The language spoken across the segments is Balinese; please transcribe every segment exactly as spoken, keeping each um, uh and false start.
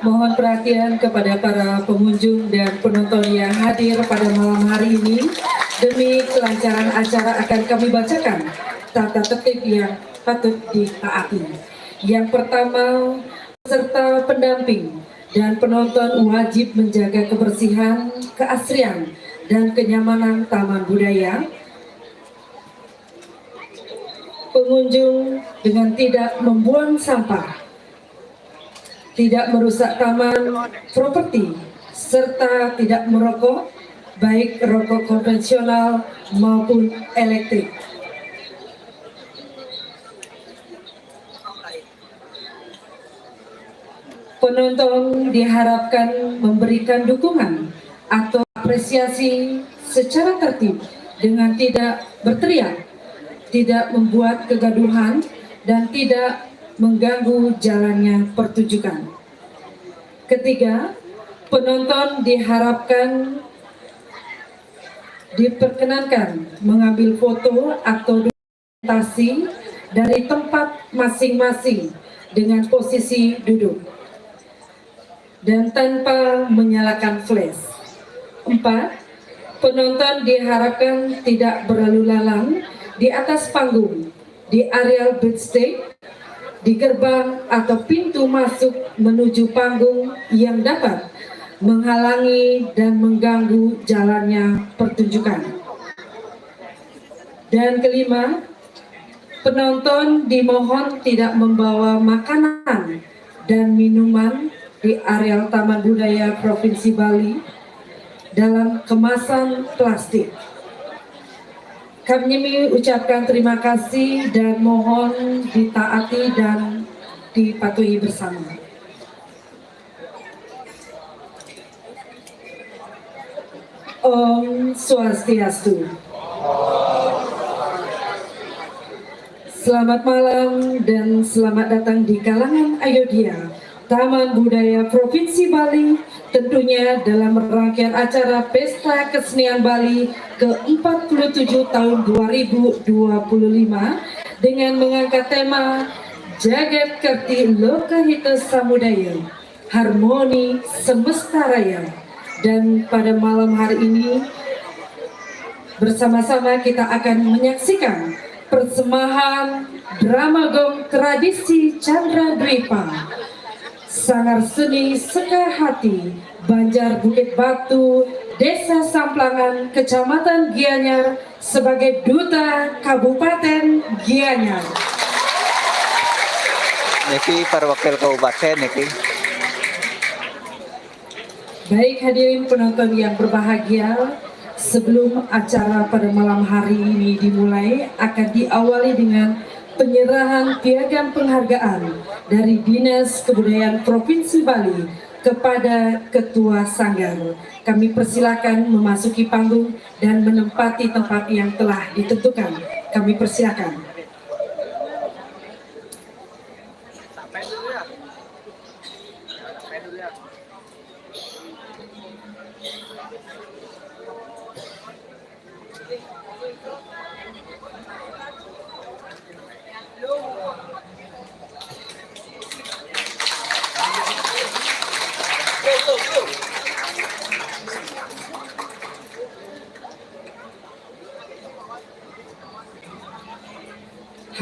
Mohon perhatian kepada para pengunjung dan penonton yang hadir pada malam hari ini. Demi kelancaran acara, akan kami bacakan tata tertib yang patut ditaati. Yang pertama, peserta, pendamping, dan penonton wajib menjaga kebersihan, keasrian, dan kenyamanan Taman Budaya. Pengunjung dengan tidak membuang sampah, tidak merusak taman, properti, serta tidak merokok, baik rokok konvensional maupun elektrik. Penonton diharapkan memberikan dukungan atau apresiasi secara tertib dengan tidak berteriak, tidak membuat kegaduhan, dan tidak mengganggu jalannya pertunjukan. Ketiga, penonton diharapkan diperkenankan mengambil foto atau dokumentasi dari tempat masing-masing dengan posisi duduk dan tanpa menyalakan flash. Empat, penonton diharapkan tidak berlalu lalang di atas panggung, di areal backstage, di gerbang atau pintu masuk menuju panggung yang dapat menghalangi dan mengganggu jalannya pertunjukan. Dan kelima, penonton dimohon tidak membawa makanan dan minuman di areal Taman Budaya Provinsi Bali dalam kemasan plastik. Kami ucapkan terima kasih dan mohon ditaati dan dipatuhi bersama. Om Swastiastu. Selamat malam dan selamat datang di kalangan Ayodhya, Taman Budaya Provinsi Bali, tentunya dalam rangkaian acara Pesta Kesenian Bali ke empat puluh tujuh tahun dua ribu dua puluh lima, dengan mengangkat tema Jagat Kerti Lokahita Samudaya, Harmoni Semesta Raya. Dan pada malam hari ini, bersama-sama kita akan menyaksikan persembahan drama gong tradisi Chandra Dwipa, Sanggar Seni Sekar Hati, Banjar Bukit Batu, Desa Samplangan, Kecamatan Gianyar, sebagai Duta Kabupaten Gianyar. Niki para wakil kabupaten niki. Baik, hadirin penonton yang berbahagia, sebelum acara pada malam hari ini dimulai, akan diawali dengan penyerahan piagam penghargaan dari Dinas Kebudayaan Provinsi Bali kepada Ketua Sanggar. Kami persilakan memasuki panggung dan menempati tempat yang telah ditentukan. Kami persilakan.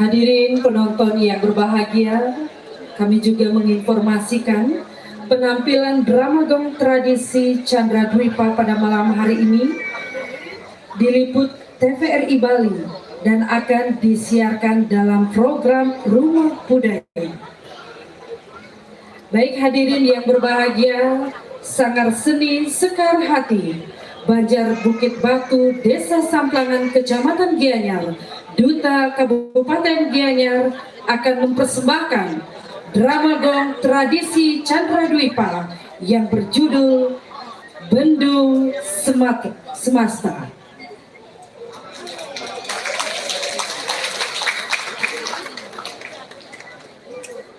Hadirin penonton yang berbahagia, kami juga menginformasikan penampilan drama gong tradisi Chandra Dwipa pada malam hari ini diliput T V R I Bali dan akan disiarkan dalam program Rumah Budaya. Baik, hadirin yang berbahagia, Sanggar Seni Sekar Hati, Banjar Bukit Batu, Desa Samplangan, Kecamatan Gianyar, Duta Kabupaten Gianyar, akan mempersembahkan drama gong tradisi Chandra Dwipa yang berjudul Bendung Semat-, Semasta.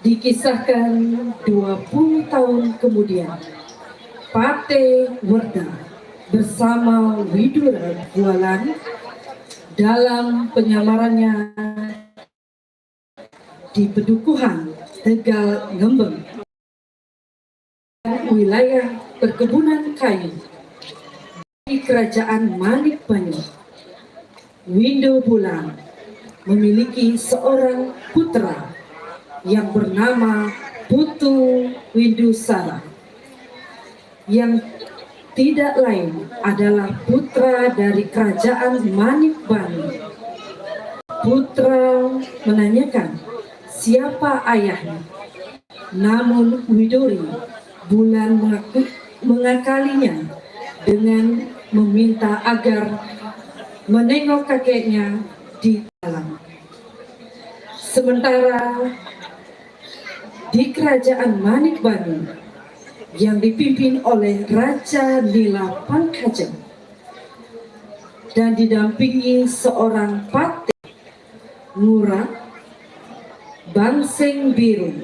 Dikisahkan dua puluh tahun kemudian, Pate Werda bersama Widura Bualan dalam penyamarannya di Pedukuhan, Tegal Ngembeng. wilayah perkebunan kayu di Kerajaan Manik Banyu. Windu Bulan memiliki seorang putra yang bernama Putu Windu Sara, yang tidak lain adalah putra dari Kerajaan Manik Banyu. Putra menanyakan siapa ayahnya. Namun Widuri Bulan mengaku, mengakalinya dengan meminta agar menengok kakeknya di dalam. Sementara di Kerajaan Manik Banyu yang dipimpin oleh Raja Nila Pangkaja dan didampingi seorang patih Ngurah Bangseng Biru,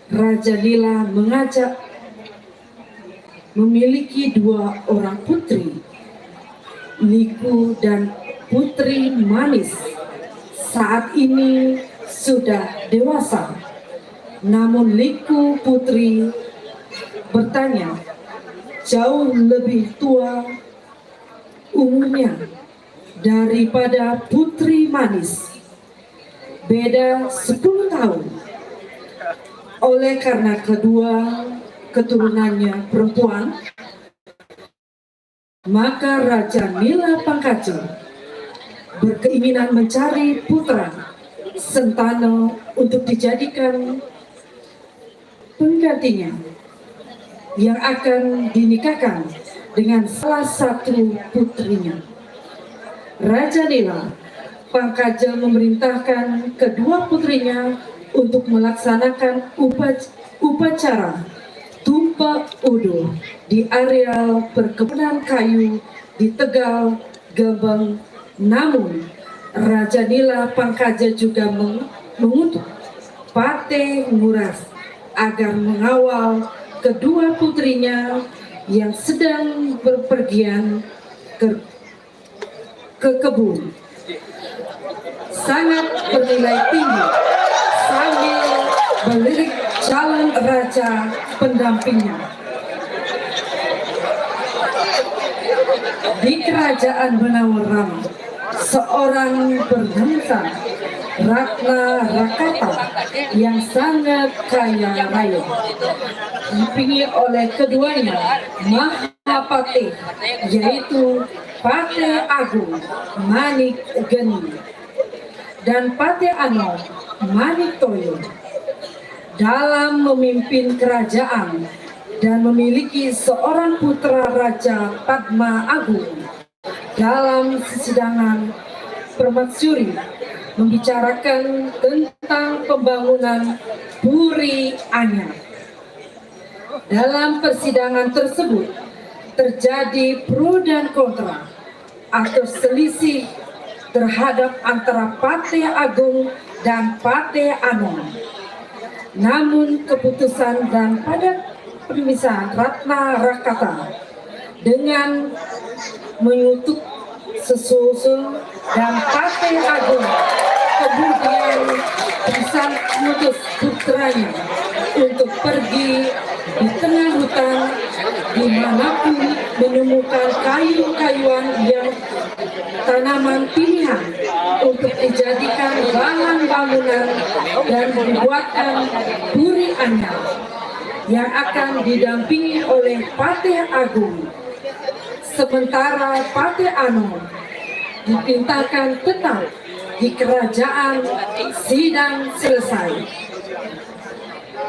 Raja Nila mengajak memiliki dua orang putri, Liku dan Putri Manis. Saat ini sudah dewasa, namun Liku Putri bertanya jauh lebih tua umurnya daripada Putri Manis, beda sepuluh tahun. Oleh karena kedua keturunannya perempuan, maka Raja Nila Pangkaja berkeinginan mencari putra sentana untuk dijadikan penggantinya yang akan dinikahkan dengan salah satu putrinya. Raja Nila Pangkaja memerintahkan kedua putrinya untuk melaksanakan upac- upacara tumpak uduh di areal perkebunan kayu di Tegal Gembeng. Namun, Raja Nila Pangkaja juga meng- mengutus Patih Ngurah agar mengawal kedua putrinya yang sedang berpergian ke, ke kebun sangat bernilai tinggi sambil melirik calon raja pendampingnya. Di kerajaan Benawarama, seorang bernama Ratna Rakata yang sangat kaya raya, didampingi oleh keduanya Mahapatih, yaitu Patih Agung Manik Geni dan Patih Anom Manik Toyo, dalam memimpin kerajaan dan memiliki seorang putra Raja Padma Agung. Dalam sesidangan permaksuri membicarakan tentang pembangunan Puri Anyar. Dalam persidangan tersebut terjadi pro dan kontra atau selisih terhadap antara Patih Agung dan Patih Anom. Namun keputusan dan pada permisahan Ratna Rakata dengan menyutuk sesusul dan Patih Agung kemudian bisa mengutus putranya untuk pergi di tengah hutan dimanapun menemukan kayu-kayuan yang tanaman pilihan untuk dijadikan bahan bangunan dan dibuatkan puri anyar yang akan didampingi oleh Patih Agung. Sementara Patih Anom diperintahkan tetap di kerajaan sidang selesai.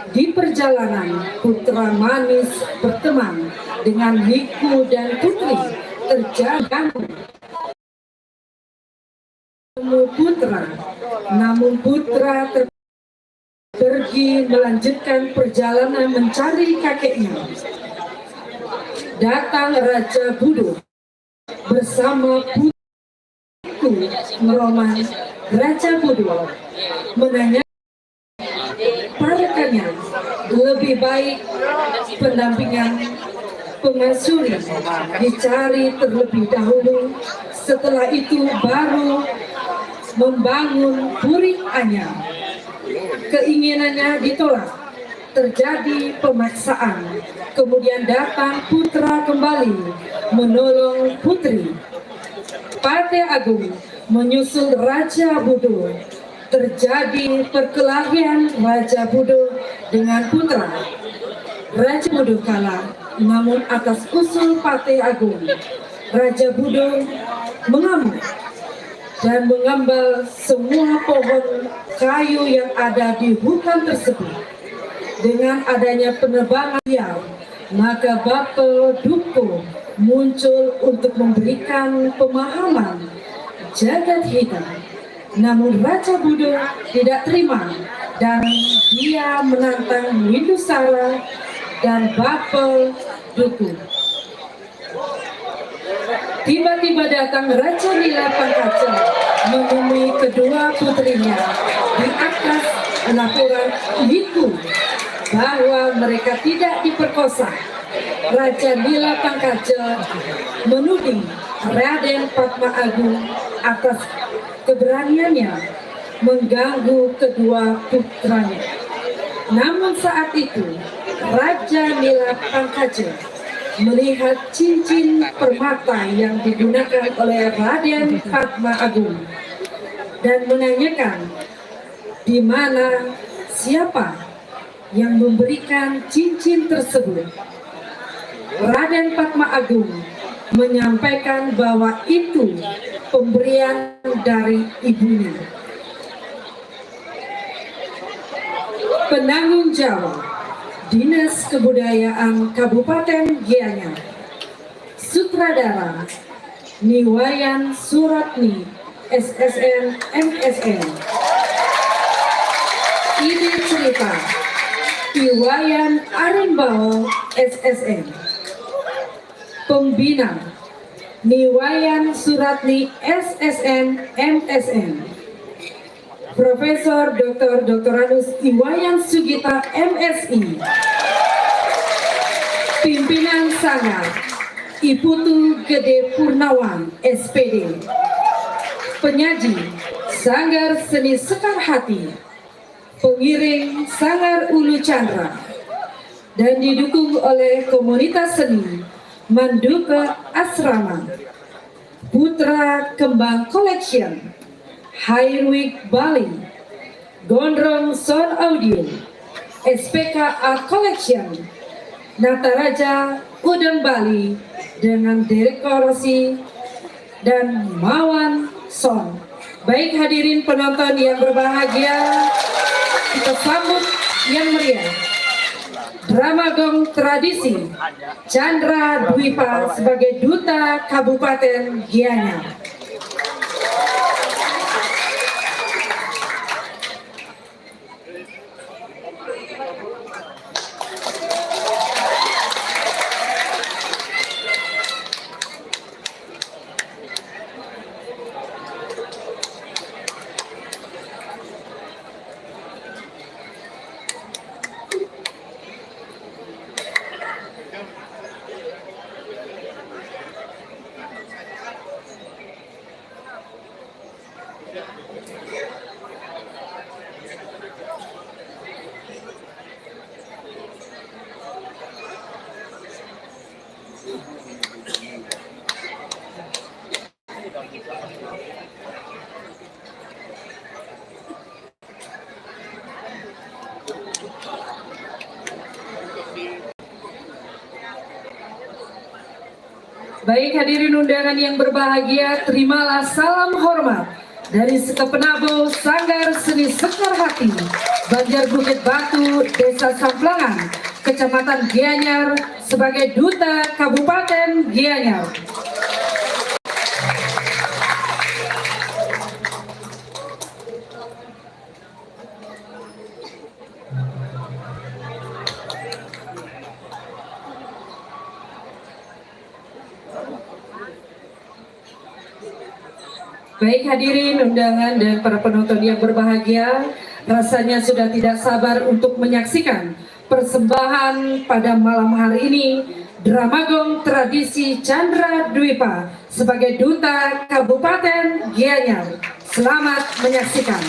Di perjalanan, Putra Manis berteman dengan Liku dan Putri terjadi putra, namun putra ter- pergi melanjutkan perjalanan mencari kakeknya. Datang Raja Budo bersama putriku Ngeroman. Raja Budo menanya parekannya lebih baik pendampingan pengasuh dicari terlebih dahulu, setelah itu baru membangun puri anyar. Keinginannya ditolak. terjadi pemaksaan, kemudian datang putra kembali menolong putri. Patih Agung menyusul Raja Budo. Terjadi perkelahian Raja Budo dengan putra. Raja Budo kalah, namun atas usul Patih Agung, Raja Budo mengamuk dan mengambal semua pohon kayu yang ada di hutan tersebut. Dengan adanya penebangan liar, maka Bapa Duko muncul untuk memberikan pemahaman jagat hitam. Namun Raja Budo tidak terima dan dia menantang Windu Sara dan Bapa Duko. Tiba-tiba datang Raja Nila Pangkaja menemui kedua putrinya di atas laporan Wiku bahwa mereka tidak diperkosa. Raja Nila Pangkaja menuding Raden Padma Agung atas keberaniannya mengganggu kedua putranya. Namun saat itu, Raja Nila Pangkaja melihat cincin permata yang digunakan oleh Raden Padma Agung dan menanyakan di mana, siapa yang memberikan cincin tersebut. Raden Padma Agung menyampaikan bahwa itu pemberian dari ibunya. Penanggung jawab Dinas Kebudayaan Kabupaten Gianyar. Sutradara Ni Wayan Suratni, S S N, M S N. Ide cerita Ni Wayan Arimbao, S S N. Pembina Ni Wayan Suratni, S S N, M S N. Profesor Doktor Doktoranus Iwayan Sugita, M Si. Pimpinan Sanggar, I Putu Gede Purnawan, S P D. Penyaji, Sanggar Seni Sekar Hati. Pengiring, Sanggar Ulu Chandra. Dan didukung oleh komunitas seni Manduka Asrama, Putra Kembang Collection, Hairwig Bali, Gondrong Sound Audio, S P K A Collection, Nataraja Udang Bali dengan dekorasi dan Mawan Sound. Baik, hadirin penonton yang berbahagia, kita sambut yang meriah Drama Gong Tradisi Chandra Dwipa sebagai Duta Kabupaten Gianyar. Baik, hadirin undangan yang berbahagia, terimalah salam hormat dari Sekepenabo Sanggar Seni Sekar Hati, Banjar Bukit Batu, Desa Samplangan, Kecamatan Gianyar, sebagai Duta Kabupaten Gianyar. Baik, hadirin undangan dan para penonton yang berbahagia, rasanya sudah tidak sabar untuk menyaksikan persembahan pada malam hari ini, Drama Gong Tradisi Chandra Dwipa sebagai Duta Kabupaten Gianyar. Selamat menyaksikan.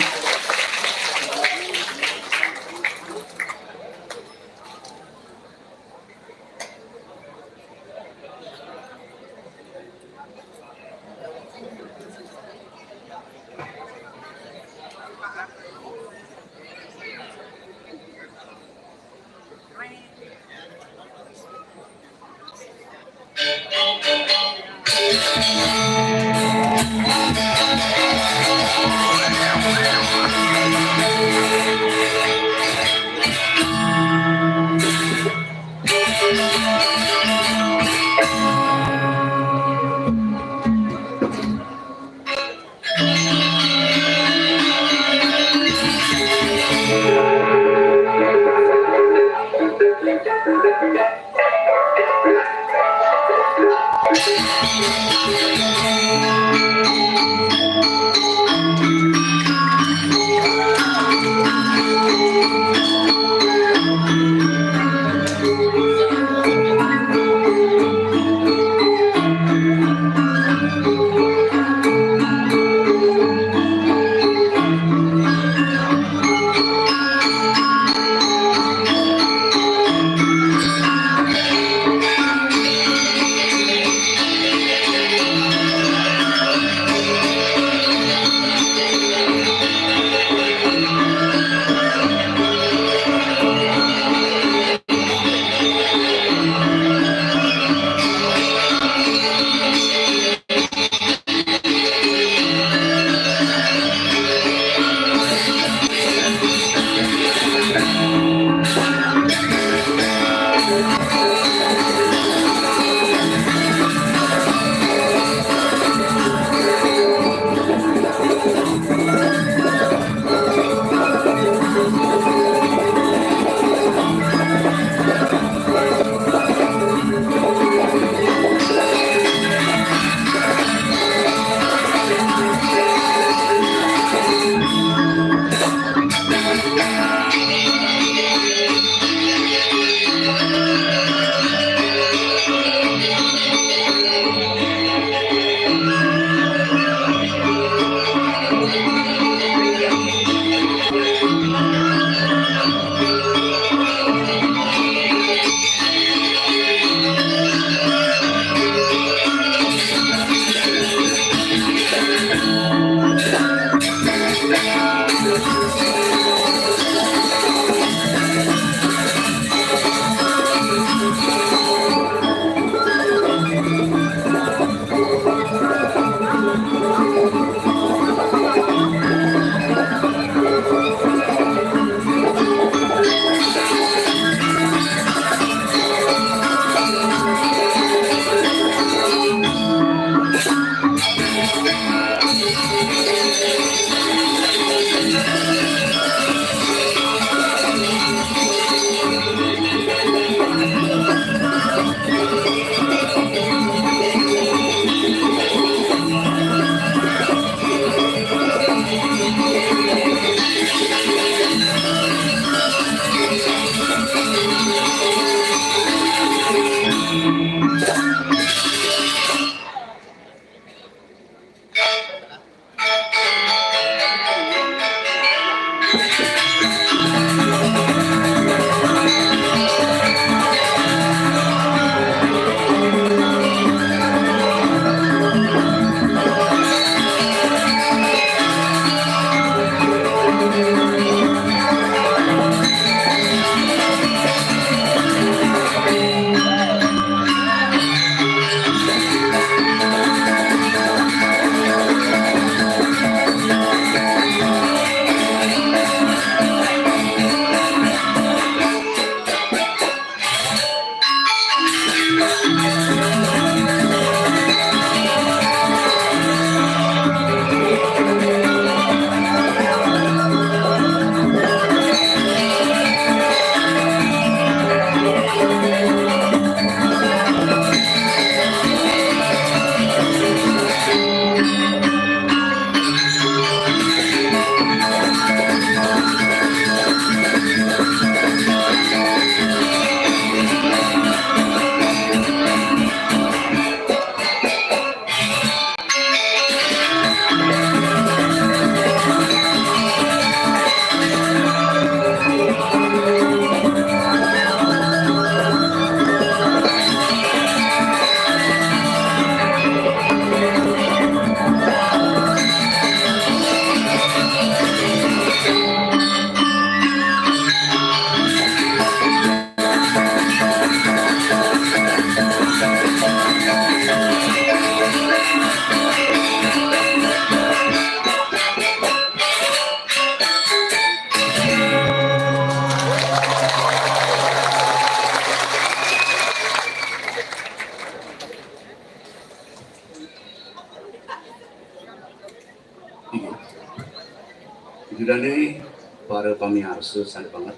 Itu tadi para pamiarsa sané banget.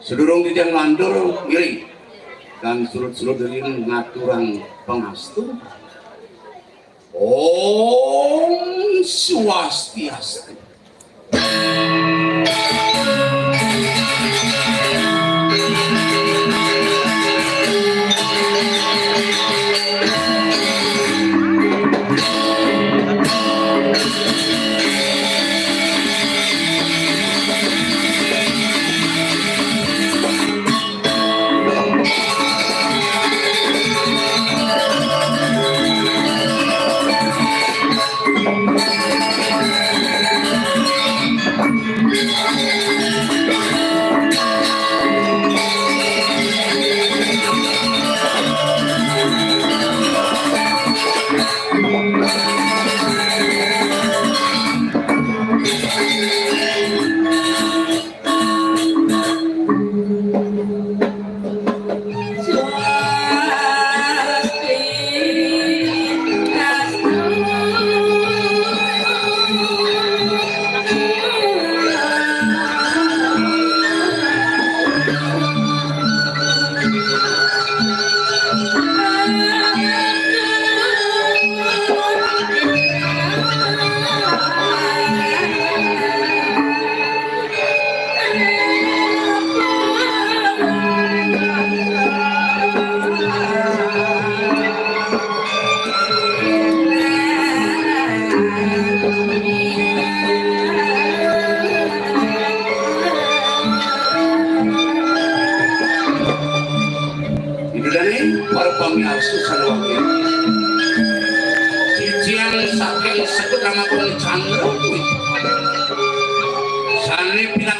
Sadurung titiang nglantur, ngiring kang surud-surud riin ngaturang pangastu. Om Swastiastu.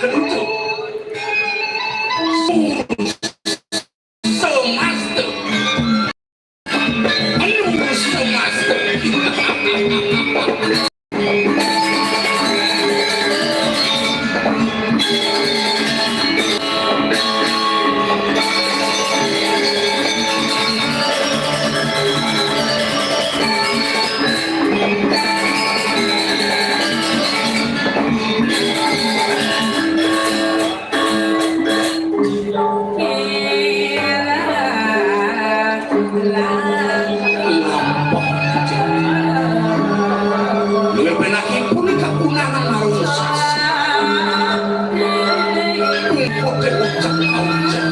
Semasta. Anu semasta. Luwih penakipun kakunangan marung sasi. Pungkuté ucap-ucap.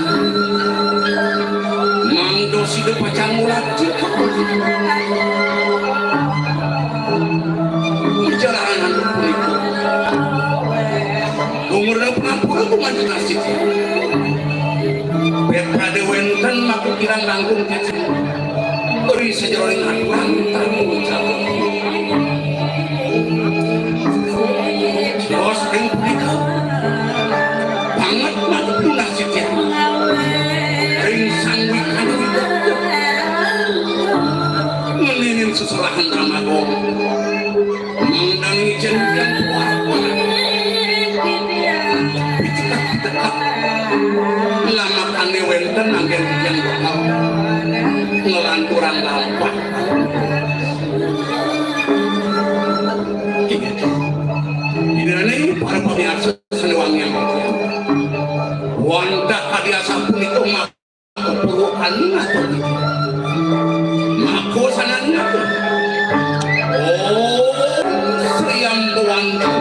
Mangda sida pacang ngulati kapunika. Jalaran punika. Gumurna pangampura gumanti nasib. Pepradé wénten maku kirang langkung kecil. Ri sajeroning aturan tamu ucap. Bos ring punika. Banget maku nasib. Ring sang wikana widakti. Ngeninin seserahan drama gong. Mangdang ijen pian kuat. Pitekak-pitekak. Lamakané wénten anggén titiang bakal nglanturang lampah. Inggih. Ida dané para pamiarsa sané wangiang. Wantah kadi asapunika Kepurukan ngatur. Mako sanana. Om Sri Ambawantu.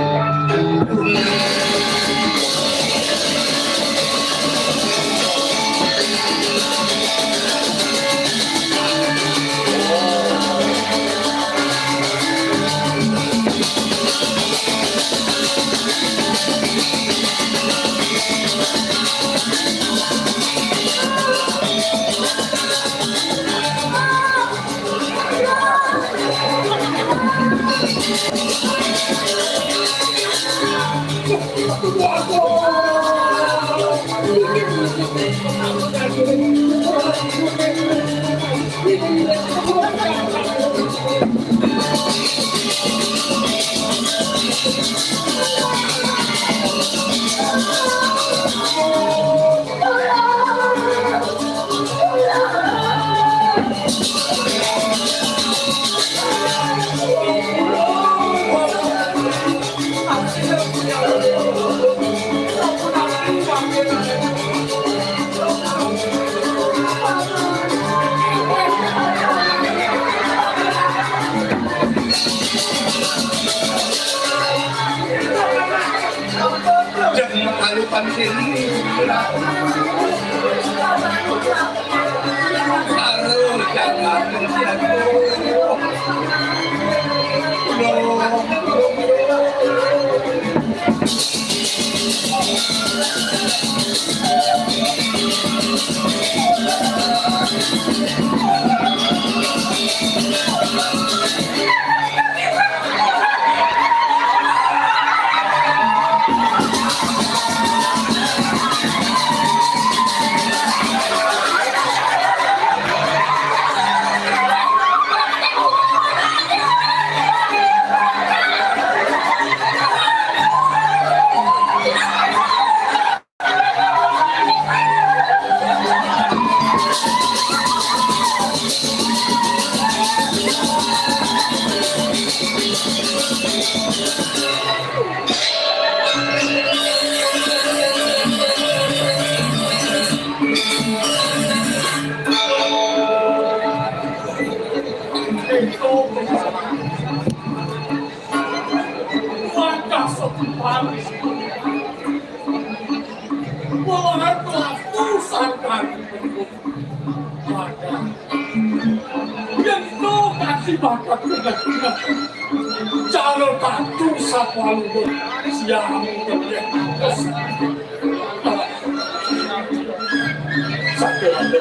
Jeng alupan sini. Karo jangan. Yen to kasih bakat bener-bener. Cara tatu sapa luhur. Siang kemudian. Satu lagi.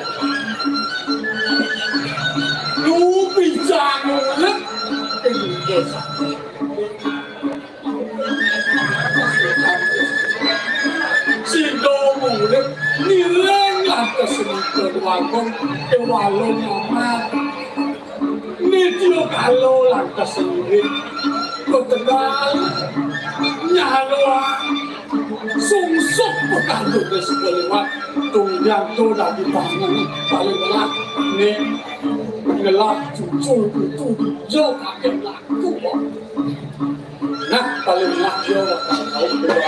Lu bisa ngulet. Inggih. Kedua pun kewalo nyaman. Nitio kalo lantas sendiri. Ketegal nyalo sungsuk pekandung ke sekeliwat. Tunjang tu dah dibangun paling ngelah. Ni ngelah cucu itu jo kakek laku. Nah, paling enak dia bakal tahu kedua.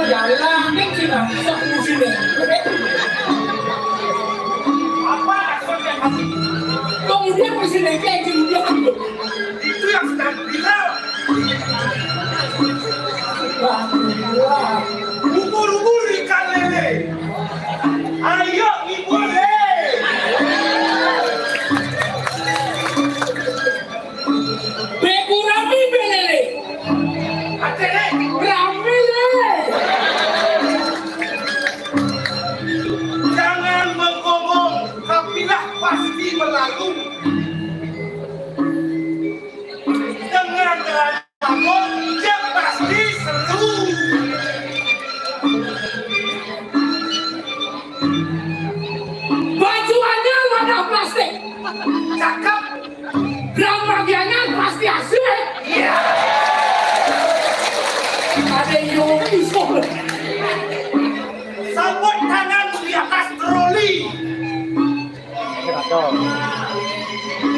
Jalan kan sih, Bang. Sok fungsi deh. Apa maksudnya? Kemudian fungsi deh, kayak gini, dia kan. Itu yang sedang viral. Wah, wah. Ubur-ubur ikan lele. Ayo, ngibur, eh. Beku rami belele. Ate, eh. Rami le. Jangan menggonggong, kafilah pasti berlalu. Dengan Takut, dia pasti seru. Baju anyar wadah plastik. Cakep. Gram bagiannya pasti asik. Iya. Ada yang nyuruh pistol. Sabut tangan di atas troli.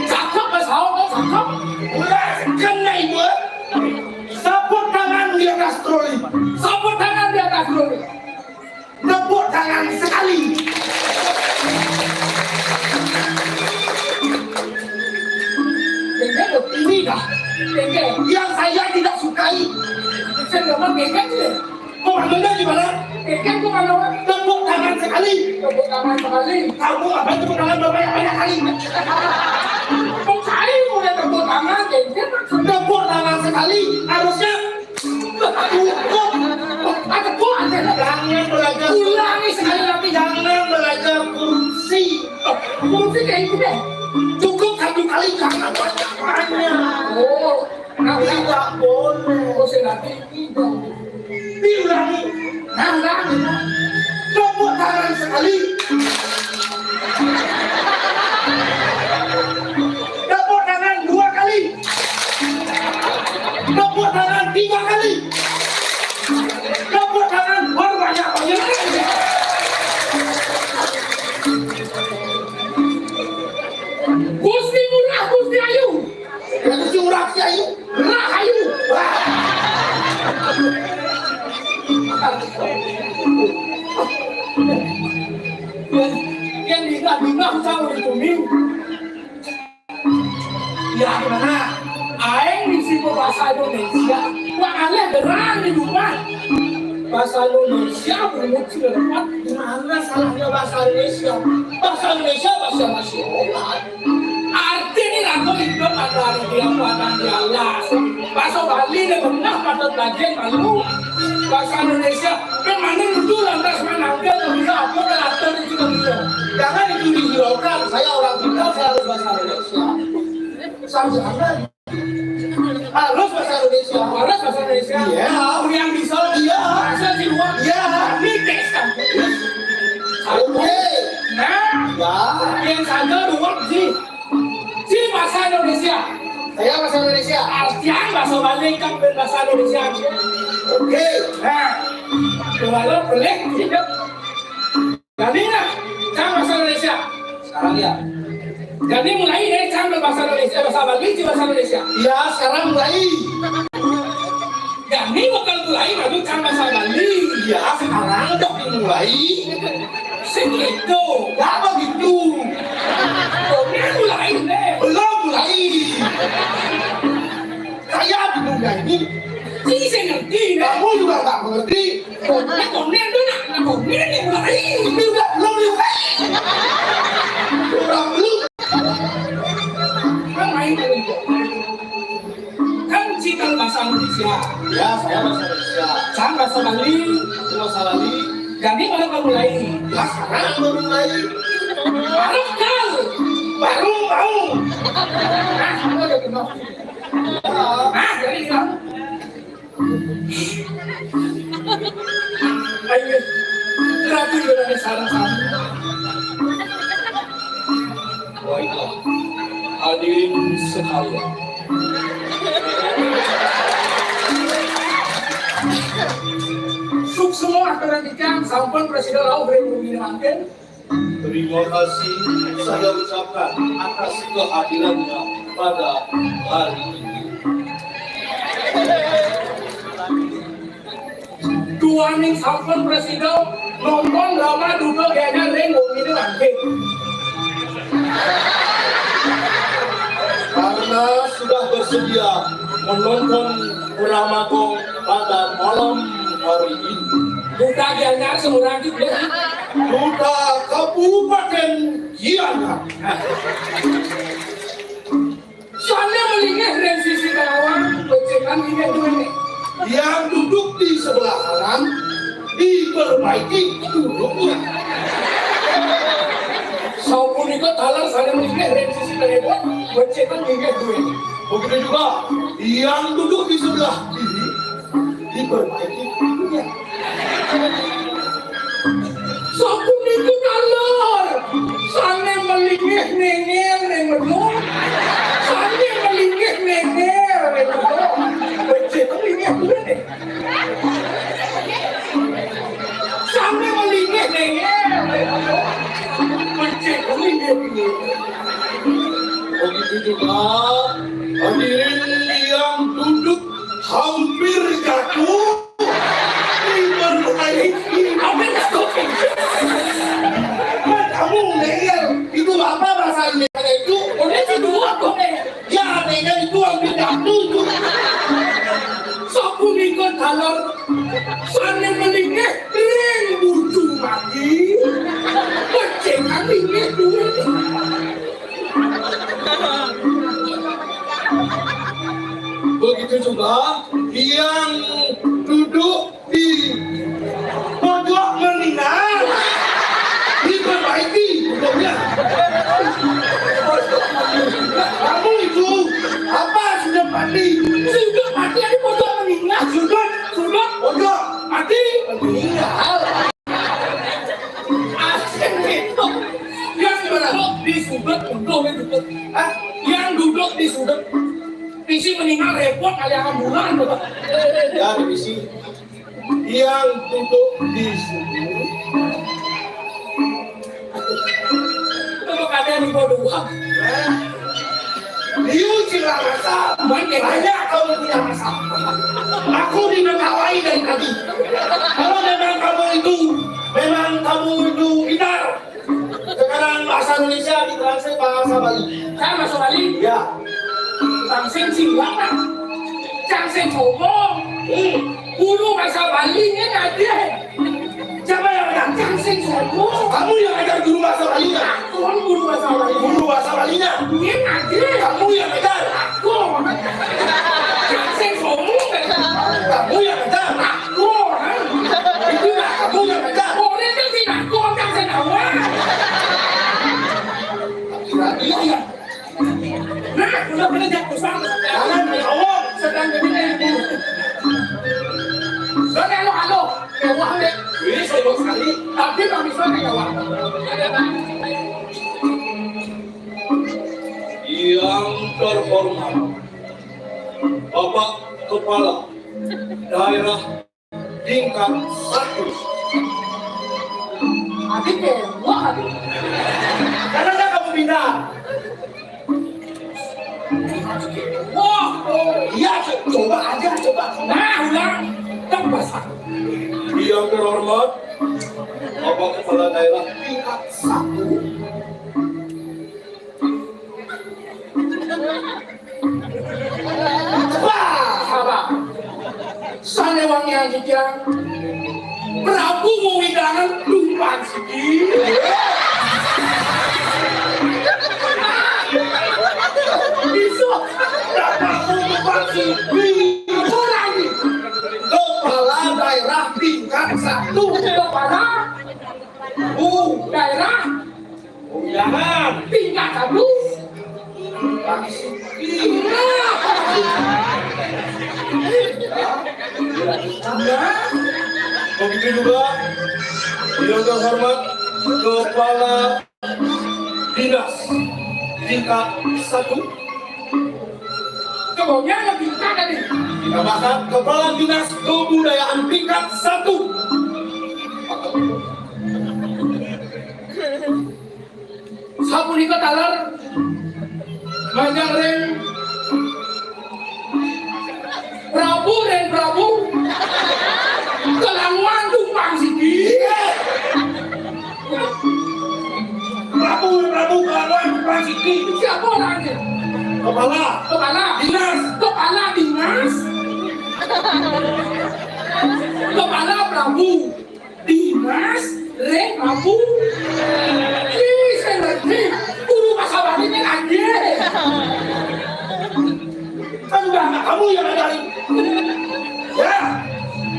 Cakep, Mas Hao, Mas, cakep. Udah, kena ibu. Sabut tangan di atas troli. Sabut tangan di atas troli. Tepuk tangan sekali. Kayaknya ini dah. Kayaknya. Yang saya tidak sukai. Saya nggak mau kayaknya. Komandonnya di mana? Ikan komando. Tepuk tangan sekali. Tepuk tangan sekali. Kamu ngapain tepuk tangan berbanyak-banyak kali? Kok saya udah tepuk tangan, Kengkeng? Tepuk tangan sekali. Harusnya cukup. Ah, tepuk aja. Jangan belajar. Ulangi sekali lagi. Jangan belajar korupsi. Korupsi kayak gitu deh. Cukup satu kali, jangan banyak-banyak. Oh. Tidak boleh. Oh, saya nggak tahu. Diulangi. Nah, ulangi. Tepuk tangan sekali. Tepuk tangan dua kali. Tepuk tangan tiga kali. Tepuk tangan baru banyak, banyak. Gusti Ngurah, Gusti Ayu. Gusti Ngurah, Gusti Ayu. Rahayu. Wah. Yang, yang dina-dina tahu itu, Min. Ya, gimana? Aing bisi bahasa Indonesia. Wah, aneh, derang di rumah. Bahasa Indonesia, bungut sih, gimana salahnya bahasa Indonesia? Bahasa Indonesia bahasa nasional. Arti ini lagu hidup ada di tiap padang di alas. Bahasa Bali deh pernah patut lagi malu. Bahasa Indonesia, kan mana dulu lantas mana ke bisa apa kan atur itu kan bisa. Jangan itu dihiraukan. Saya orang Bugis, saya harus bahasa Indonesia. Saya jangan. Harus bahasa Indonesia. Harus bahasa Indonesia. Iya. Yang bisa. Iya. Bahasa di luar. Iya. Ini tes kan. Oke. Nah. Ya. Yang saja luar sih. Si bahasa Indonesia. Saya bahasa Indonesia. Artian bahasa Bali kan bahasa Indonesia. Oke. Nah. Kalau boleh, tidak. Jadi nah, kan bahasa Indonesia. Sekarang ya. Jadi mulai dari cara bahasa Indonesia, bahasa Bali, bahasa Indonesia. Ya, sekarang mulai. Jadi bukan mulai, lalu cara bahasa Bali. Ya, sekarang dok dimulai. Segitu. Ya, begitu. Belum mulai, deh. Belum mulai. Saya bingung ya ini. Sih, saya ngerti, deh. Kamu juga nggak mengerti. Konen, konen tu nak, konen ni mulai. Ini udah belum dimulai. Orang belum. Kan main dulu. Kan cikal bahasa Indonesia. Ya, saya bahasa Indonesia. Kan bahasa Bali. Itu bahasa Bali. Jadi mana kamu mulai? Ya, sekarang baru mulai. Baru kau. Baru mau. Nah, kamu ada kenal. Nah, jadi bilang. Ayo, Ratu Yolanda sareng sami. Baiklah, hadirin sekalian. Suksma aturang titiang sampun prasida rauh ring bumi mangkin. Terima kasih saya ucapkan atas kehadirannya pada hari ini. Duaning sampun prasida nonton drama Duda Gianyar ring bumi mangkin. Karena sudah bersedia menonton drama pada malam hari ini. Duda Gianyar seorang juga. Duda Kabupaten Gianyar. Sané malinggih ring sisi kanan, becikang inggih duéné. Yang duduk di sebelah kanan, diperbaiki duduknya. Sapunika taler sané malinggih ring sisi tengebon, becikang inggih duéné. Begitu juga yang duduk di sebelah kiri, diperbaiki duduknya. Sapunika taler sané malinggih nengel ring medun, sané malinggih nengel ring medun, becik linggih duéné. Sané malinggih nengel ring medun, becik linggih duéné. Begitu juga hadirin yang duduk hampir jatuh. Hampir jatuh. Kamu nengel, itu apa bahasa Indonesia itu? Udah sih dua kok, eh. Ya, nengel itu hampir jatuh itu. Sapunika taler sané malinggih ring bucu mati. Becik linggih duéné. Begitu juga yang duduk di pojok meninggal, diperbaiki pojoknya. Kamu itu apa, sudah mati? Sudah mati, ada pojok meninggal. Sudah, sudah, pojok mati, meninggal. Asik itu. Yang duduk di sudut, untung yang duduk. Hah? Yang duduk di sudut. Isi meninggal repot kali ambulan, Bapak. Ya, isi. Yang duduk di sudut. Coba kalian ibu dua. Liu Cilarasa, banyak kamu punya masalah. Aku diketawai dari tadi. Kalau memang kamu itu, memang kamu itu pintar, sekarang bahasa Indonesia ditranslate bahasa Bali. Kan bahasa Bali? Ya. Tang sing siwak, Pak. Cang sing sombong. Hmm. Guru bahasa Bali ini ngajar. Siapa yang ngajar? Cang sing sombong. Kamu yang ngajar guru bahasa Balinya? Aku guru bahasa Bali. Guru bahasa Balinya? Ini ngajar. Kamu yang ngajar? Aku. Cang sing sombong. Kamu yang ngajar? Aku. Itulah kamu yang ngajar. Boleh kan tidak? Kau kan saya tahu. Tidak, iya, iya. Nah, udah pada jatuh sama. Jangan, ya Allah. Sedang begini. Udah, halo, halo. Mewah, deh. Ini sibuk sekali. Tapi Bang Miswa nggak mewah. Yang terhormat Bapak Kepala Daerah tingkat satu. Adik mewah, adik. Karena Nah. Wah, oh, iya, coba aja, coba. Nah, ulang. Kan pasang. Yang terhormat, Bapak Kepala Daerah tingkat satu. Wah, sabar. Sané wangian jujang. Prabu wewidangan tumpang siki. Bisa. Prabu tumpang siki. Apa lagi? Kepala daerah tingkat satu. Kepala. Uh, daerah. Jangan. Tingkat satu. Iya. Begitu juga yang terhormat Kepala Dinas tingkat satu. Kebaunya ada tingkat tadi. Kita bahas Kepala Dinas Kebudayaan tingkat satu. Sapunika taler manjang ring Prabu ring Prabu Kelanguan tumpang siki. Prabu, Prabu Kelanguan tumpang siki. Siapa orangnya? Kepala. Kepala. Dinas. Kepala dinas. Kepala Prabu. Dimas, Rek, Abu. Ih, saya ngerti. Guru bahasa Bali ini lagi. Kan udah anak kamu yang ngajarin. Ya.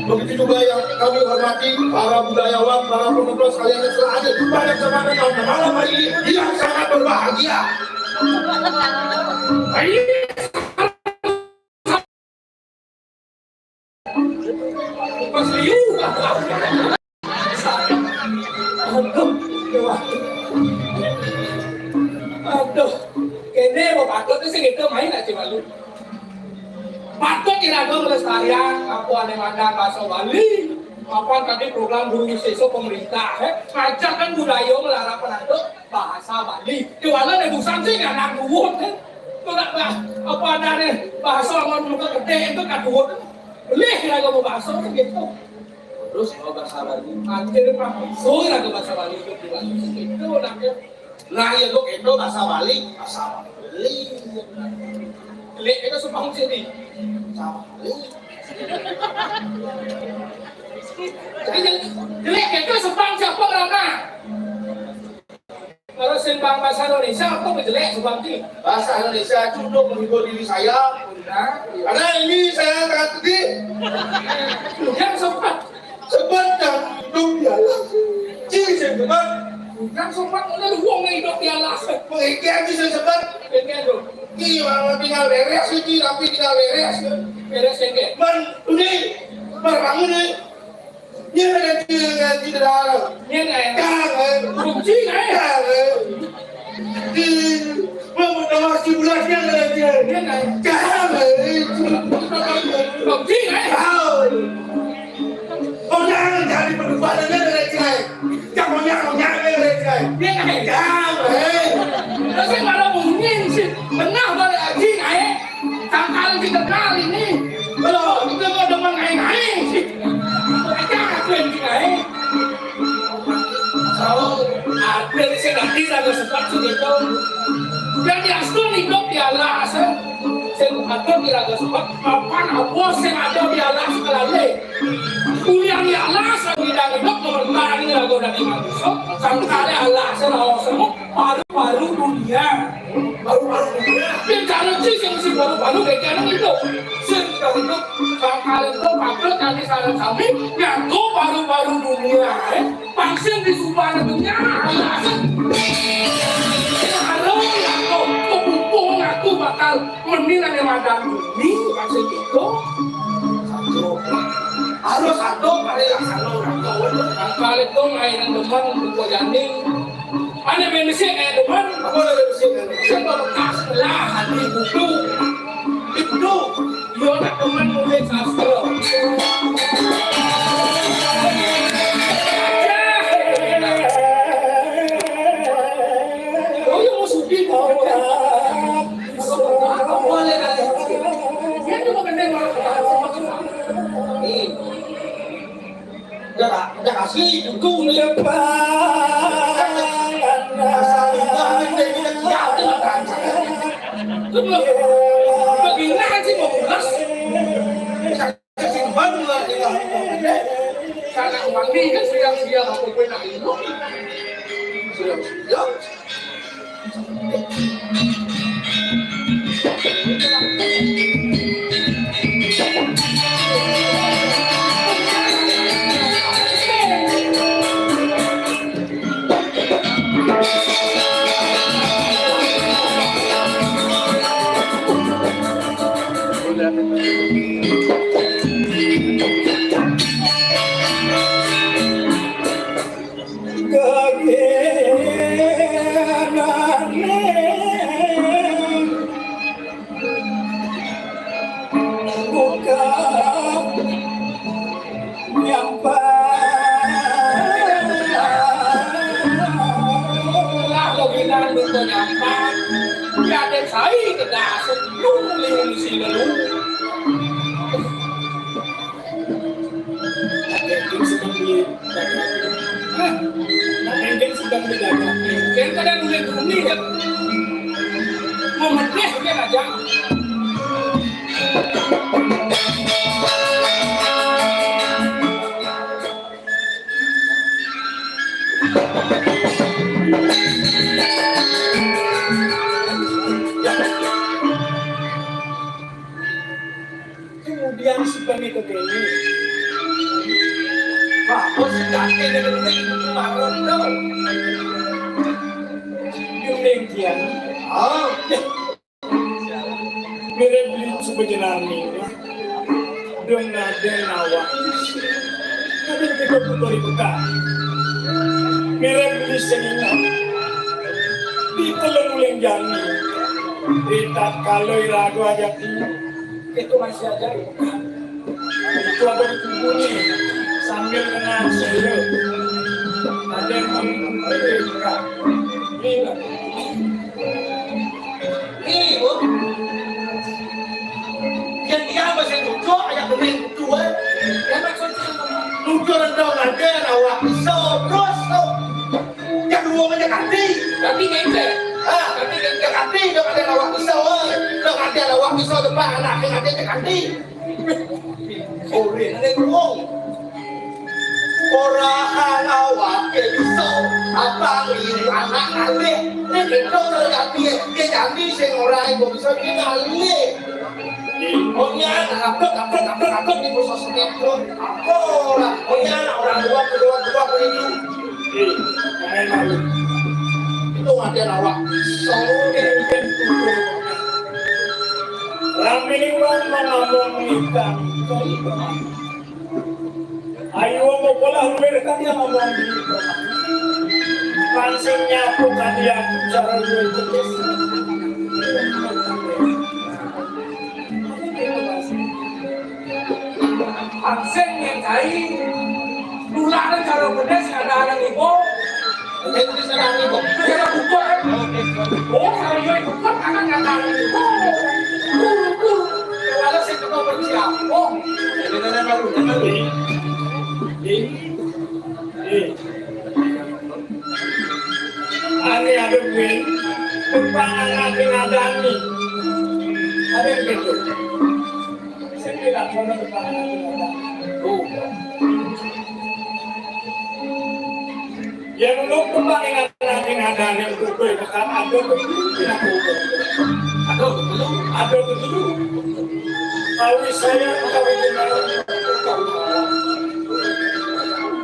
Begitu juga yang kami hormati para budayawan, para penuntut sekalian yang telah hadir pada kesempatan malam hari ini yang sangat berbahagia. Ayo. Pas liu. Aduh, aduh. Aduh, kene mau patut sih gitu main aja malu. Patut iraga melestarian apa ane mandang bahasa Bali. Apa tadi program guru siswa pemerintah, eh? Ngajak kan budaya melarapan atuk bahasa Bali. Di mana nih busan sih anak duwut, eh? Itu nak bah, apa ada nih bahasa orang muka gede itu kan duwut. Boleh iraga mau bahasa gitu. Terus kalau bahasa Bali, anjir, Pak. So iraga bahasa Bali itu bulan itu anaknya. Nah, ya kok itu bahasa Bali, bahasa Bali. Jelek itu sumpah sini. Bahasa Bali. Jadi jelek itu sumpah siapa karena kalau sing bang bahasa Indonesia apa jelek sumpah sih? Bahasa Indonesia cukup menghibur diri saya. Nah, karena ini saya sangat sedih. Yang sempat Sebab yang hidup di alas. Cing sing sebab. Kan sempat ada wong yang hidup di alas. Pengikian sing sebab. Pengikian tuh. Iya, malah tinggal beres itu, tapi tinggal beres. Beres ya, Kek? Man, ini, man bangun nih. Ini ada di, di dalam. Ini ada ya? Jangan. Kunci, eh? Jangan. Di, mau menawar si bulan, jangan. Ini ada ya? Jangan. Kunci, eh? Tahu. Kau jangan jadi perdebatan dengan cerai. Jangan, jangan, jangan dengan cerai. Ini ada ya? Jangan. Terus yang malah bunyi sih. Benar, balik lagi, eh? Tangkal kita kali ini. Belum, kita mau demen naik-naik. Aja aku yang naik. Tahu, ada di sini nanti ada sempat segitu. Dan yang sudah hidup di alas, eh. Saya bukan tuh kira ada sempat. Papan apa sing ada di alas kelale? Kuliah di alas, bidang hidup pemerintahan ini lagu dari manusia. Sampai alas, lawas semua. Paru-paru dunia. Paru-paru dunia. Yang cara sih yang si paru-paru kayak gitu. Sing kita hidup bakal itu bakal kali salah sami. Yang tuh paru-paru dunia, eh. Pangsin di subana dunia. Halo, yang tuh kebukung aku bakal mendingan yang makan bumi pangsin itu. Harus satu kali laksana orang tua. Kali itu mainan depan buku janing. Ane main mesin eh depan. Apa ada mesin? Saya bawa bekas lah hati buku. Itu yo nak teman mulai sastra. Oh, yang musuh Udah, udah kasih, dukung nih. Depan. Asal udah, ini dia, dia, dia, dia, dia. Terus, bagaimana sih mau pulas? Simpan lah, tinggal. Karena uang ini kan siang-siang aku pun nak minum. Siang-siang. Buka nyampa. Lah, lo bilang lu kok nyampa. Ya, dan saya ke dasar. Lu, lu, lu, sini, lu. Nah, Gendeng sedang di, nah, Gendeng sedang di dada. Gendeng kadang udah bumi ya. Mau medeh dia aja. Kemudian si Pemi ke kene. Bagus, si kakek dia penting, itu marah tau. Demikian. Ah, mirip beli sebejenarni. Dong ada nawak. Tapi kita pun dari bekal. Mirip beli senina. Di telung uling jani. Di tak kalau irago aja. Itu masih aja. Itu apa dikubuni sambil kena sendiri. Ada yang mengikuti. Iya. Nih, Bu. Yang dia masih duduk, aja bening dua. Ya, maksudnya, duduk rendang ada, awak pisau, terus, tuh. Yang dua aja ganti. Tapi ngente. Ah, tapi ngente ganti, dong ada awak pisau, eh. Dong ada awak pisau depan, anak yang ada ganti. Ora ngene, Bro. Ora hang awake iso abang liru anak kalih. Nek itu terjadi, ya jadi sing ora iku bisa dinalih. Onya, abet, abet, abet, abet, iku sosok itu. Apa ora? Onya, orang dua, kedua, dua, itu. Eh, main malu. Itu ada awak. Sore itu. Rame ni wong ngomong ikan. Ayo mau pola luwir kan yang ngomong gitu. Pancing nyapu kan ya cara luwir jenis. Pancing yang kai tular cara bedes ada anak ibu. Oke, itu bisa nangis, Bu. Itu cara buka, kan? Oh, kalau dia ikut, kan akan nggak tahu. Oh, oh, oh. Kalau saya ketemu siapa? Oh. Ini kan baru, kan baru. Ini. Ini. Ani ada gue. Lupa anak ada nih. Ada yang gitu. Saya tidak pernah lupa anak ada. Oh. Yen lupa ing ati-atine, ado keturunan, ado keturunan. Ado keturunan. Kawi saya, kawi jenengan.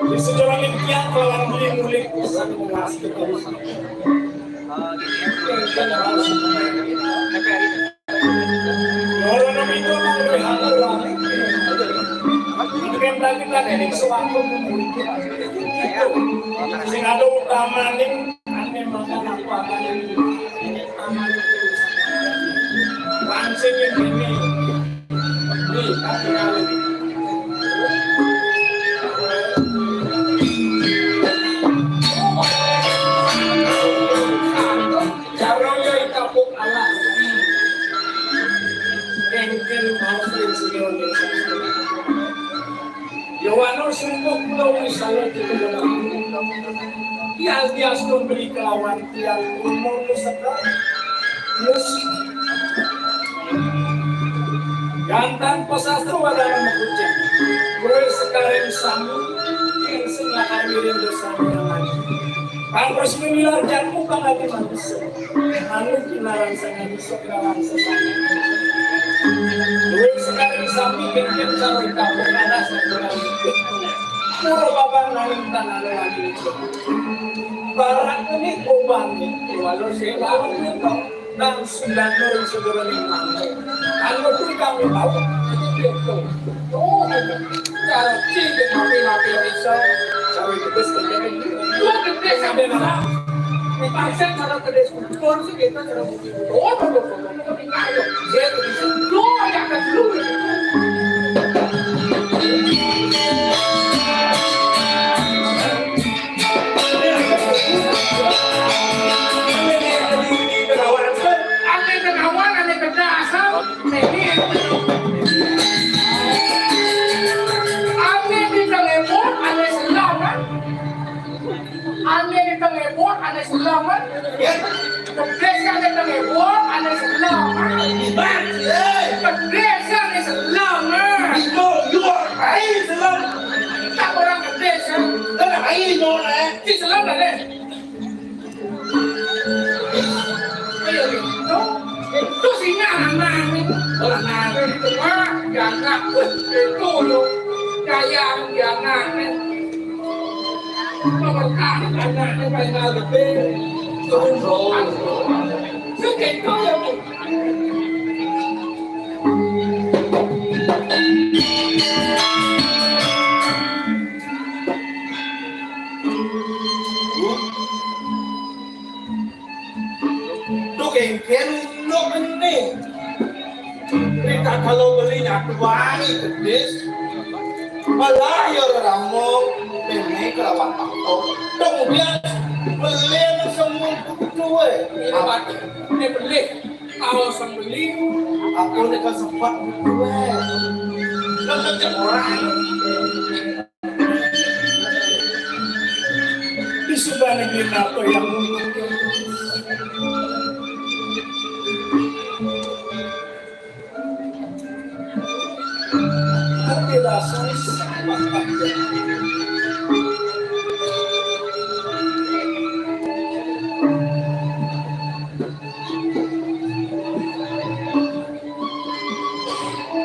Di sejarah impian kelawan beli mulik. Loro nang itu nang luwih angel wae. Mungkin tadi tadi ning suatu sing ada utamaning ane mangan apa ane utamaning pancing ini. Nih, tapi kali. Caranya ditampuk anak. Engken mau sering senior. Yo, Wanur sumpuk pulau wisata di Kebonang. Tiang tias membeli kelawan tiang umur sekarang. Terus gantang pasastra wadana mekucing. Gue sekarang sami yang sing lakar miring dosa lagi. Pangkos mimilar janku pangati manusia. Anu kinaran sangan Duit sekali sami kengken cawe kampung anak seberang. Pura babang nanging tanah lagi. Barak ini obat walau sewa itu dan sudah turun segera lima. Kalau pun kami tahu itu. Oh, cara cilik mapi-mapi bisa. Cawe itu bes kengken. Dua gede sampai mana? Dipaksa cara gede. Ane di tengah bor, ane sebelah, man. Ya. Kedis ane tengah bor, ane sebelah, man. Bang, eh. Kedis ane sebelah, man. Itu, you are, ai sebelah. Tak orang kedis, ya. Kan ai no, eh. Si sebelah, eh. Ayo, gitu. Itu si nana, man. Orang nana itu, Pak. Jangan, itu, lo. Kayak jangan, man. Tuh kengken lo ini. Kita kalau beli nyatu baik, kedis. Malah ya ramo ini kelawan tahu. Kemudian beli semua butuh, eh. Ini, Pak. Ini beli. Kalau sembeli, aku ini kan sempat butuh, eh. Kan kerja orang. Di sebelah negeri apa yang tapi rasanya sama aja.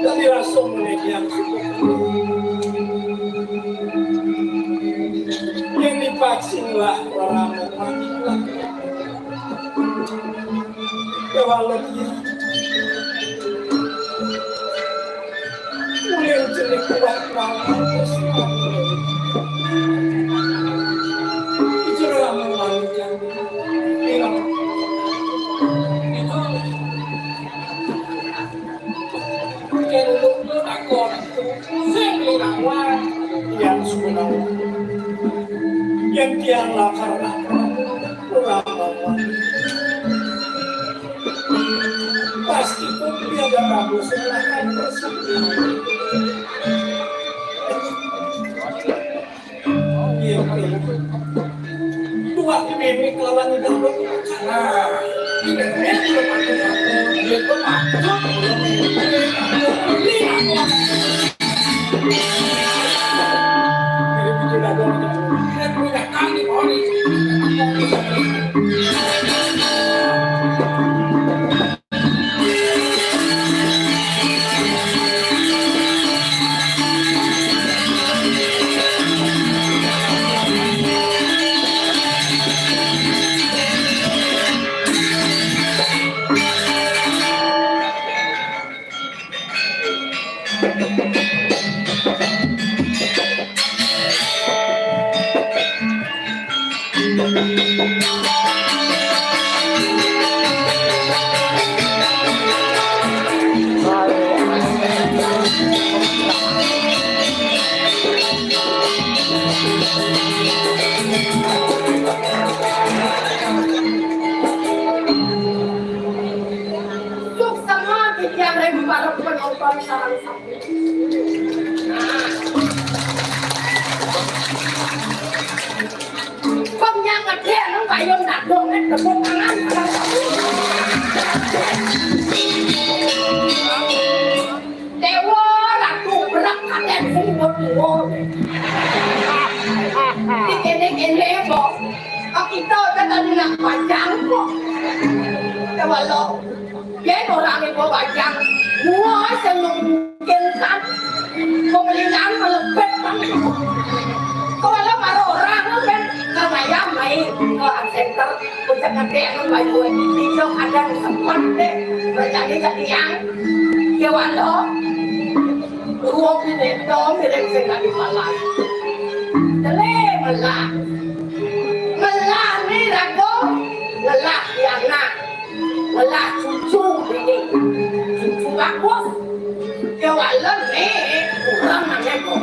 Jadi langsung menegang. Yang dipaksa lah orang. Ya walau dia mulai jenis kuat banget. Itu orang memalukan. Itu yang sebenarnya yang tiang lakar-lakar pasti pun dia ada ragu silakan bersama. Iya, iya. Dua mimik lawan udah lo. Nah, ini kan udah pakai satu. Dia tuh maksud belum ini. Ini aku. Ini bikin lagu. Ini punya kami, Ori. Suksma titiang ring para penonton sareng sami. Tepuk tangan, salam satu. Dewa Ratu Berak Kaden sing tuwa. Di kene-kene, Bos. Kok kita udah tadi nak panjang, kok. Dewa lo. Yen ora nggo bajang, mua sing memungkinkan, pemilihan melebet kan. Kalau para orang kan, kalau ya main ke center, puncak nanti yang bayu, itu ada sempat deh, berjadi jadi yang, ya walo, ruang ini dong, mirip sing tadi malam. Tele melah. Melah ni rago, melah ya nak. Welah cucu bini. Cucu bagus. Dia walon ni kurang nang ego.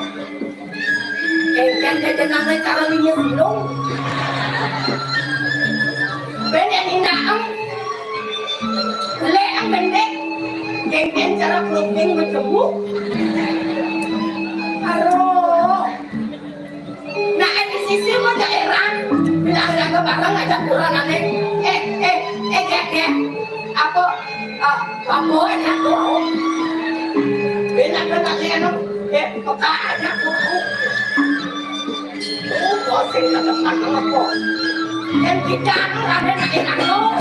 Engken dia jenang ni cara ni silung. Ben yang indah ang. Lek ang bendek. Engken cara pelukeng bertemu. Aduh. Nah, eh, di sisi mah daerah. Bila ada barang aja kurang aneh. Eh, eh, eh, eh, eh. Apa, ah, apa enak tuh? Bila ada tak lihat, eh, peka aja tuh. Oh, kosong ke tempat apa? Dan kita tuh ada nak enak tuh.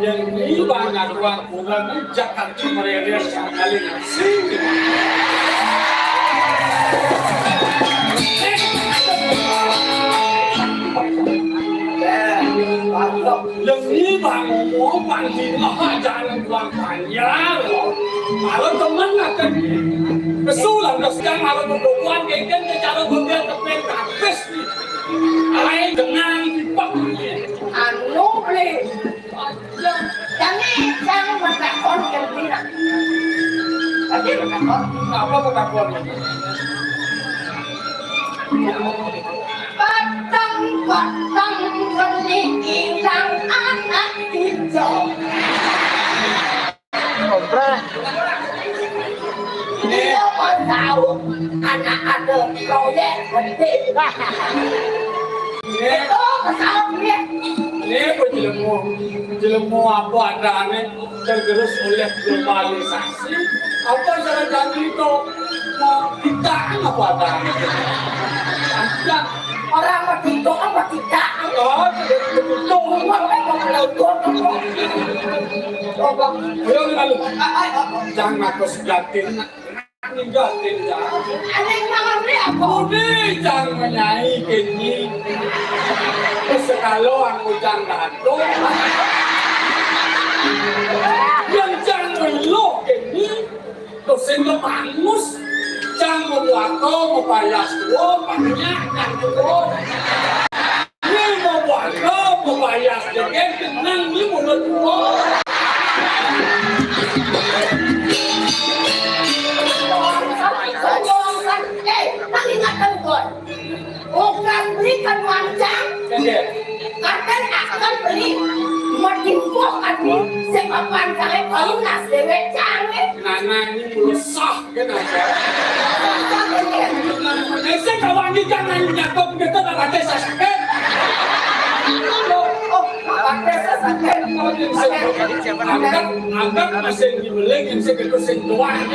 Yang ini banget uang bunga Jakarta mereres sekali nasi. Yang ini bangun mau panggil apa jangan buang panjang. Kalau teman akan kesulang terus kan kalau berdoa kengken secara berbiar tepen tapis. Alai dengan tipak. Anu le. Jani, jani matakon kempina. Tadi matakon. Apa matakon? Patang-patang beli ilang anak hijau. Kompra. Dia mau tahu anak ada proyek penting. Itu pesawat dia. Ini apa jelemu? Jelemu apa adanya tergerus oleh globalisasi? Apa cara ganti itu? Mau kita apa adanya? Ada orang mau tidur apa tidak? Oh, tidak betul. Apa yang mau melontot apa? Apa? Ayo, lalu. Ah, ah, ah. Jangan aku segatin. Ninggalin jang. Aning namane apa? Budi jang menyai kini. Sekalo anu jang datuk. Yang jang meluh kini. Tusin lepangus. Jang membuato, membayas tua, banyak jang tua. Ni mau buat apa? Mau bayar dengan tenang ni mulut gua. Eh, tak ingat kan kau? Bukan belikan mancang. Kakak akan beli. Makin kuat kan ni. Sebab pancangnya kau nas dewek cang, eh. Nana ni mulut sah. Ese kawan ni jangan nyakop kita nak pakai sasaken. Oh, pakai sasaken. Anggap, anggap masih dibeli yang segitu sentuhan.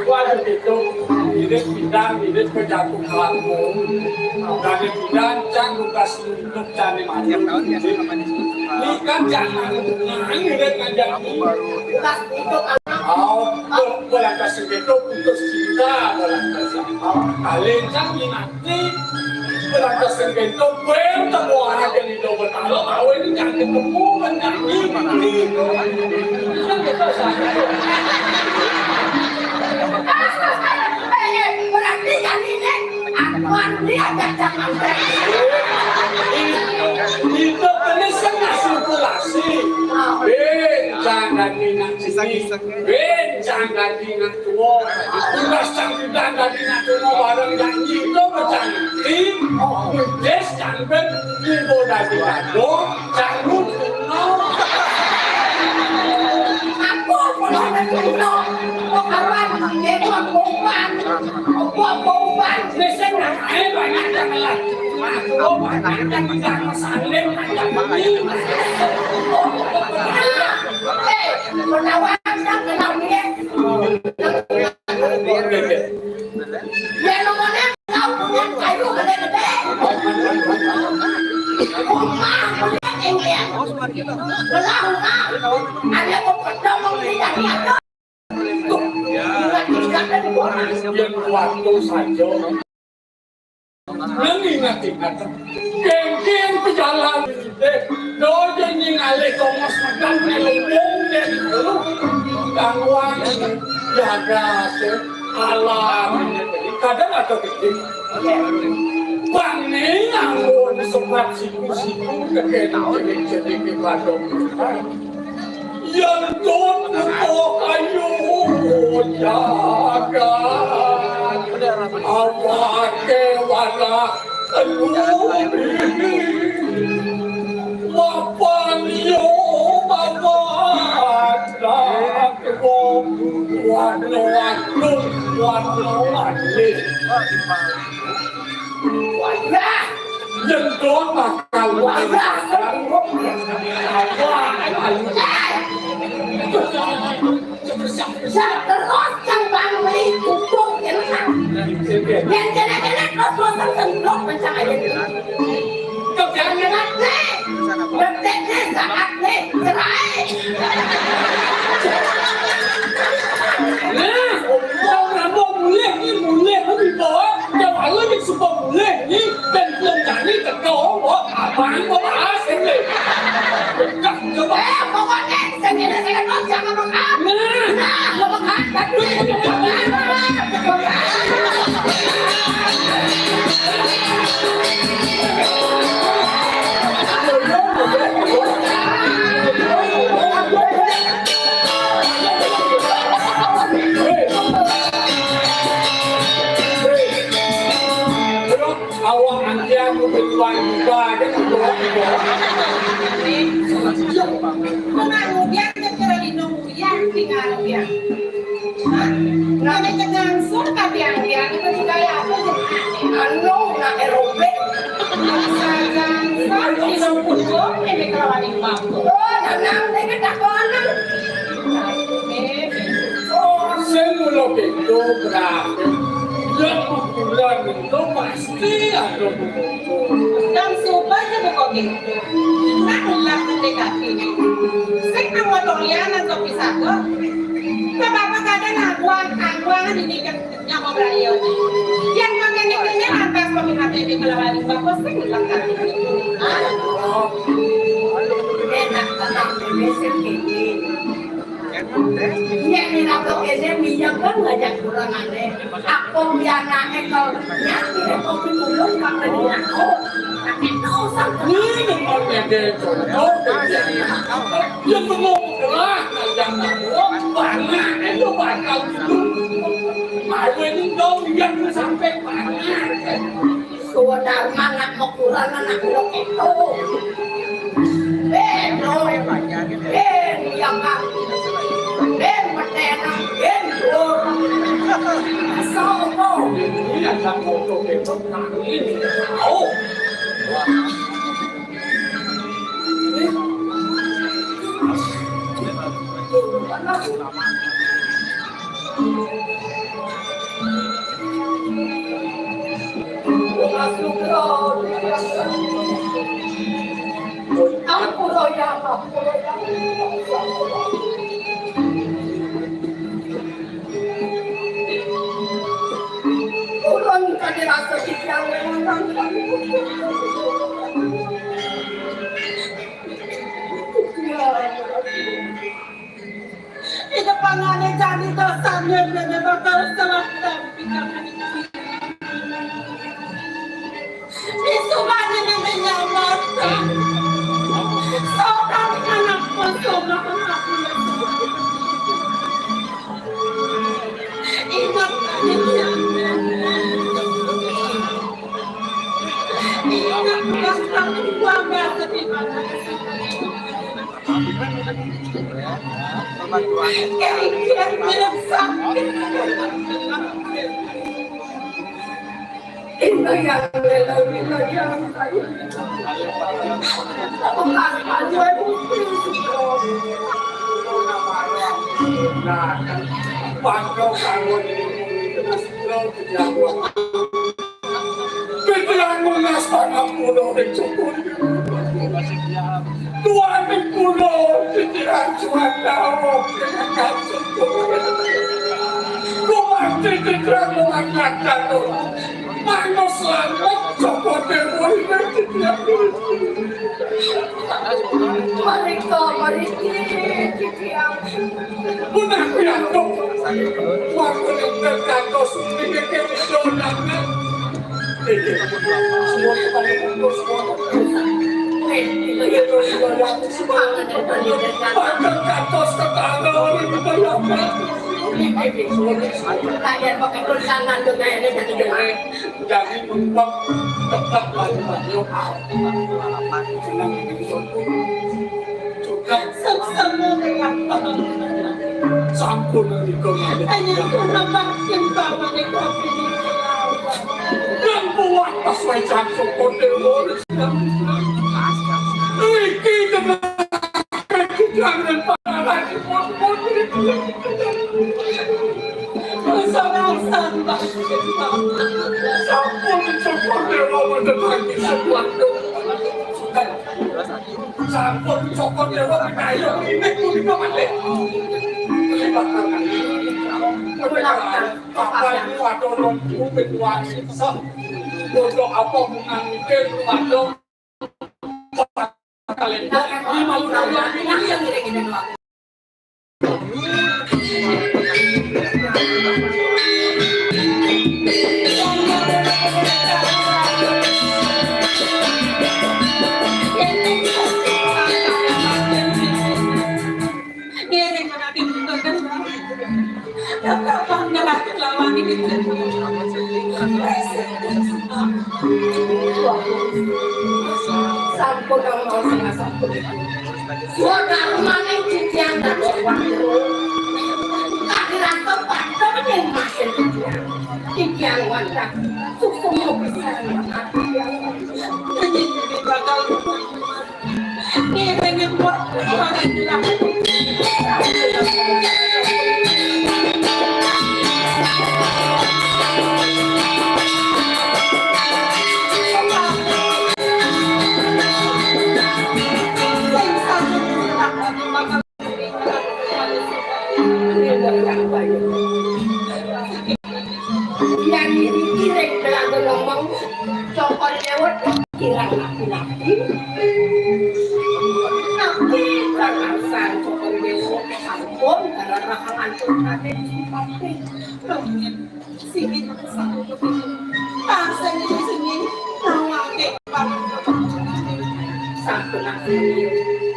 Waduh itu, ini pindah, ini kejatuh kamu. Dari pindah, cang lukas untuk cari mati. Ini kan jangan, nah, ini kan jangan. Lukas untuk Oh, bola kasih itu putus cinta, bola kasih. Oh, kalian kan minati, bola kasih itu gue temu orang yang itu bertalo, mau ini jangan ketemu, menyanyi, ini. Kan kita sakit. Berarti kan ini, aku dia ada jangan. Itu Ini sing ngasih kurasi. Bencang dadi nak cilik, bencang dadi nak tua. Tugas cang tidak dadi nak tua bareng janji itu bencang tim. Des cang ben tiba dadi kado, cang lu kuno. Aku kuno dan kuno. Kok karuan, dia tuh aku umpan. Aku umpan. Ini sing ngasih banyak yang lah. Yen waktu saja. Nang ingat-ingat. Kengken pejalan. Eh, do jeneng alih tongos medang nelubung den lu. Tangguan jaga alam. Kadang ada gede. Bang ni anggun sepat siku-siku kekena jenik-jenik di Badung. Yen tutup ayu jagat, awake walah telu. Mapan yo mapan, warna agung, warna alit. Wayah! Yen don bakal wayah! Wah, terus yang bang beli kupung yang menang. Yang kena-kena terus bosan sendok mencang aja. Kok jangan ngelak nih? Detik nih, saat nih, cerai. Nah, wong rambut mulih ni mulih ni bawa, yang lalu ni semua mulih ni, dan belum kali teka, wah, abang kau bahas ni. Dah, coba. Eh, pokoknya, saya kena, saya kena, jangan makan. Nah. Nah, jangan makan. Tapi, awak antian ku ketuan buka aja ketuan buka. Menang dia kira lindung dia tinggal dia. Hah? Nggak ada langsung tapi yang dia itu juga ya apa sih? Anu, nak aerobik. Saja, saja, ini kelawan imbang. Oh, tenang, saya kata kau anak. Sing mula beda berarti. Yen kuburan itu pasti ada kuburan. Dan supaya buka pintu. Nak ulah mendekati. Sing nang motor lianan tapi saga. Bapak kadang aguan, aguan ini kan nyapa beraya. Yang mengenai ini lantas kami hati di kelawali bapak sing ulah kami. Enak tenang ini sendiri. Nek ning aku kene minyak kan ngajak kurang aneh. Aku pianake kok nyati kok pitulung kok aku. Tapi tau sampe ngene kok dadi contoh. Ya bengong lah ngajak aku. Panas itu bakal gitu. Aku ini dong yang sampai panas. Suwa Dharma nak mekuran anak lo keto. Ben, no. Ben, yang kang. Ben, metenang. Ben, dur. Sopo. Ini ada foto keto. Nah, ini. Oh. Ampura ya, ampura ya. Purun kade rasa titiang. Ida pangane jani dosane dene bakal salah tampi. Isumane nene nyamata. Orang anak kosong, anak kosong. Ingat, ingat. Ingat, ingat. Pikiran lunas pangampura ring syukur. Tuhan ing kula pikiran suwandawok ing angkat syukur. Lumanti pikiran lumanti angkat. Manus langet syukur dewa ing pikiran. Mereka meriki pikiran. Punapi antuk. Wonten ing kantos niki kula dangan. Niki. Suwun paling putus, suwun. Niki, niki, niki, niki. Wonten kantos tetangga, niki, niki. Niki, suwun. Kalian pakai perusahaan tuh kayaknya jadi jelek. Jadi, tetap, tetap, tetap, tetap. Senang, niki, suwun. Sampun nika malih. Hanya kenapa timpang menika? Yang kuat pas wajah syukur dewa. Iki dengan jangan parah. Sampun syukur dewa, mboten lagi sesuatu. Sampun cokot dewa pitayo ini punika malih. Bapak ini waduh lompu pituwak siksa. Bodoh apa mengambil waduh. Kalian ini malu. Sampun, sampun. Swakarmaning titiang dados wantah. Kadirasa padha ning masin titiang. Titiang wantah suksma pisan. Bakal ngiringi buat orang. Yan niki ring Telaga Lembang, Cokor Déwa kirang laki-laki. Tapi kalasan Cokor Déwa sampun karena ancur kate sipate. Sini, sini, sini, nawake. Sampun aku.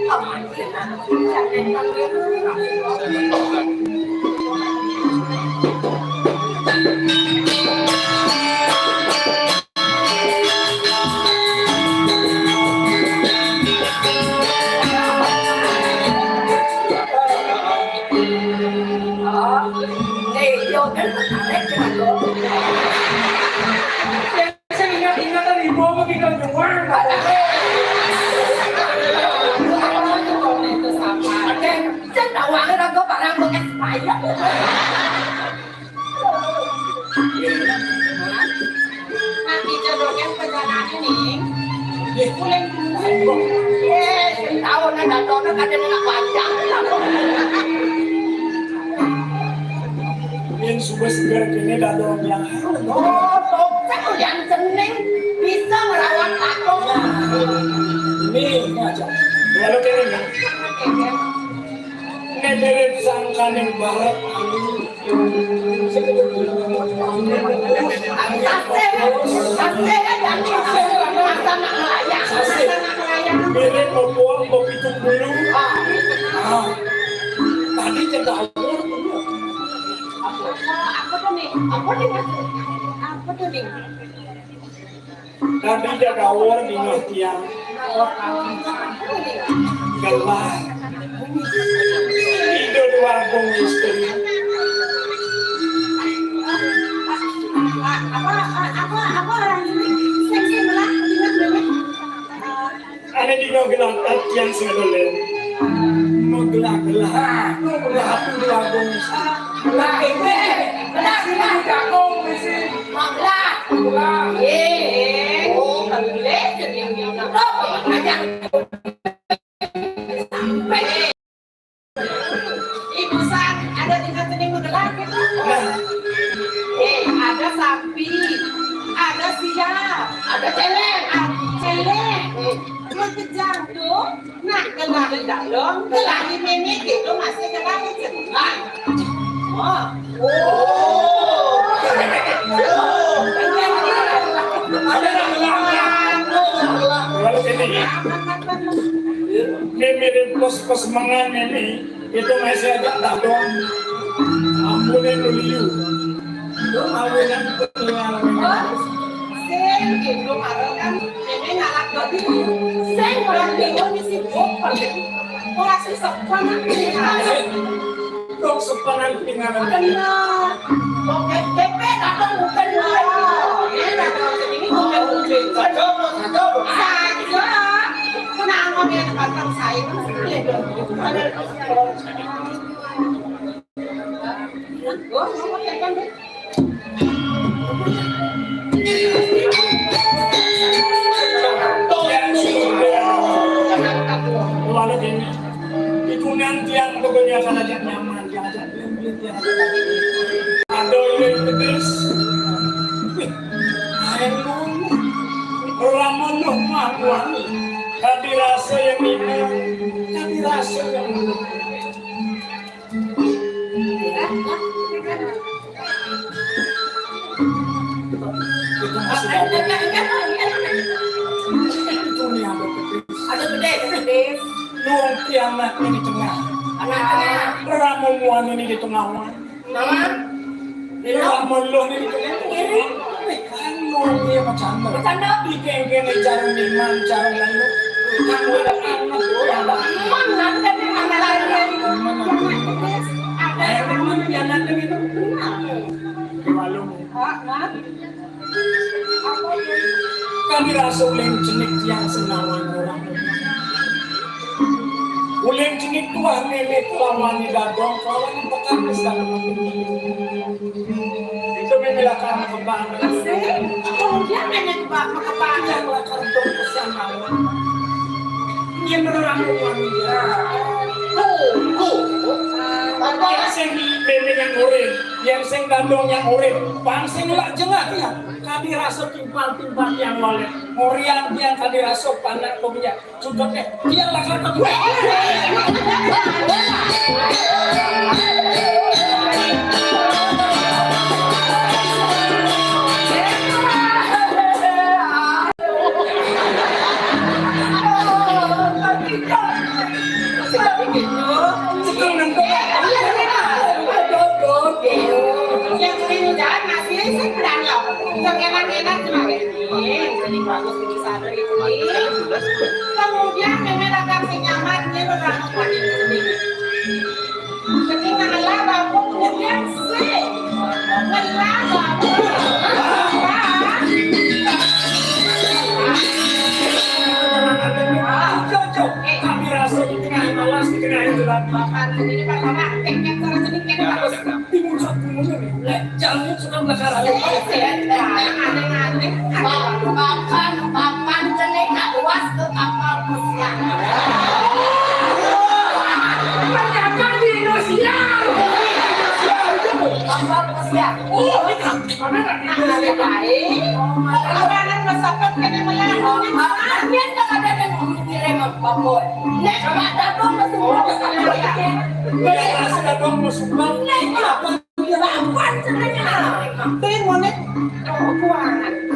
Aman, senang. Sing inget-inget ibu apa kita nyuwun. Sing tawange kanggo barang bekas payah. Nanti jodohnya perjalanan ini. Kuling. Eh, sing tahu nek datone kadang nak panjang. Yen suwe seger kene dadong yang. Oh, topeng yang cening bisa ngelawan patung. Ini, ini aja. Lalu kene ya. Nek dhewe sangkane barat. Sasih, sasih kan yang sasih, masa nak melayang, masa nak melayang. Mirip mau pulang, mau pitung dulu. Ah, tadi cedawur. Apa, apa tuh nih? Apa nih? Apa tuh nih? Tadi cedawur di tiang. Gelah. Itu dua bung istri. Apa, apa, apa, apa orang ini? Sing, sing, lah, ingat, ingat. Ada di gelang yang sing dolen. Mau gelah-gelah. Mau gelah aku dua bung. Lah, ini. Lah, sini di kampung, di sini. Mau gelah. Gelah. Ye. Oh, kalau boleh, jadi yang dia nak. Oh, banyak. Sampai. Ibu San, ada tingkat seni menggelar gitu. Eh, ada sapi, ada siap, ada celeng, ada celeng. Mau kejang tuh, nah, gelar dalam, gelar ini gitu, masih gelar kejang. Oh. Oh. Kalau ini, ini mirip pos-pos mangan ini. Itu masih agak tak dong. Ampun, itu liu. Itu mawinan pengenalan. Sing, itu baru kan ini ngalak dodi. Sing, orang bingung isi buku. Orang sih sepan. Dong sepanan pengenalan. Benar. Oke, D P datang bukan main. Ini datang ke sini bukan mungkin. Saja, saja. Saja. Kenapa dia tempat saya? Itu nanti yang pokoknya akan ajak nyaman, diajak beli-beli, diajak ada yang pedes. Wih, air lu. Orang menuh mamuan. Tadi rasa yang ini, tadi rasa yang ini. Itu masih ada. Itu nih ada pedes. Ada pedes, pedes. Nuang kiamat ini di tengah. Anak-anak. Ramuan ini di tengah. Nama? Ramuan ini di tengah. Ini. Kan nuang dia bercanda. Bercanda. Di geng-geng cara niman, cara lalu. Kan ada anak, oh, ya, Bang. Mana ada nih, mana ada nih? Ada yang mau dia nanti gitu. Malu. Ah, nah. Kami rasa uleng cenik tiang senawan orang. Uleng cenik tuah nenek kelawan ni dadong, kelawan ni pekan ni sedang. Itu memang lakar kembang. Kemudian nenek bak makabak. Yang lakar dong pesan malam. Yang orang rumah ni. Tuh, tuh. Apa yang sing memang yang urip, yang sing dadong yang urip, bang sing lak jengah ya. Kami rasa timpal-timpal yang molek. Ngorian dia kami rasa panak kopinya. Sudah eh, dia lah kata gue. Yang ini jangan masih seberang loh. Yang enak-enak kemarin. Ini jadi bagus di sana ini. Kemudian memang akan senyaman dia berangkat lagi ke sini. Jadi ngalah bapak kemudian sih. Ngalah bapak. Cocok. Kami rasa di tengah malas, di tengah itu lagi. Bapak sendiri, Pak, Bapak, kayak, kayak, kayak, kayak, Timun satu menit. Lek, jamu sudah melekar. Papan, papan cenik nak luas ke kapal pesiar. Ternyata di Indonesia. Kapal pesiar. Oh, ini mana di Indonesia? Kalau ada pesawat kena melengkung. Artinya tak ada yang ngomong di Remang Papua. Nek, Mak Dadong masih mau. Nek, Mak Dadong masih mau. Nek, Mak. Lawan ceritanya. Tim monet. Oh, kuat.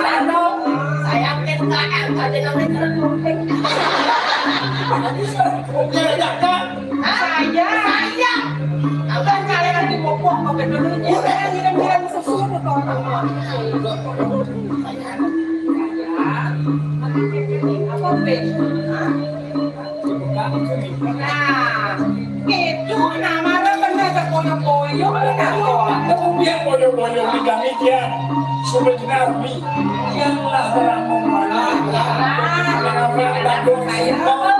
Anu, saya kan K L aja namanya keren komplit. Saya. Saya. Abang kalian lagi popok pakai dulunya. Udah, ini kan bilang sesuatu kok. Apa, Be? Hah? Nah, itu namanya benar boyo-boyo, benar boyo. Dia boyo-boyo di kami dia sudah dinarmi. Yang lah orang mau malah. Nah, kenapa takut saya? Halo,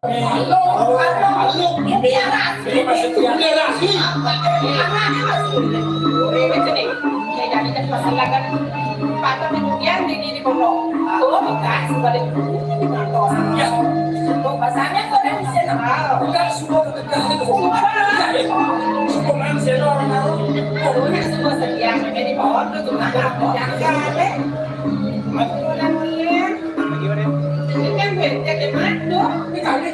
halo, halo. Ini, ini masih punya lagi. Ini jadi kan pasangan. Patut kemudian di, di pondok. Tuh, minta sebalik. Ya. Tuh, pasangan kok yang bisa kenal. Enggak, semua ketegangan itu. Semua orang tahu. Pokoknya semua setia. Jadi pohon tuh cuma aku yang kale. Aku orang lihat. Ini kan beda dengan tuh. Ini kali.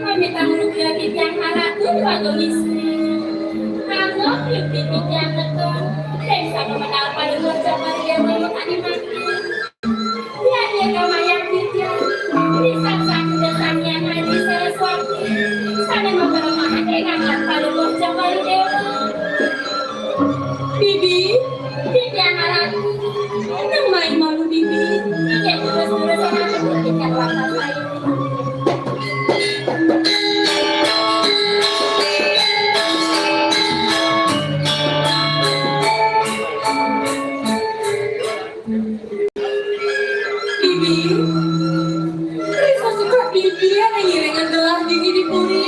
Kami tamu rugi lagi tiang anak tuh dua donis. Anggap yuk tiang betul. Dan satu menal pada luar jam hari yang mau tadi mati. Tiang yang kamayang tiang. Di saat saat udah samian hari saya suami. Sana mau bermahan dengan pada luar jam hari dewa. Bibi, Bibi anak aku. Nang mai malu Bibi. Bibi terus terus aku ikan lapar saya. Bibi, Risa suka Bibi ya ngiringan gelah dini di puri.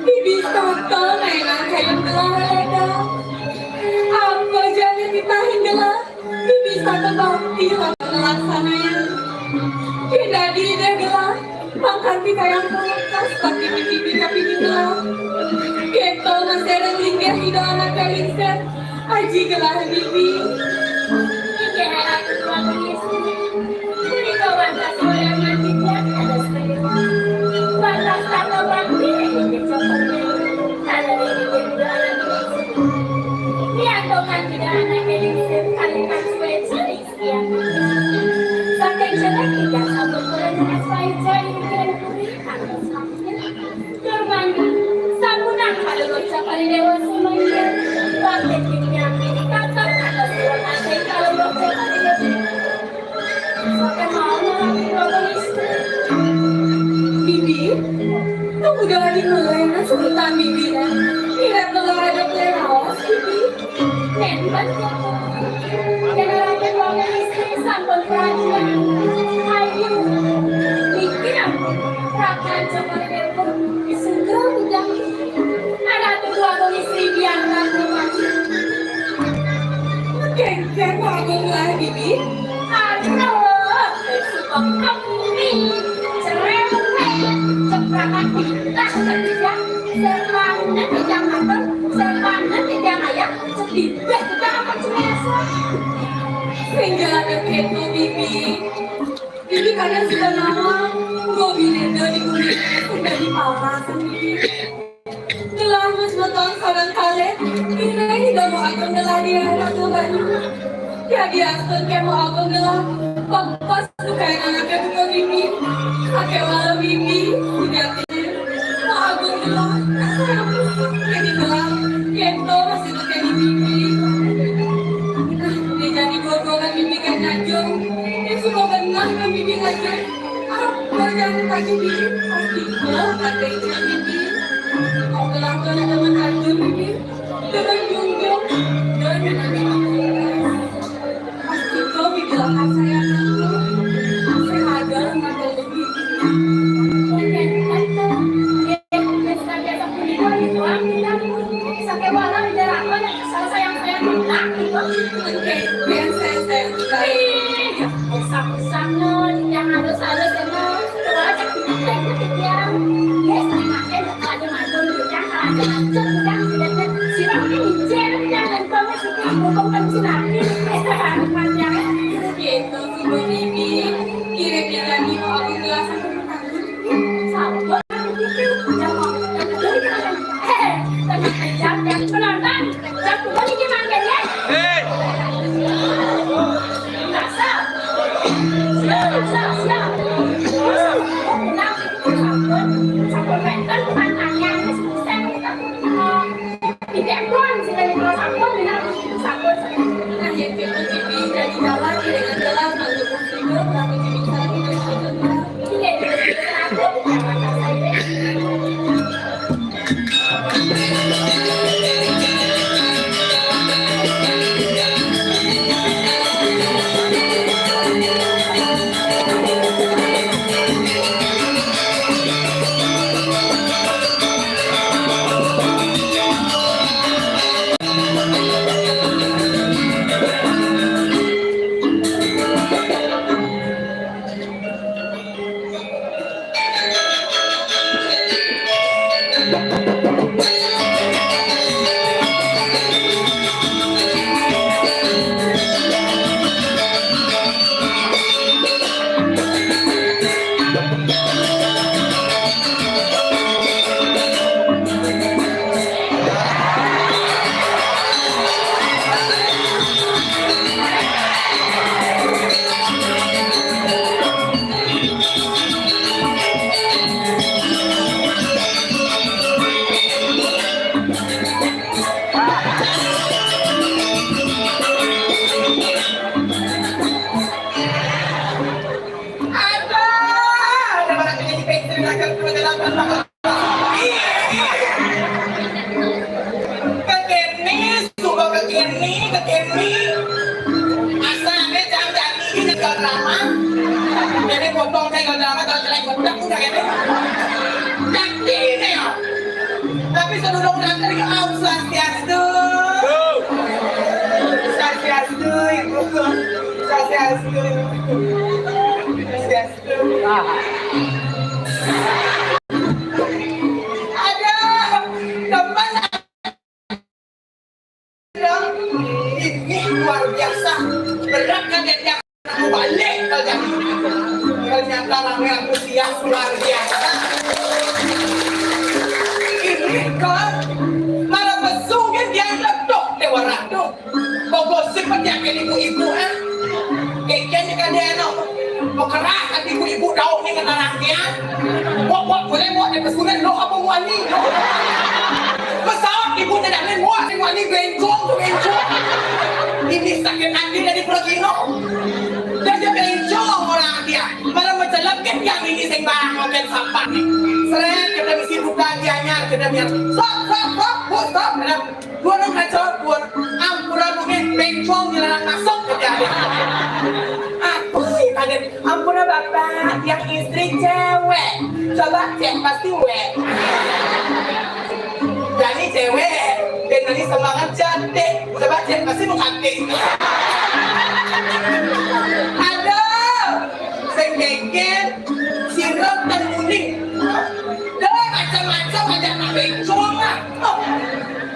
Bibi total naingan kayak gelah leda. Apa jadi ditahin gelah? Bibi satu bakti lawan laksanayan. Kita di ide gelah, mangkanti kayang kulkas, tapi bibi tapi gelah. Keto masih ada linggih ide anak kalingsir. Aji gelah bibi. Ike harap tuan istri. Beri kawan kasih yang nanti dia ada sekali. Batas kata bakti ini cocoknya. Ada di bibir dua anak istri. Niat dokan tidak anak istri. Kalikan suwe ceri sekian. Sampai jelek tidak sabun boleh dengan suwe ceri. Kalikan suwe ceri. Durmana, sampunang kaluluh Japari Dewa sumangga. Bakti titiang ini katon atas surat ate kaluluh Japari Dewa. Sampai mau ngalami rogo istri. Bibi, kamu udah lagi mulai nang sebutan bibi ya. Kira telur ada pleraos, bibi. Nembak ya. Generator ruangan istri sampun perhatian. Ayu, mikir ampun. Rakan coba telepon. Segera udah. Ada tuh ruangan istri biar rakan. Kengkeng ruangan lagi, Bi. Aduh, suka kami. Cerewet. Ceprakan kita ketiga. Serang Nek titiang matur, setan nek titiang ayah, sedih deh titiang akan sumasa. Sing jalan kéto, Bibi. Bibi kadang sudah nawang, gobi néda di bumi, sudah dipamas, Bibi. Gelah mas beton sareng kalih, iring ida mau ageng gelah di anak banyu. Jadi astun ké mau ageng gelah, pepes bukain anaknya bukan Bibi. Pakai walau Bibi, sujati. Mau ageng gelah, saya pusing jadi gelah. Kéto masih bukan Bibi. Nah, dia jadi gogolan Bibi kan ngajung. Dia suka benar kan Bibi ngajung. Apa jangan pagi Bibi, pasti gelah kata ibu Bibi. Kok gelah tuh ada teman ngajung Bibi. Dengan junjung, dan dengan Pasti kau di belakang saya nanti. Saya ada mata lebih. Oke, tante. Ya, biasa-biasa kuliah di luar kita. Sampai walau di dalam, saya sayang-sayang kita, gitu. Oke, biar saya, saya. Ih, usah-usah, no. Yang halus-halus, ya, no. Coba aja kita, kita, kita. Yes, saya makan. Aduh, ada orang jadi pengen cerita ke keluarga. Kekéné, suka kekéné, kekéné. Asalnya jam-jam ini nyekel drama. Jadi potong saya nyekel drama, kalau jelek bedak udah gitu. Jadi ini ya. Tapi sebelum nanti, Om Swastiastu. Swastiastu, Ibu. Swastiastu. Swastiastu. Aduh, teman. Ini luar biasa. Berat kan, yang mau balik kerja. Ternyata rame antusias luar biasa. Ini kan malah besungin dia letok Dewa Ratu. Mau gosip aja ke ibu-ibu, ah. Keken kan dia, no. Mau kerah kan ibu-ibu daun dengan anaknya. Mau, mau boleh mau ada pesunan, no, apa mau ani, no. Pesawat ibu tidak main, mau ada mau ani bencong tuh, bencong. Ini sakit hati dari Protino. Dan dia bencong orang dia. Malah mencelapkan yang ini sing barang makan sampah nih. Seret, kita mesti buka dianya, kita biar. Stop, stop, stop, bu, stop. Gunung Kacopur, ampura mungkin bencong dilarang masuk ke jalan. Aku kaget, ampura Bapak, yang istri cewek. Coba cek, pasti we. Jadi cewek, dan tadi semangat cantik. Coba cek, pasti mau cantik. Aduh, sing geger, sirot dan kuning. Deh, macam-macam aja nak bencong lah. Oh,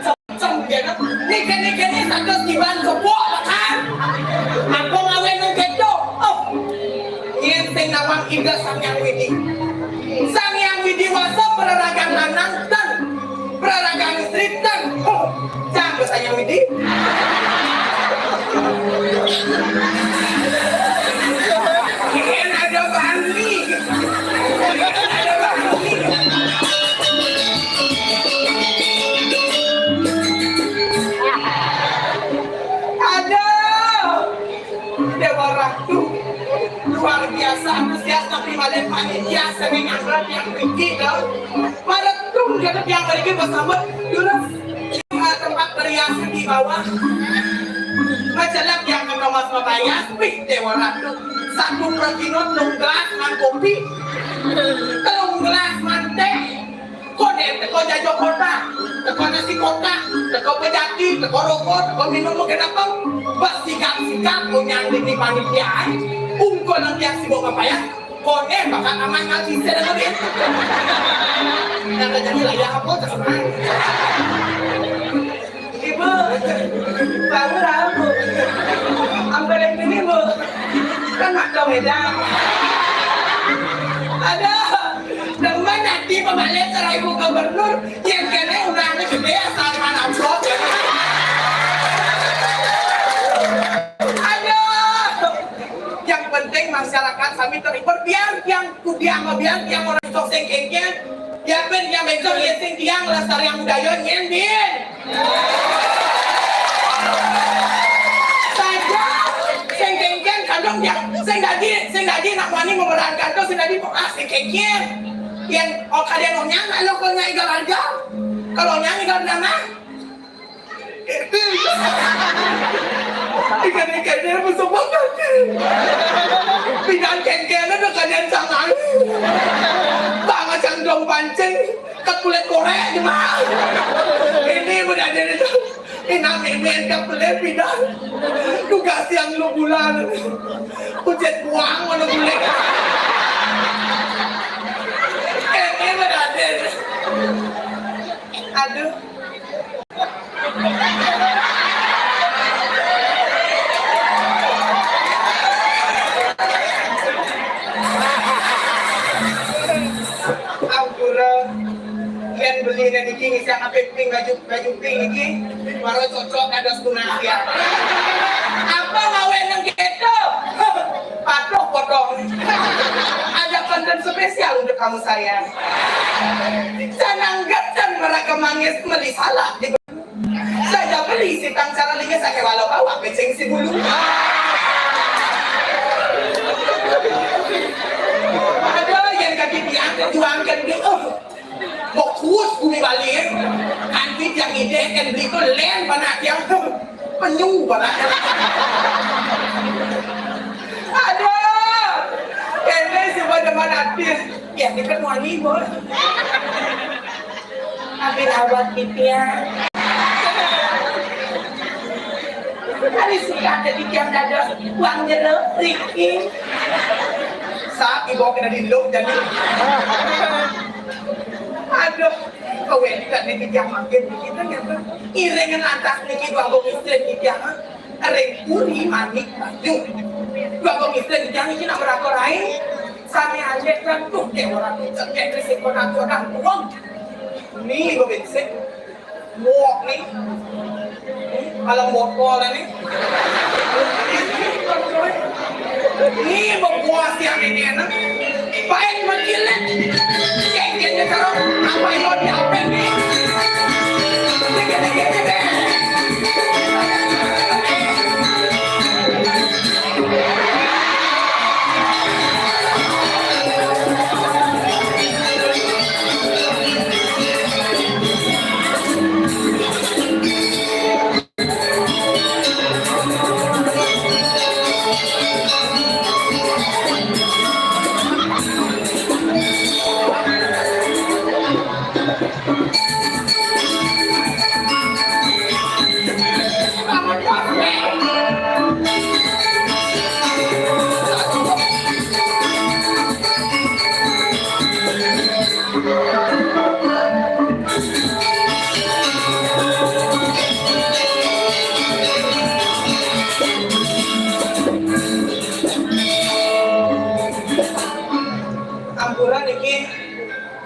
cem-cem kéné. Niki-niki né satus kiban kebo lah kan. Apa ngawé nang kéto? Oh, nyén sing nawang Ida Sang Hyang Widi. Sang Hyang Widi Wasa, praragan lanang ten, praragan istri ten. Oh, cang Sang Hyang Widi. Nyén ada bani. Nyén ada bani. Aduh, Déwa Ratu, luar biasa antusias tapi malih panitia sing angkat yang tinggi, dong. Maretung kita tiang mriki bersama terus, eh, tempat berhias di bawah. Macelep yang ke Thomas Matthias, wih, Déwa Ratu. Satu pratinut, telung gelas man kopi, telung gelas man téh. Koné teka Jayakarta, teka nasi kotak, teka pejati, teka rokok, teka minum makin apa. Bas sigap-sigap onyang dini panitia. Ungkul nang tiang sibuk ngapayah. Koné bakal aman ngalih sira ngerin. Nang kerjanya lah ya apa terserah. Ibu, bangun lah, Bu. Ambil yang ini, Bu. Kan mak dong, Eda. Aduh, demen hati pemalik serah Ibu Gubernur. Yang kena undangan gede asal mana amplop. Aduh. Yang penting masyarakat sami terhibur. Biar yang kudiang, biar yang orang sok sing kéngkén. Biar pun yang bencong, ya sing tiang lestariang budaya nyén, bin. Saja, sing kéngkén kadung dia, sing dadi, sing dadi nak wani memerankan to, sing dadi ah, sing kéngkén. Yang oh kalian onyang nak lo kena igal aja. Kalau onyang igal nama. Ikan-ikannya bersama kaki. Pinang kéngkén ada kalian sangai. Banget yang dong pancing. Kat kulit korek di mah. Ini udah ada itu. Inang mimin kat kulit pinang. Tugas yang lu bulan. Ujet buang mana kulit. Ini udah ada. Aduh. Ampura. Yén beli niki ngisi apa pink baju, baju pink niki. Baru cocok ada setunang ya. Apa ngawé nang kéto? Patuh potong. Ada konten spesial untuk kamu sayang. Sanang geten meraga manggis meli salah di Saja beli sitang cara lingis saké walau bawa bécéng si bulu. Aduh, yang kaki tiang juang kan di, oh. Fokus bumi Bali. Anti tiang ide kan beli ko lén panak tiang. Penyu panak. Aduh. Kéné si pada mana artis. Ya, di kan wangi, Bos. Ambil awak titiang. Hari suka ada titiang dados uang jero, Riki. Saat dibawa kena di lub jadi. Aduh, kau ini tak ada titiang makin kita nyata. Iringan atas niki dua bung istri titiang. Ring puri manik banyu. Dua bung istri titiang niki nak merakor aé. Sami alit kan tuh kayak orang tuh kayak risiko nak orang tuang. Ni ibu bensin. Muak ni. Kalau botol ni. Ni ibu buas yang ini enak. Baik menjilat. Kayak gini terus. Apa yang mau diapain ni? Dikit-dikit deh.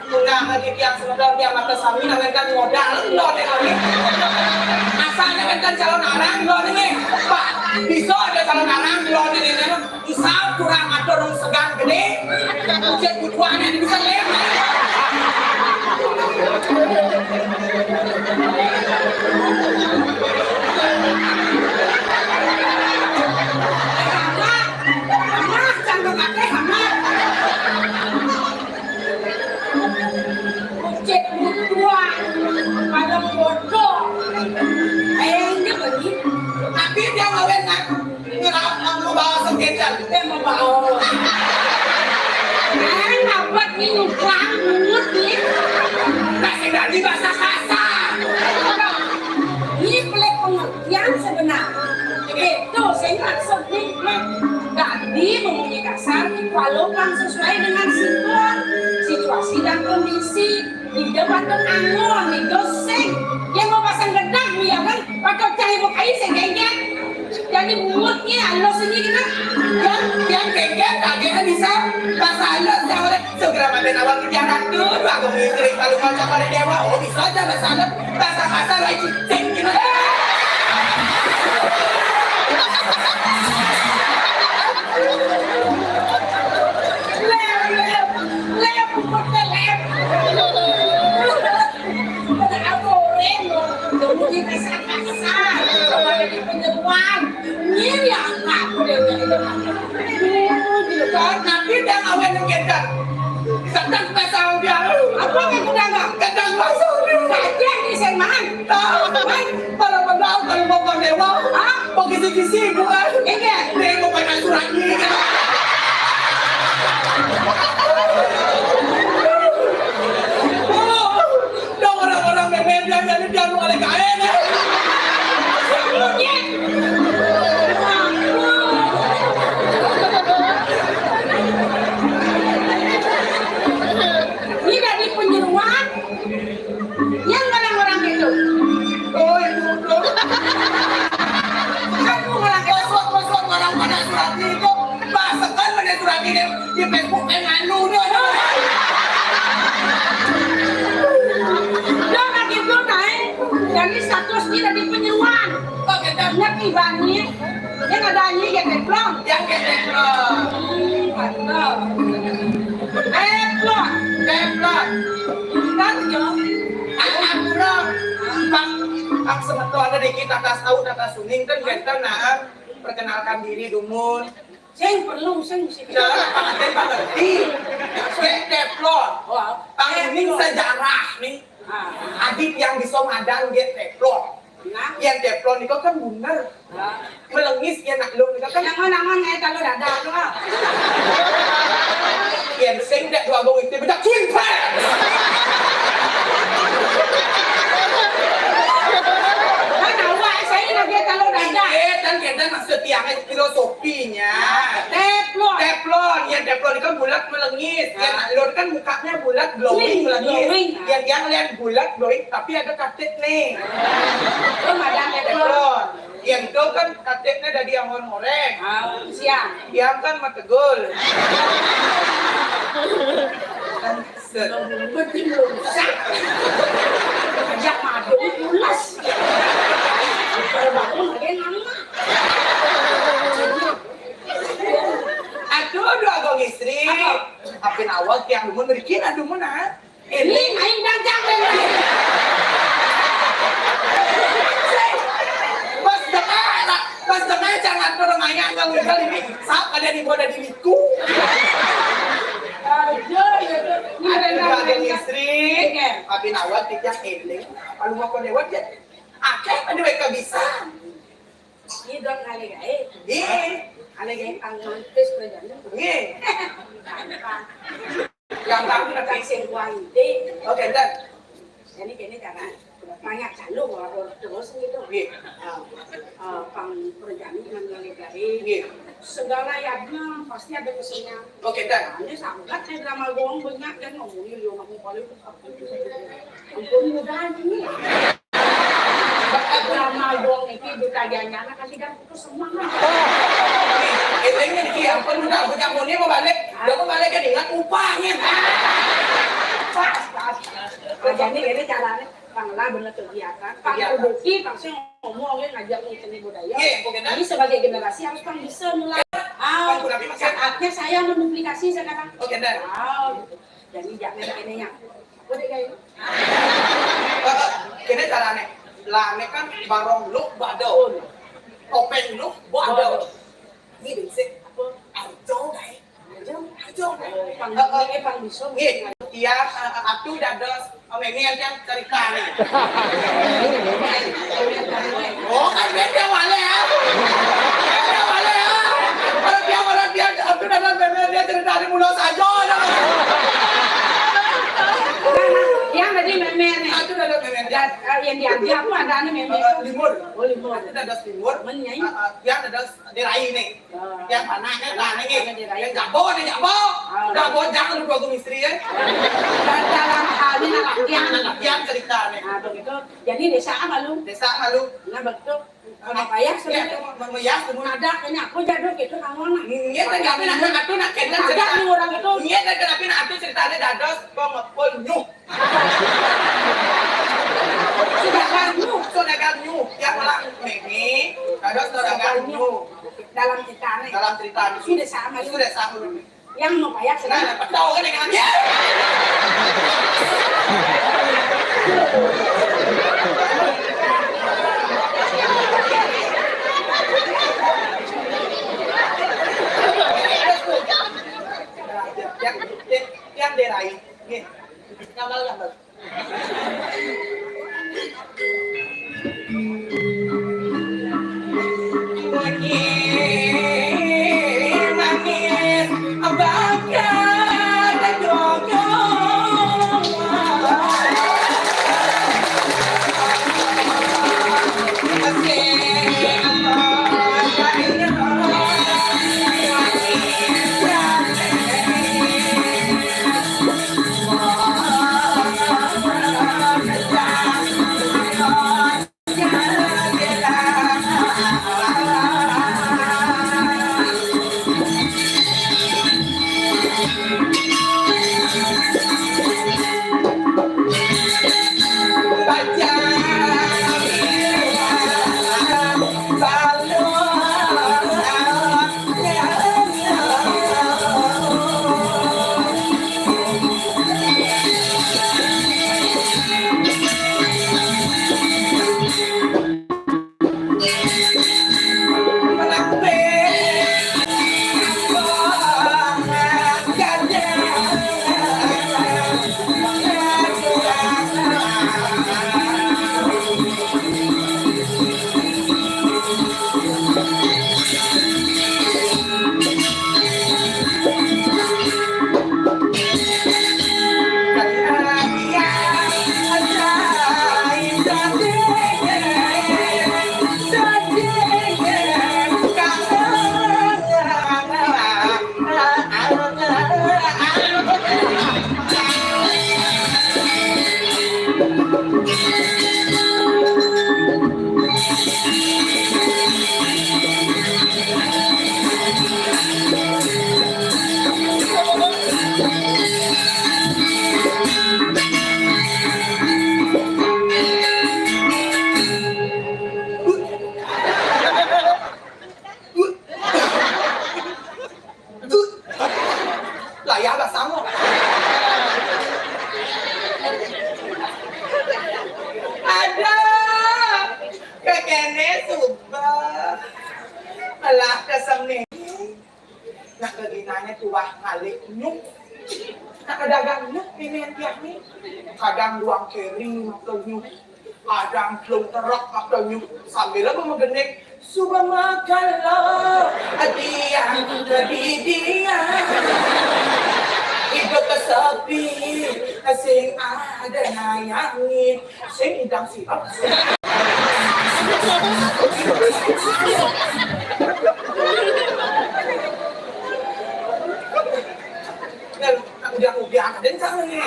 Nah, lagi tiang semeton, tiang mata sami, nah, wénten modal, lho, nih, nih. Asalnya wénten calon arang, lho, nih, nih. Pak, bisa ada calon arang, lho, nih, nih, nih. Misal kurang atur, rong segan gedé, kucing kutuannya bisa lem. Anak, anak, jangan pakai anak. Kucing kutuan, kalau bodoh. Kayaknya begitu. Tapi dia ngawin, nak. Ngerap, mau bawa sengketa. Eh, mau bawa. Eh, ngapa nih, nyuklang, bungut nih? Kasih tadi bahasa kasar. Ini pelik pengertian sebenarnya. Itu saya maksud nih, Mak. Tadi ngomongnya kasar, walau kan sesuai dengan situasi, situasi dan kondisi. Ida patut angon, ida sing. Yang mau pasang gedang, ya kan? Pakai cari bukain segengnya. Jadi mulutnya halus ini kena. Yang, yang gengnya kagetnya bisa bahasa halus, ya oleh segera mati nawar kerja ratu, aku ngistri kalau mau coba dewa, oh, bisa aja bahasa halus, bahasa kasar lagi cicing gitu. Lem, lem, lem, lem. Ada apa orang, dulu kita kasar, ada di penyeruan. Ini ya, apa dia? Kan, tapi dia awet kita. Sedang pasang dia. Apa yang udah nggak? Sedang pasang dia. Saja di seman. Tahu, kan? Para penau kalau mau pakai wau. Hah? Mau kisi-kisi, bukan? Iya. Dia mau pakai surat ini. Dong orang-orang memang dia jadi dia mau ada kain, ya. Ini dari penyeruan yang orang-orang itu. Oh, itu tuh. Kan orang itu, orang pada surat itu. Bahasa kan pada surat ini di Facebook yang anu dia. Dia lagi tuh naik. Jadi status kita di penyeruan. Oke, dan ngerti banget. Yang ada ini ya teflon. Yang ke teflon. Hmm, betul. Teflon. Teflon. Kan, Jo? Anak kurang. Bang, Bang semeton ada dikit atas tahu, atas suning, kan ganteng, nah. Perkenalkan diri, dumun. Sing perlu, sing sih. Jangan pakai mengerti. Kayak teflon. Wah. Pang ini sejarah nih. Ah. Adit yang bisa madan dia teflon. Nah. Yang teflon itu kan bener. Nah. Melengis dia nak lu itu kan. Nangon, nangon, eh, kalau dada tuh. Yang sing dek dua bau itu beda cinta. Kan awak saya lagi kalau dada. Eh, kan kita maksud tiangnya filosofinya. Teflon. Teflon, ya teflon itu kan bulat melengis. Ya, nah, lo kan mukanya bulat glowing, melengis. Glowing. Ya, yang lihat bulat glowing, tapi ada katik nih. Belum ada teflon. Teflon. Yang itu kan katiknya dari yang goreng. Ah, siang. Yang kan mategul. Kan set. Betul rusak. Ajak madu pulas. Kalau bangun lagi nama. Aduh, aduh, Agung Istri. Apa? Apin awal tiang dumun, berikin aduh mun, ah. Ini aing dagang deh. Pas dengar, pas dengar jangan pernah nanya, Bang Rizal ini. Saat ada di boda diriku. Aduh, ya tuh. Ini ada Agung Istri. Oke. Apin awal tiang eling. Kalau mau kau lewat ya. Akeh kan duit kebisan. Iya, dok, ngalih gaé. Iya. Ngalih gaé pang mantis kerjanya. Iya. Gampang. Gampang, tapi sing kuah inti. Oke, dok. Jadi gini cara. Banyak jalur, terus gitu. Iya. Ah, ah, pang kerjanya cuma ngalih gaé. Iya. Segala yadnya pasti ada kesennya. Oke, dok. Nah, ini sangat saya drama gong banyak dan ngomongin yo, ngomong paling ampun, udah ini. Lama dong, iki duta janyana kasih kan putus semangat. Itu ini, ya ampun, udah aku campurnya mau balik. Udah mau balik kan ingat upahnya. Pak, Ini, ini caranya, pang lah bener kegiatan, pang kegiatan. Produksi, pang sing ngomong, ngajak nih seni budaya. Iya, yang pokoknya. Jadi sebagai generasi harus pang bisa mulai. Ah, pang kudu bisa. Saatnya saya menduplikasi sekarang. Oke, dah. Wow, gitu. Jadi jangan ini ya. Udah kayak ini. Eh, eh, ini caranya. Lah, ini kan barong lu badau. Topeng lu badau. Ini sih, apa? Arjo, guys. Aja, aja. Pang, eh, eh, pang bisa. Nggih, tiang, eh, eh, atu dados, eh, mémé tiang ceritane. Oh, kan beda wale ya. Beda wale ya. Kalau tiang, kalau tiang atu dados mémé tiang ceritane mula saja. Nah, nah, tiang tadi mémé nih. Atu dados mémé tiang. Dan, eh, yang diambil apa ada anu mémé? Eh, limur. Oh, limur. Atu dados limur. Men, Nyai. Eh, eh, tiang dados dirai nih. Yang mana? Yang mana nih? Yang jabo, yang jabo. Ah. Jabo jangan lupa aku istri ya. Dan dalam hal ini latihan. Latihan cerita nih. Nah, begitu. Jadi desa apa lu? Desa apa lu? Nah, begitu. Kalau payah ya, sebenarnya. Meyas semua. Ada kayaknya aku jadul gitu kamu nak. Iya, tapi aku nak, aku nak cerita. Ada nih orang itu. Iya, tapi nak aku ceritanya dados kok ngepul nyuh. Sudah ganyuh. Sudah ganyuh. Yang orang mémé, dados sudah ganyuh. Dalam cerita nih. Dalam cerita nih. Sudah sama. Sudah sama. Yang mau kayak nah, nah, betul kan dengan dia. Yang, yang, yang daerah ini. Nggih. Ngambel, ngambel. Lah ya, lah sama. Aduh, kekene suba. Malah keseme. Nah, keginanya tuah ngalih nyuk. Nah, kedagang nyuk ini yang tiap nih. Kadang duang kering atau nyuk. Kadang belum terok makanya sambil apa menggending. Suba makan lo, diam, diam. Hidup sepi, sing ada nayangin. Sing idang sih. Udah, udah, ada yang jangan nih.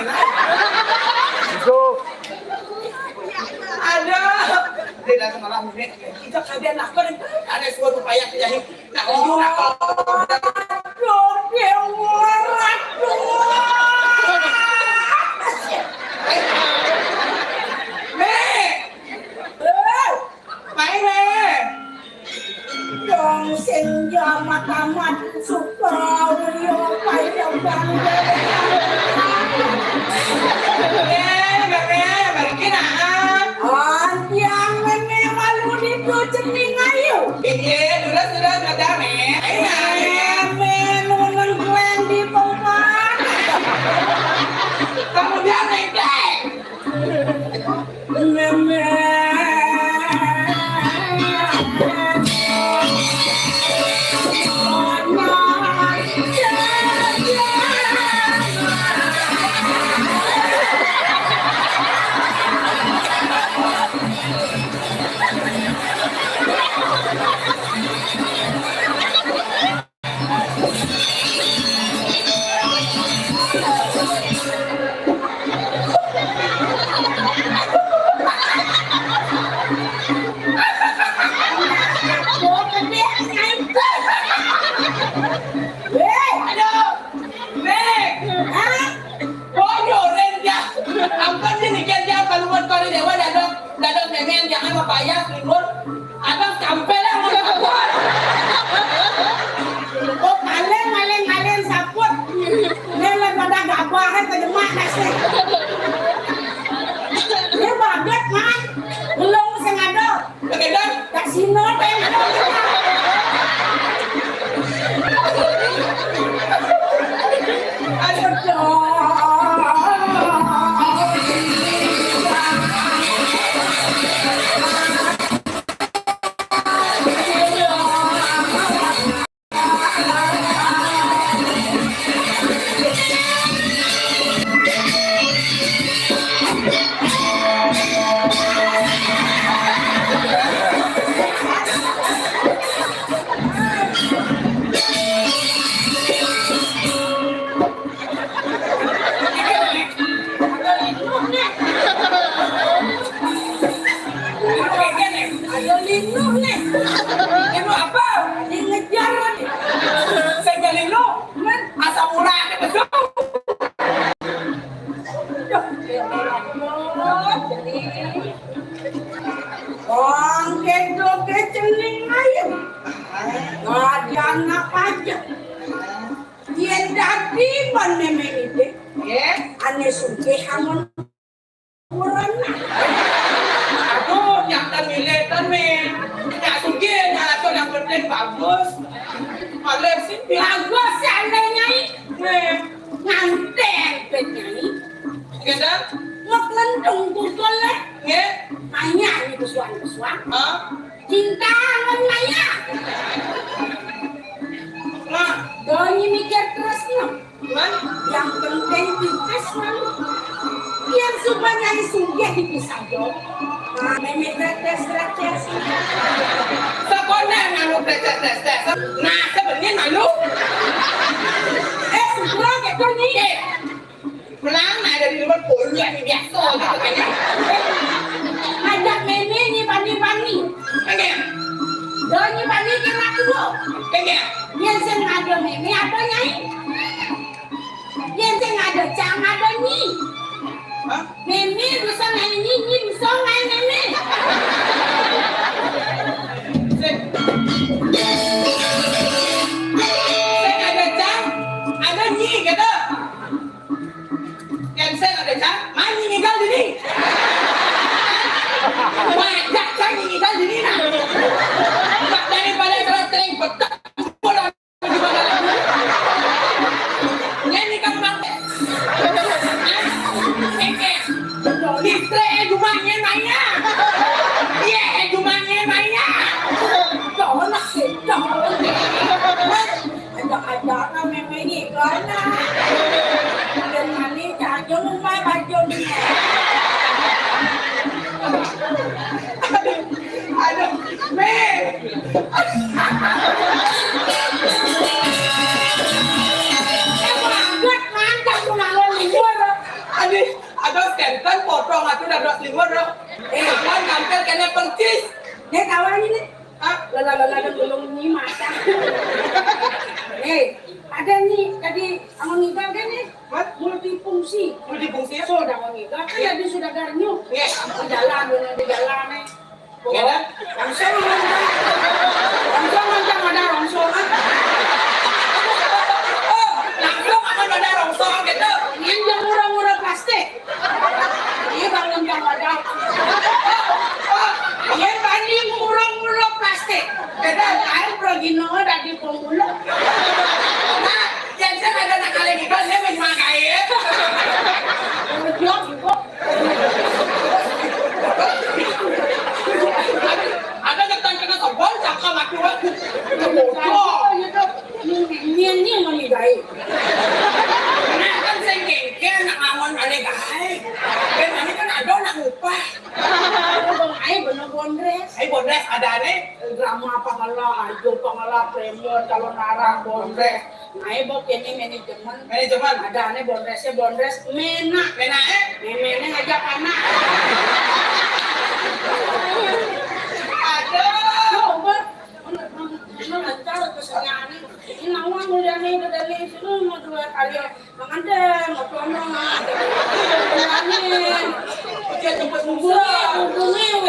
Itu. Ada. Dia datang malam ini. Kita kalian apa? Ada suatu payah jadi. Nah, oh, aduh, Dewa, aduh. Ada nenek jangan apa ya, libur. Ada sampai lah, mau libur. Oh, kalian, kalian, kalian saput. Ini pada gabah, eh, pada mak nasi. Ini baget, man. Belum sengaja. Begitu? Tak sino, teh. Aduh. Ayo, linglung nih. Linglung apa? Ini ngejar nih. Saya linglung. Asam urat, betul. Bangke joget cening ayu. Ngadian apa aja? Yen dadi mon meme ide. Nggih. Ane sugih amun kurang. Aduh, nyata miletan, men. Nyak sugih, nyak atur yang penting bagus. Paling sih, bagus, seandainya ini. Men. Ngantek, ben, Nyai. Nggih, Dang? Ngok lentung kukul, eh. Nggih. Tanya ini kesuan-kesuan. Hah? Cinta ngon Maya. Nah. Donyi mikir terus, no. Cuman? Yang penting titis, no. Yang supaya Nyai sugih dipisah, dong. Nah, meme tetes, tetes. Sekolah nganu tetes, tetes. Nah, sebenarnya malu. Eh, segera gitu nih. Eh. Pulang, nah, dari luar pulang, biasa gitu kan, ya. Ngajak meme nyi pani-pani. Oke. Dong nyi pani kena dulu. Oke. Yen sing ada meme, ada nyai. Yen sing ada cang, ada nyi. Hah? Meme bisa main nyi, nyi bisa main meme. Sing, sing ada cang, ada nyi, gitu. Yang saya ada cang, main nyi ngigal dini. Wajah cang nyi ngigal dini, nah. Daripada kalau tering betul. Nyanyi kan bang. Eke. Distre, eh, cuma nyen maya. Iya, eh, cuma nyen maya. Jangan nak, jangan. Ajak-ajak nak memang ni kan. Dan mani cajung mai baju ni. Aduh, Mé. Aduh, aduh, stanton potong atuh dados liwur, loh. Eh, aman kantor kena percis. Dia kawan ini. Hah? Lelah-lelah dan belum nyimak. Eh, ada nih tadi sama Ngigal kan nih? Hah? Multifungsi. Multifungsi ya? Sudah Ngigal kan tadi sudah garnyuk. Iya. Di jalan, bener di jalan nih. Iya, dah. Langsung nonton. Langsung nonton ada rongsongan. Oh, langsung akan ada rongsong gitu. Ini yang murah-murah plastik. Iya, bangun yang ada. Iya, banding murah-murah plastik. Beda, lain pergi nongol dari pemulung. Nah, yang saya ada nak kali gitu, saya main makai. Udah, gitu. Ada datang kena sobol, cakap aku. Bocor. Ini, ini mau digawe. Nah, kan sing kengken nak ngangon kali gawe. Ben ini kan ada nak ngupah. Bang, ayo bener bondres. Ayo bondres, ada nih. Drama apa kalah, ayo apa kalah, premon, calon arah, bondres. Nah, ibu kene manajemen. Manajemen. Ada ane bondresnya bondres mena. Mena, eh? Memene ngajak anak. Aduh. Coba. Mana, mana, mana lancar kesenangan. Ini nawang udah nih, udah dari sini mau dua kali. Mangan deh, mau kono. Oke, tempat mumpung. Mumpungnya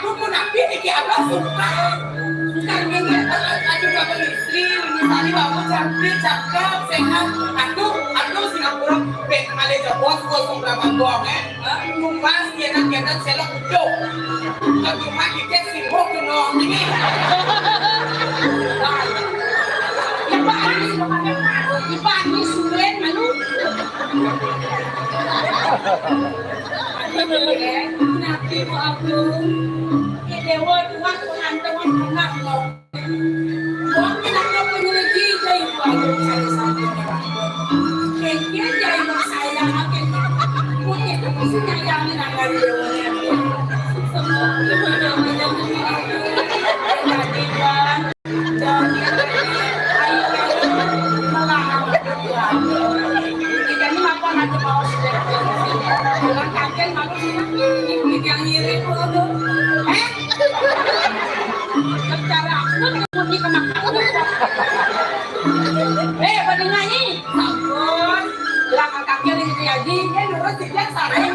Aku pun napi niki abah suka. Karena aduh, kamu istri, misalnya kamu cantik, cakep, sehat. Aduh, aduh, Singapura, bek Malaysia bos, bos sebelah bangkong, eh. Hah? Numpang, kianan, kianan, selok, utuh. Kau cuma kita sibuk, no, ini. Iban ni, iban ni, sulit, malu. Nabi mu aku, ke dewa tuan pengantaman anak kau. Wong kita punya rezeki, jai mu aku, saya satu. Kengkir, jai mu saya, makin. Putih tu mesti nyayang ni nak kali dewa ni. Semua, semua, semua, semua. Jadi, Tuan. Eh, pada nyanyi. Sampun. Lah, kaki ada gitu ya, Ji. Eh, nurut sih, Jan, sarai.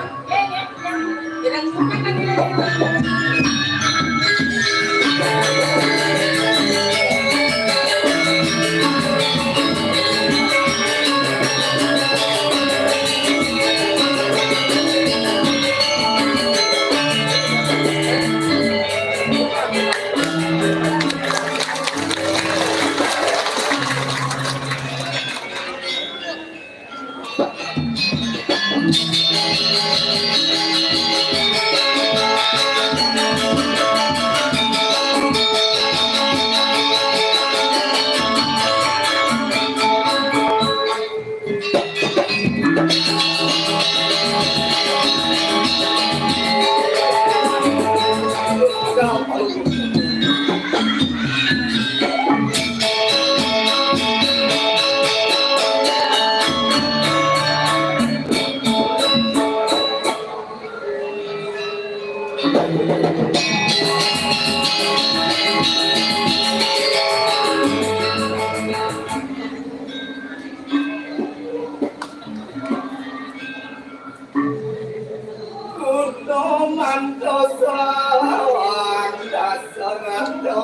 Kuno mantosa lawang dasaranda,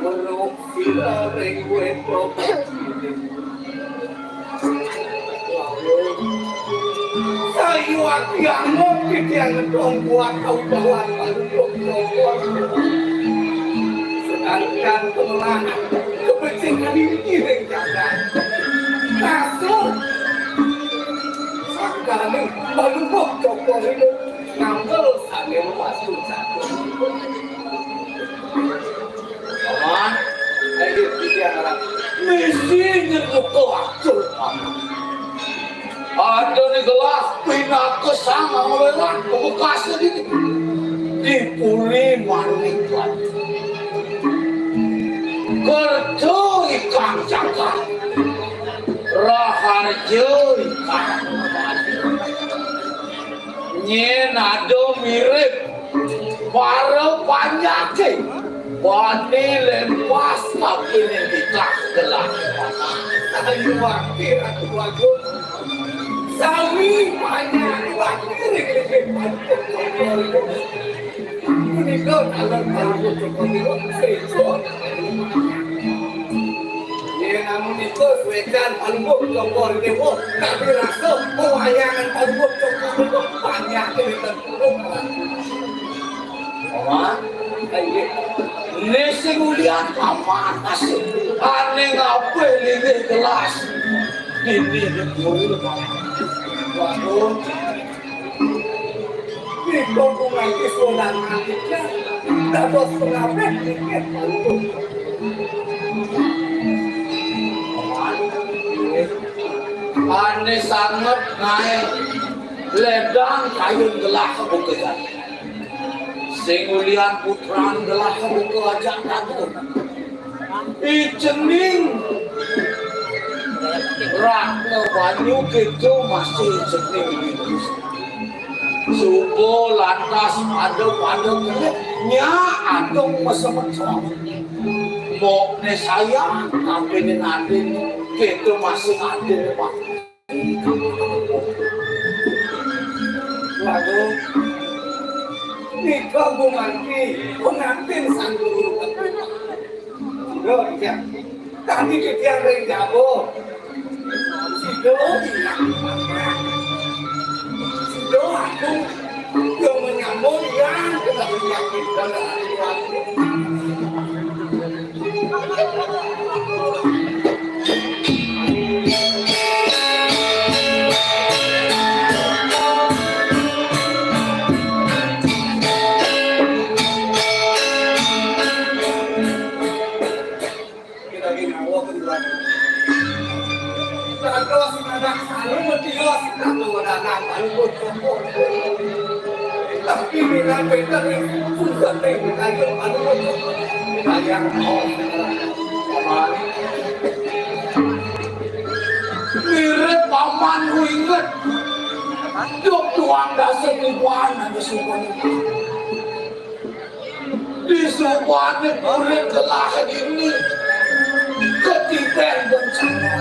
weruh sira ring wedok. Sayuwakti angon titiang ngetong buat kaubawan panutup nomor. Sedangkan kemelah kebeci Sing kadiri ring jagat. Kasur. Sakdaning palumpuk cokor rindu, ngambil sambil masuk satu. Paman, ayo kita ngarang. Misi nyen buka akul, Paman. Adané gelah pinaka sang angleran pamekasé dini. Di puri Manik Batu. Kerta ikang jagat. Raharja ikang batu. Nyén ada mirip para panjaké. Bani lempas kapining titah gelah. Ayu wakti Ratu Agung. Sami panjang wakti ring lempas. Punika taler Prabu Cokor Dewa. Sesuk. Yén namun itu suécan Prabu Cokor Dewa. Tapi rasa pewayangan Prabu Cokor Dewa panjang wénten. Ora? Né sing ulian paman asik. Ané ngabéh linggih gelas. Dini dipuri paman. Waduh. Nika ku nganti sunan antiknya. Dados pengabéh linggih. Paman. Ané sanget naé ledang kayun gelah buka. Sing ulian putran gelah buka ajak kagun. I cening Ratna Banyu kéto masih cening. Suba lantas pada-pada ngelit, nyak adung mesemeton. Mbokné sayang, tapi né nadin, kéto masih adin, Pak. Waduh. Nika gumanti pengantin Sang Guru. Lho, iya. Tadi titiang ring jaba. Sida ilang. Sida aku yang menyambung yang kita penyakit dan Mirip paman ku inget. Duk tuang dasa tiban ada sumpah. Di subané kurit gelah dini ketiben bencana.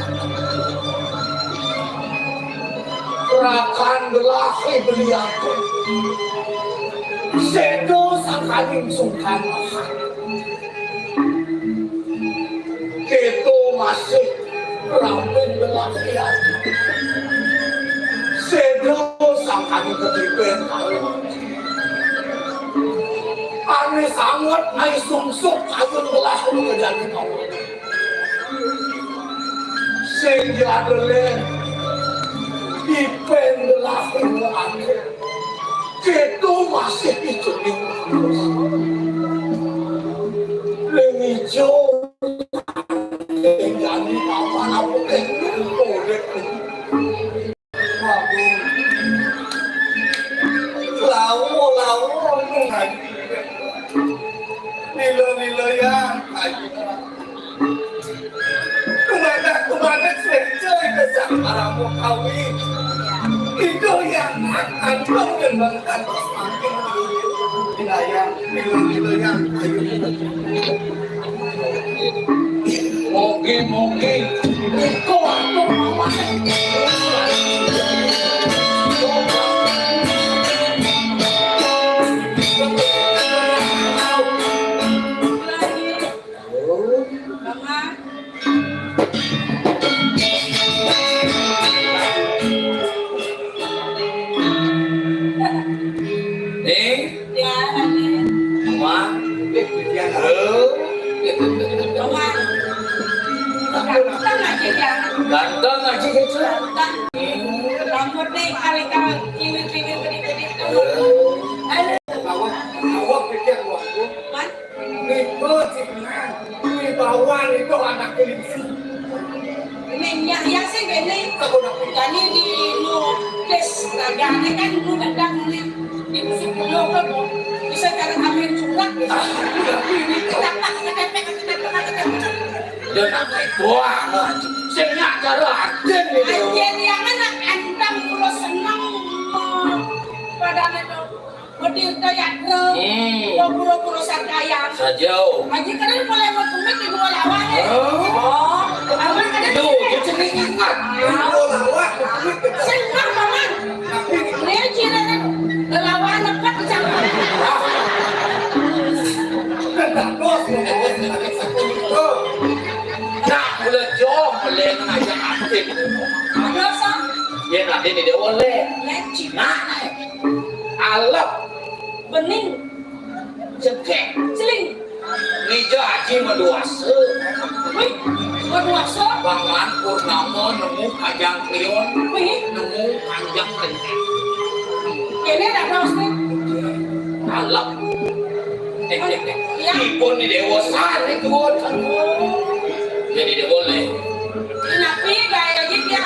Rakan gelah beli aku. Séda sakaning sungkan. Kéto masih ramping gelah liat. Séda sangkani ketiben. Ané sanget ai sungsuk kayun gelah kejadi kau. Sing jadelen ipen gelah aku. Kéto masih ijo ning. Ning ijo. Ning jani papan apa ning urip. Lawo, lawo, ning lila, lila ya. Kumanak, kumanak, sing coy, kesang para mukawi. Itu yang akan kau kembangkan. Wilayah, wilayah, ayo. Mogi, mogi. Iko atur mamané. Nih. Ya, Raden. Wah. Halo. Wah. Ganteng aja gitu. Rambut nih, kali-kali, kiwir-kiwir, gede-gede. Aduh. Awak, awak pikir waktu. Man? Niku, Cik Man. Wibawa niku anak kelinci. Ini Yahya sih gini. Aku udah punya. Jadi di nu des rajane kan nu dadak ini. Di musim kedua kan bisa cara ambil curang. Ah, iya, ini. Kita tak ketepek, ketepek, ketepek. Dia nak doang, sing nyak cara aden iki. Anjen yang anak antang kula seneng. Padahal itu. Wedi uta yatra. Hmm. Kula pura-pura sadaya. Saja. Aji keren boleh mau kemit di dua lawan ya. Oh. Oh, aman ada. Yo, itu sering ingat. Dua lawan. Sing mah, Paman. Ini ciri lelawan lepat campur. Nah, udah jauh, boleh ngajak aktif. Ada, Sam? Ya, nanti tidak boleh. Lecin. Nah, alap. Bening. Cekek. Celing. Nija aji maduasa. Wih, maduasa. Bangan purnama nemu kajang krion. Wih. Nemu panjang lengkap. Ini ada bos nih. Alap. Eh, eh, eh. Iya. Ipun di dewa sari kuat kan. Jadi dia boleh. Kenapa gaya gitu ya?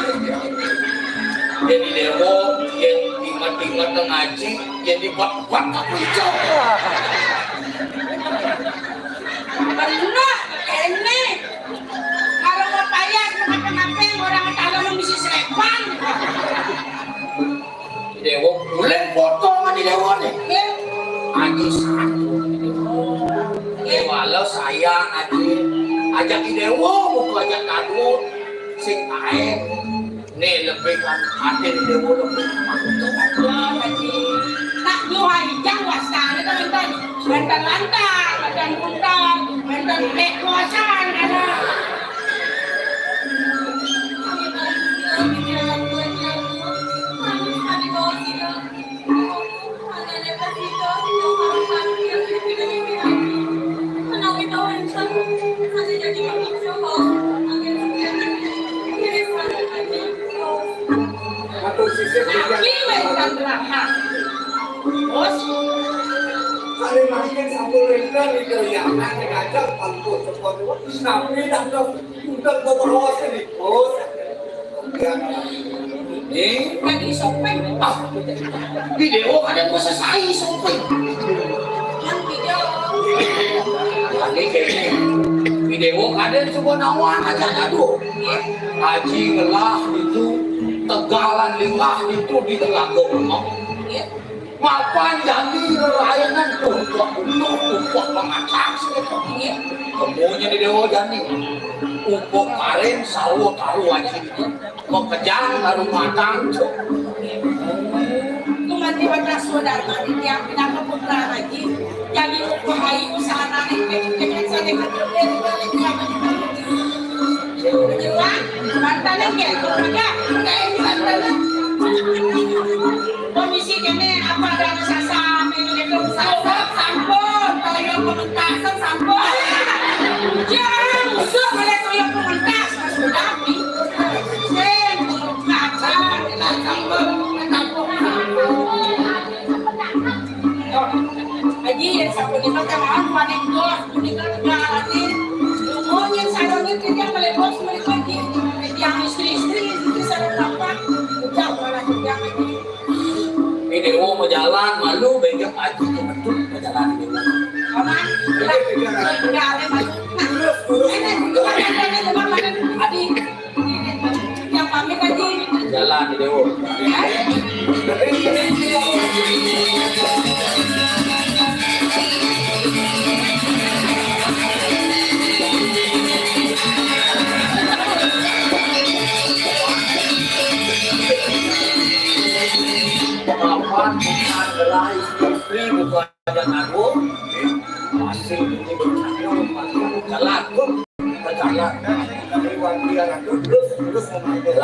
Jadi dewa, ya, ingat-ingat ngaji. Jadi bak-bak aku hijau. Bener, ini. Kalau mau payah, kenapa-napa orang kalau mau misi serepan. Dewa uleng potong di dewa nih. Iya. Aji satu. Dewa lo sayang aji. Ajak di dewa, buku ajak tadu. Sing kain. Nih, lebih kan, akhir dia mau lebih. Nah, lu hijau wastane kan, enten, enten lantar, enten buntar, enten tek kuasaan, ada. Matur sisip. Tapi wénten rahmat. Bos. Kali mangkin sampun wénten itu ya, ngajak pangku sepon. Tapi dah tuh, udah bawa ini, Bos. Ini lagi shopping. Ah, di dewa kadang gua selesai shopping. Kan video. Ini kayaknya. Di dewa kadang coba nawar aja, aduh. Aji ngelah itu, tegalan lingah itu di telaga rumah. Mapan jani lelayanan tumpah penuh, tumpah pengacang segitu. Kemunya di dewa jani. Upuk karen sawo taruh aji itu. Mekejang baru matang, Cuk. Tuman tiba das sudah mati tiang pindah ke putra lagi. Jadi upahayu usaha narik dengan saya dengan dia balik lagi. Jelas, mantan lagi, enggak, enggak, mantan. Komisi kene apa ada sasam ini itu sasam sampun, toyo pementasan sampun. Jangan usah pada toyo pementas. Aji, yang sapu di mata maaf, panen bos, kuning negara nih. Ngomongin sarungnya tidak boleh bos, boleh lagi. Yang istri-istri, itu sarung apa? Udah, malah juga lagi. Ini Dewo mau jalan, malu, bengkok aja tuh, betul, mau jalan ini. Aman? Enggak ada, Mas. Nah, ini, ini, ini, ini, ini, ini, ini, Adi. Yang pamit aja. Jalan di Dewo. Kapan bukan gerai istri bukan Raja Agung, masih ini berjalan, jalan, jalan, terus, terus mengambil.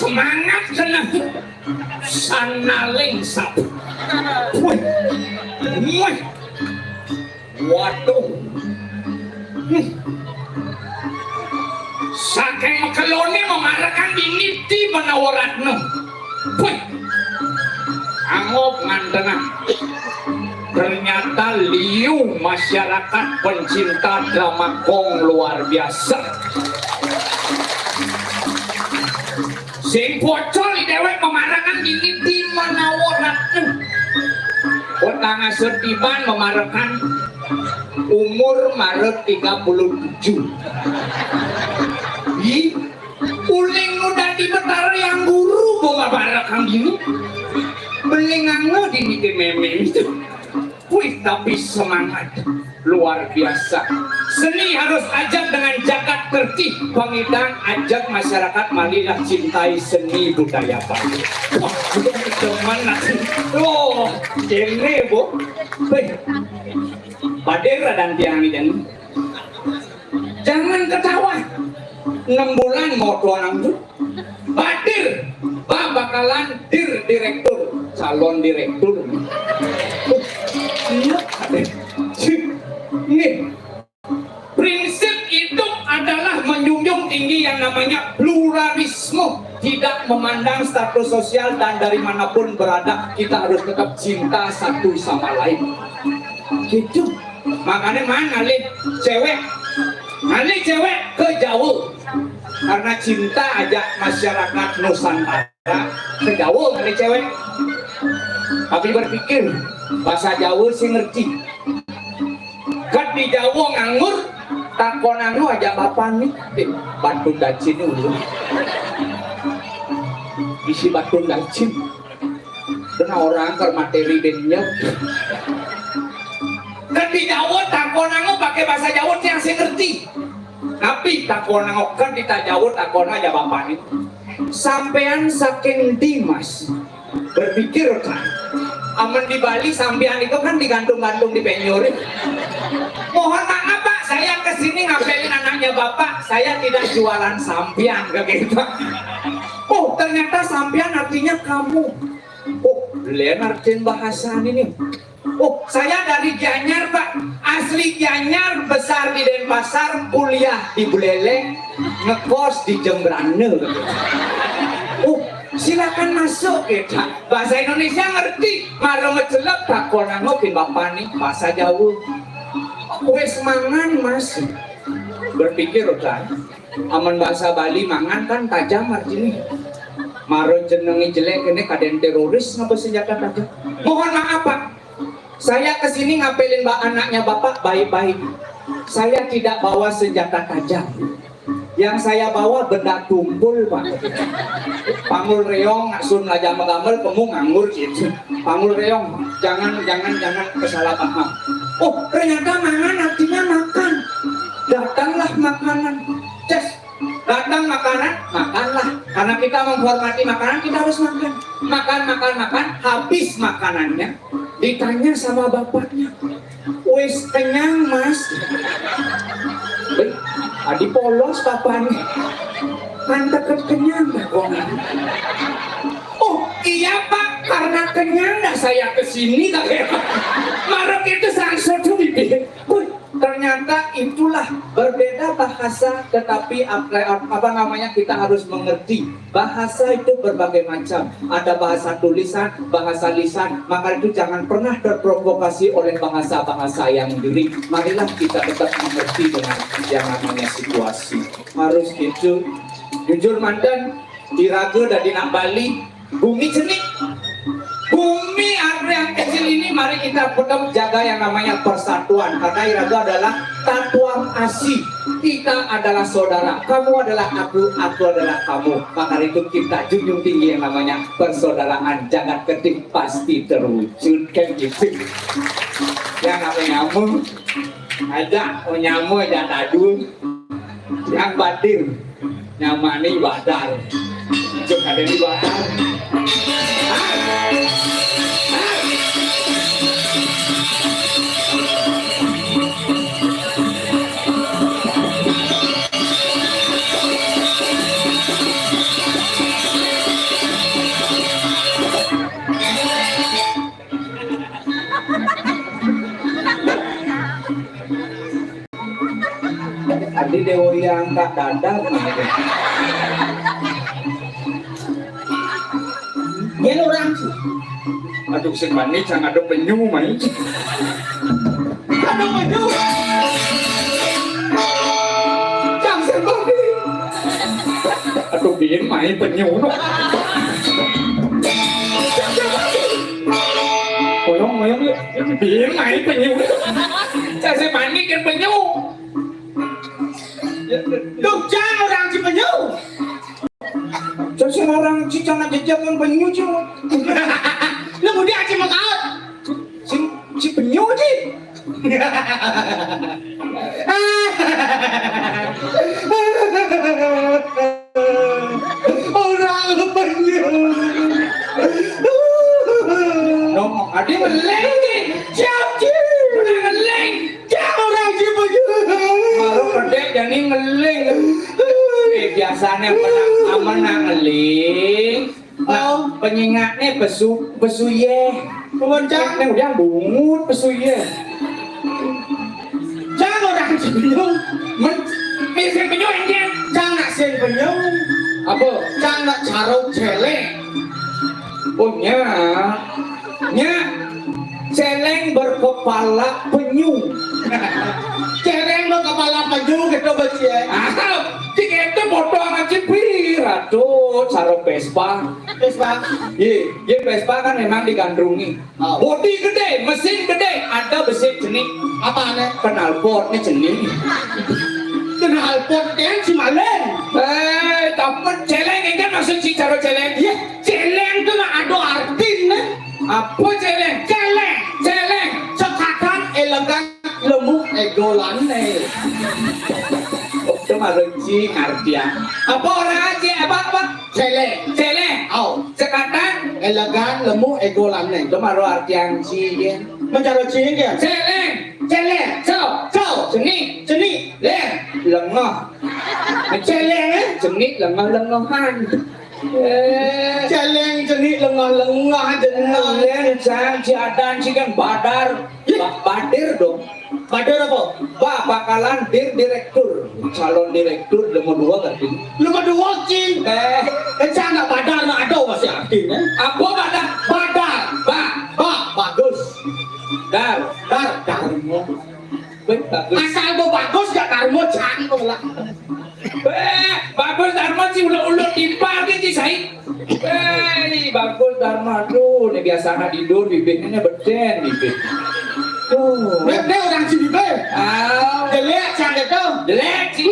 Semangat kena sanaling sap. Wih. Wih. Waduh. Hmm. Saking makelone memarekan dini di menawa ratna. Wih. Anggap ngantengan. Ternyata liu masyarakat pencinta drama gong luar biasa. Sing pocol di dewek memarekan dini di menawa ratna. Kota ngasut tiban memarekan umur marut tiga puluh tujuh. Ih, uling udah di Betara yang guru bawa memarekan gini. Beli nganga dini di meme itu. Wih, tapi semangat luar biasa. Seni harus ajak dengan jagat kerti, pangidang ajak masyarakat marilah cintai seni budaya Bali. Wah, demen aku. Loh, kene, Bu. Wih, badir radan tiang ni, jan. Jangan ketawa. Enam bulan mau tuan tu. Badir, ba bakalan dir direktur, calon direktur. Iya, nih, prinsip hidup adalah menjunjung tinggi yang namanya pluralisme, tidak memandang status sosial dan dari manapun berada, kita harus tetap cinta satu sama lain. Gitu. Makanya mana lih cewek, mana cewek ke Jawa karena cinta aja masyarakat Nusantara. Ke Jawa mana cewek, tapi berpikir bahasa Jawa sih ngerti. Kat di Jawa nganggur, takon anu aja bapak nih, eh, bantu dacin dulu. Isi batu dacin. Kena orang ke materi dennya. Kan di Jawa takon anu pakai bahasa Jawa tiang sing ngerti. Tapi takon anu kan di Jawa takon aja bapak nih. Sampean saking di, Mas? Berpikir kan. Aman di Bali sampean itu kan digantung-gantung di penjuri. Mohon maaf Pak, saya kesini ngapelin anaknya Bapak, saya tidak jualan sampean kayak gitu. Oh, ternyata sampean artinya kamu. Oh, lain artin bahasa ini. Oh, saya dari Gianyar, Pak. Asli Gianyar, besar di Denpasar, kuliah di Buleleng, ngekos di Jembrana. Oh, silakan masuk, gitu. Bahasa Indonesia ngerti, maro ngecelep, takon anu kin bapak nih, bahasa Jawa. Wes mangan, Mas. Berpikir kan, aman bahasa Bali mangan kan tajam artinya. Maro jenengi jelek ini kaden teroris ngapa senjata tajam. Mohon maaf Pak, saya kesini ngapelin ba anaknya Bapak baik-baik. Saya tidak bawa senjata tajam. Yang saya bawa benda tumpul, Pak. Panggul reong, nak sun aja megamel, kamu nganggur gitu. Panggul reong, jangan, jangan, jangan kesalah paham. Oh, ternyata mangan artinya makan. Datanglah makanan. Ces, datang makanan, makanlah. Karena kita menghormati makanan, kita harus makan. Makan, makan, makan, habis makanannya. Ditanya sama bapaknya, "Wis kenyang, Mas?" Wih, tadi polos bapaknya. Mantep kenyang, Bang. Oh, iya, Pak, karena kenyang dah saya ke sini, kata ya. Marek itu sangsut tuh bibir. Wih, ternyata itulah berbeda bahasa, tetapi apa, apa namanya, kita harus mengerti. Bahasa itu berbagai macam. Ada bahasa tulisan, bahasa lisan. Maka itu jangan pernah terprovokasi oleh bahasa-bahasa yang diri. Marilah kita tetap mengerti dengan yang namanya situasi. Harus gitu. Jujur manten, iraga dadi nak Bali, bumi cenik. Bumi yang kecil ini mari kita tetap jaga yang namanya persatuan. Karena iraga adalah tatuang asi. Kita adalah saudara. Kamu adalah aku, aku adalah kamu. Maka itu kita junjung tinggi yang namanya persaudaraan. Jagat Kediri pasti terwujud kan gitu. Yang namanya nyamuk, ada, oh, nyamuk, ada tadun. Yang batin, nyamani badar. Ijo kadeni badar. Goyang ka dadar. Yén orang. Aduh, sing mané cang ada penyu, mai. Ada penyu. Cang sing mané. Aduh, biin mai penyu. Ngoyong, ngoyong, biin mai penyu. Cang sing mané kan penyu. Duh, cang orang ci penyu. Cang sing orang ci cang nak jejak kan penyu ci. Lah budi aci makaut. Sing ci penyu ci. Orang penyu. Ngomong adi ngeling. Siap ci. Orang ngeling. Cang orang ci penyu. Baru kedek jadi ngeling. Eh, biasanya menang, menang ngeling. Nah, penyingaknya pesu, pesuye. Bukan cang. Nek udah bungut pesuye. Cang orang ci penyu. Men, sing penyu enggak? Cang nak sing penyu. Apa? Cang nak caruk céléng. Oh, nya. Nya, céléng berkepala penyu. Céléng berkepala penyu gitu, Bos, ya. Ah, cik itu potongan cipir, aduh, sarung Vespa. Vespa. Iya, iya, Vespa kan memang digandrungi. Oh. Bodi gede, mesin gede, ada besi cenik. Apa aneh? Knalpot nih cenik. Knalpot kan si Malen. Eh, tapi céléng, ini kan maksud si caro céléng. Iya. Céléng tuh mah ada artinya. Apa céléng? Céléng, céléng. Cekatan, elegan, lemuk, egolan nih. Itu mah lucu artian. Apa orang aja? Apa, apa? Céléng. Céléng. Oh. Cekatan. Elegan, lemuk, egolan nih. Itu mah artian sih, ya. Mencari cing, ya? Céléng. Céléng. Co. Co. Cenik. Cenik. Lé. Lengoh. Céléng, eh? Cenik, lengoh, lengohan. Eh, céléng, cenik, lengoh, lengoh, jeneng. Céléng, cang, ci adan, ci kan badar. Ih. Ba-, badir dong. Badir apa? Ba-, bakalan dir direktur. Calon direktur, nomor dua kan? Nomor dua, cing. Eh. Eh, cang, nak badar, nak ada masih aktif, eh? Apa badar? Badar. Ba-, ba-, bagus. Dar. Dar. Darmo. Wih, bagus. Asal mau bagus gak darmo, cang, lah. Eh, bagus darmo sih, ulo-ulo timpal ki, ci sai. Eh, bagus darmo. Aduh, ini biasa anak tidur, bibirnya ini beden, bibir. Tuh. Beb, dia orang ci bibir. Ah. Jelek, cang, gitu. Jelek, ci.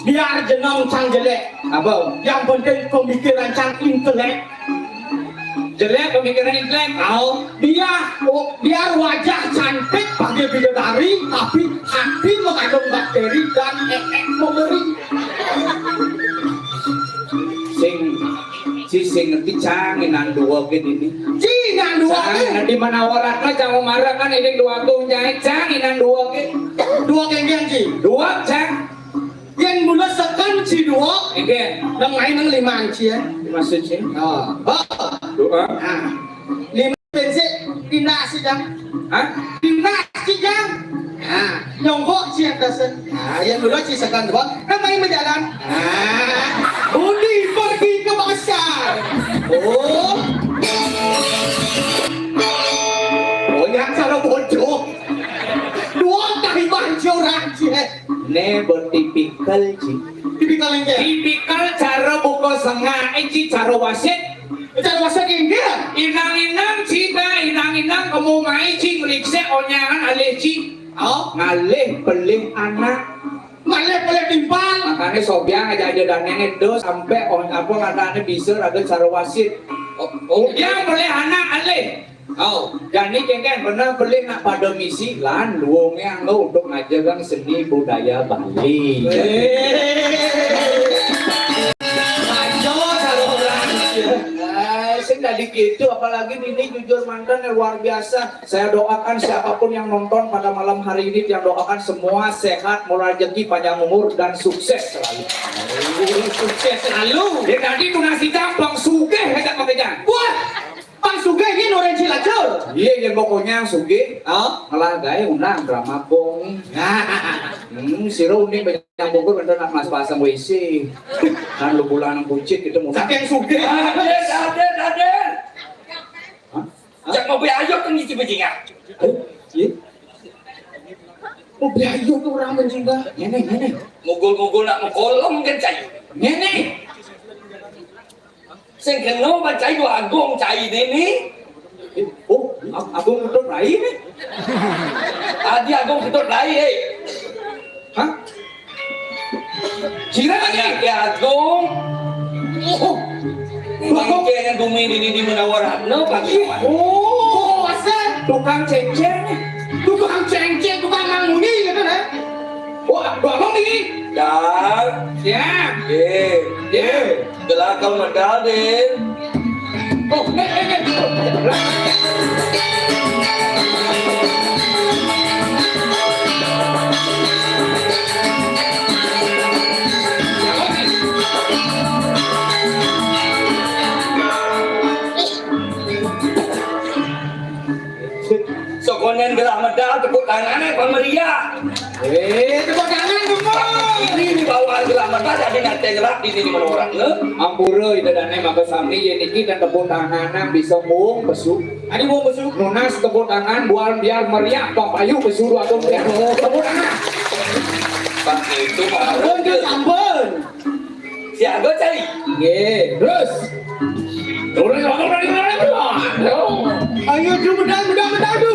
Biar jenong cang jelek. Apa? Yang penting pemikiran cang intelek. Jelek pemikiran intelek. Au, biar, oh, biar wajah cantik pakai bidadari, tapi hati mengandung bakteri dan ee mengeri. Sing, ci sing ngerti cang inan dua ke ini. Ci inan dua ke. Cang, nanti mana orang mah cang marah kan ini dua tuh nyai cang inan dua ke. Dua ke, ci. Dua cang. Yén mula seken ci dua. Nggih. Nang main nang lima ci ya. Maksud ci? Oh. Oh. Dua. Nah. Lima bensin pindah ci, Jang. Hah? Pindah ci, Jang. Nah, nyongkok ci yang desen. Nah, yén mula ci seken dua. Nang main berjalan. Nah. Budi pergi ke pasar. Oh. Oh, yang salah bodoh. Dua kali banci orang ci. Né bertipikal, ci. Tipikal éngkén? Tipikal cara buka sengak, eh, ci, cara wasit. Cara wasit éngkén? Inang-inang, ci, nah, inang-inang kamu mai, ci, ngeliksek onyangan alih, ci. Oh. Ngalih pelih anak. Ngalih pelih timpal. Makanya sobiang aja aja dan nenek dos sampai on apa katanya bisa raga cara wasit. Oh, oh. Yang pelih anak alih. Oh, jani kéngkén bener beli nak pada misi lan luwungé anggo untuk ngajarkan seni budaya Bali. Eh, sing tadi gitu, apalagi ini jujur mantan yang luar biasa. Saya doakan siapapun yang nonton pada malam hari ini, yang doakan semua sehat, murah rezeki, panjang umur, dan sukses selalu. Sukses selalu. Ya tadi tuh nasi campur sugih, ngajak pakai jangan. Wah, Pang sugih iki nurin Cilacap. Iya, iya, pokoknya sugih. Oh, ngelah gawe undang drama bong. Nah, Hmm, sira uning banyak bungkur, bener nak mas pasang W C. Kan lu pulang nang buncit gitu, mau. Saking sugih. Aden, aden, aden. Hah? Cak mau beli ayo kan ngisi bajingan. Oh, iya. Mau beli ayo tuh orang menjingga. Ngene, ngene. Mugul-mugul nak mengkolong kan cai. Ngene. Sing kena ban cai dua agung cai ini ni. Eh, oh, Ag-, Agung Ketut Rai ni. Adi Agung Ketut Rai, eh. Hah? Sira ni? Anak Ki Agung. Oh. Tukang cengkeh yang bumi di, di, di Menawa Ratna, pagi. Oh, asal tukang cengkeh ni. Tukang cengkeh, tukang manguni gitu, eh. Wah, Abang ini. Dar. Ya. Ye. Ye. Gelah kau medal, Din. Oh, eh, eh, eh. Sekonen gelah medal, tepuk tangan, eh, pemeriah. Eh, tepuk tangan dulu. Ini di bawah gelah medal, jadi nanti gerak di sini mana orang, eh? Ampura, ida dane maka sami, yen iki dan tepuk tangan, bisa muung pesu. Adi muung pesu. Nunas tepuk tangan, bual biar meriah, tong payu pesu dua tong biar. Oh, tepuk tangan. Pas itu baru. Sampun, sampun. Siaga cai. Nggih, terus. Terus, terus, terus, terus, terus. Ayo, du, medal, medal, medal, du.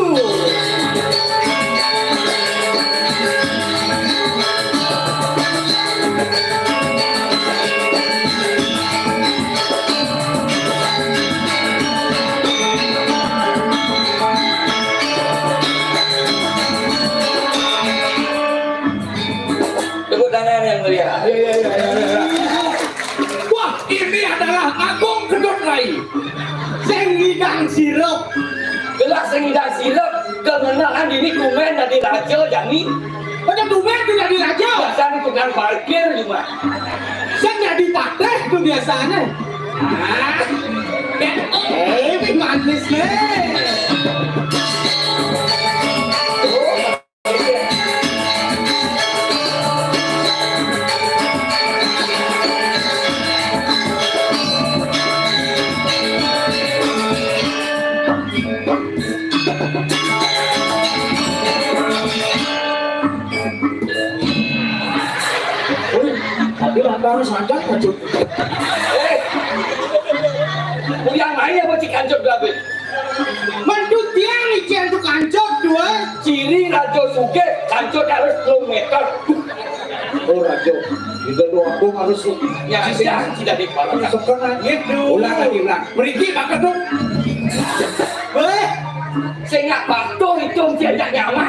Tepuk tangan yang meriah. Ya, ya, ya, ya, ya. Wah, ini adalah Agung Kedut Rai. Sing ngidang sirup. Gelah sing ngidang sirup, kemenangan ini kumen dari raja jani. Pada kumen tu dari raja. Biasa di tukang parkir cuma. Sing jadi pateh tu biasanya. Ah, eh, manis ni. Wih, tapi lantaran sadar, Pak Cut. Eh, uyang main apa cik Kancut David? Mentu tiang ician tu Kancut dua. Ciri raja sugih, Kancut harus sepuluh meter. Oh, raja. Kita dua aku harus. Ya, ya, tidak dipalak. Sekarang. Gitu. Ulang lagi, ulang. Meriki, pakai tu. Weh. Saya nggak patuh itu, dia nggak nyaman.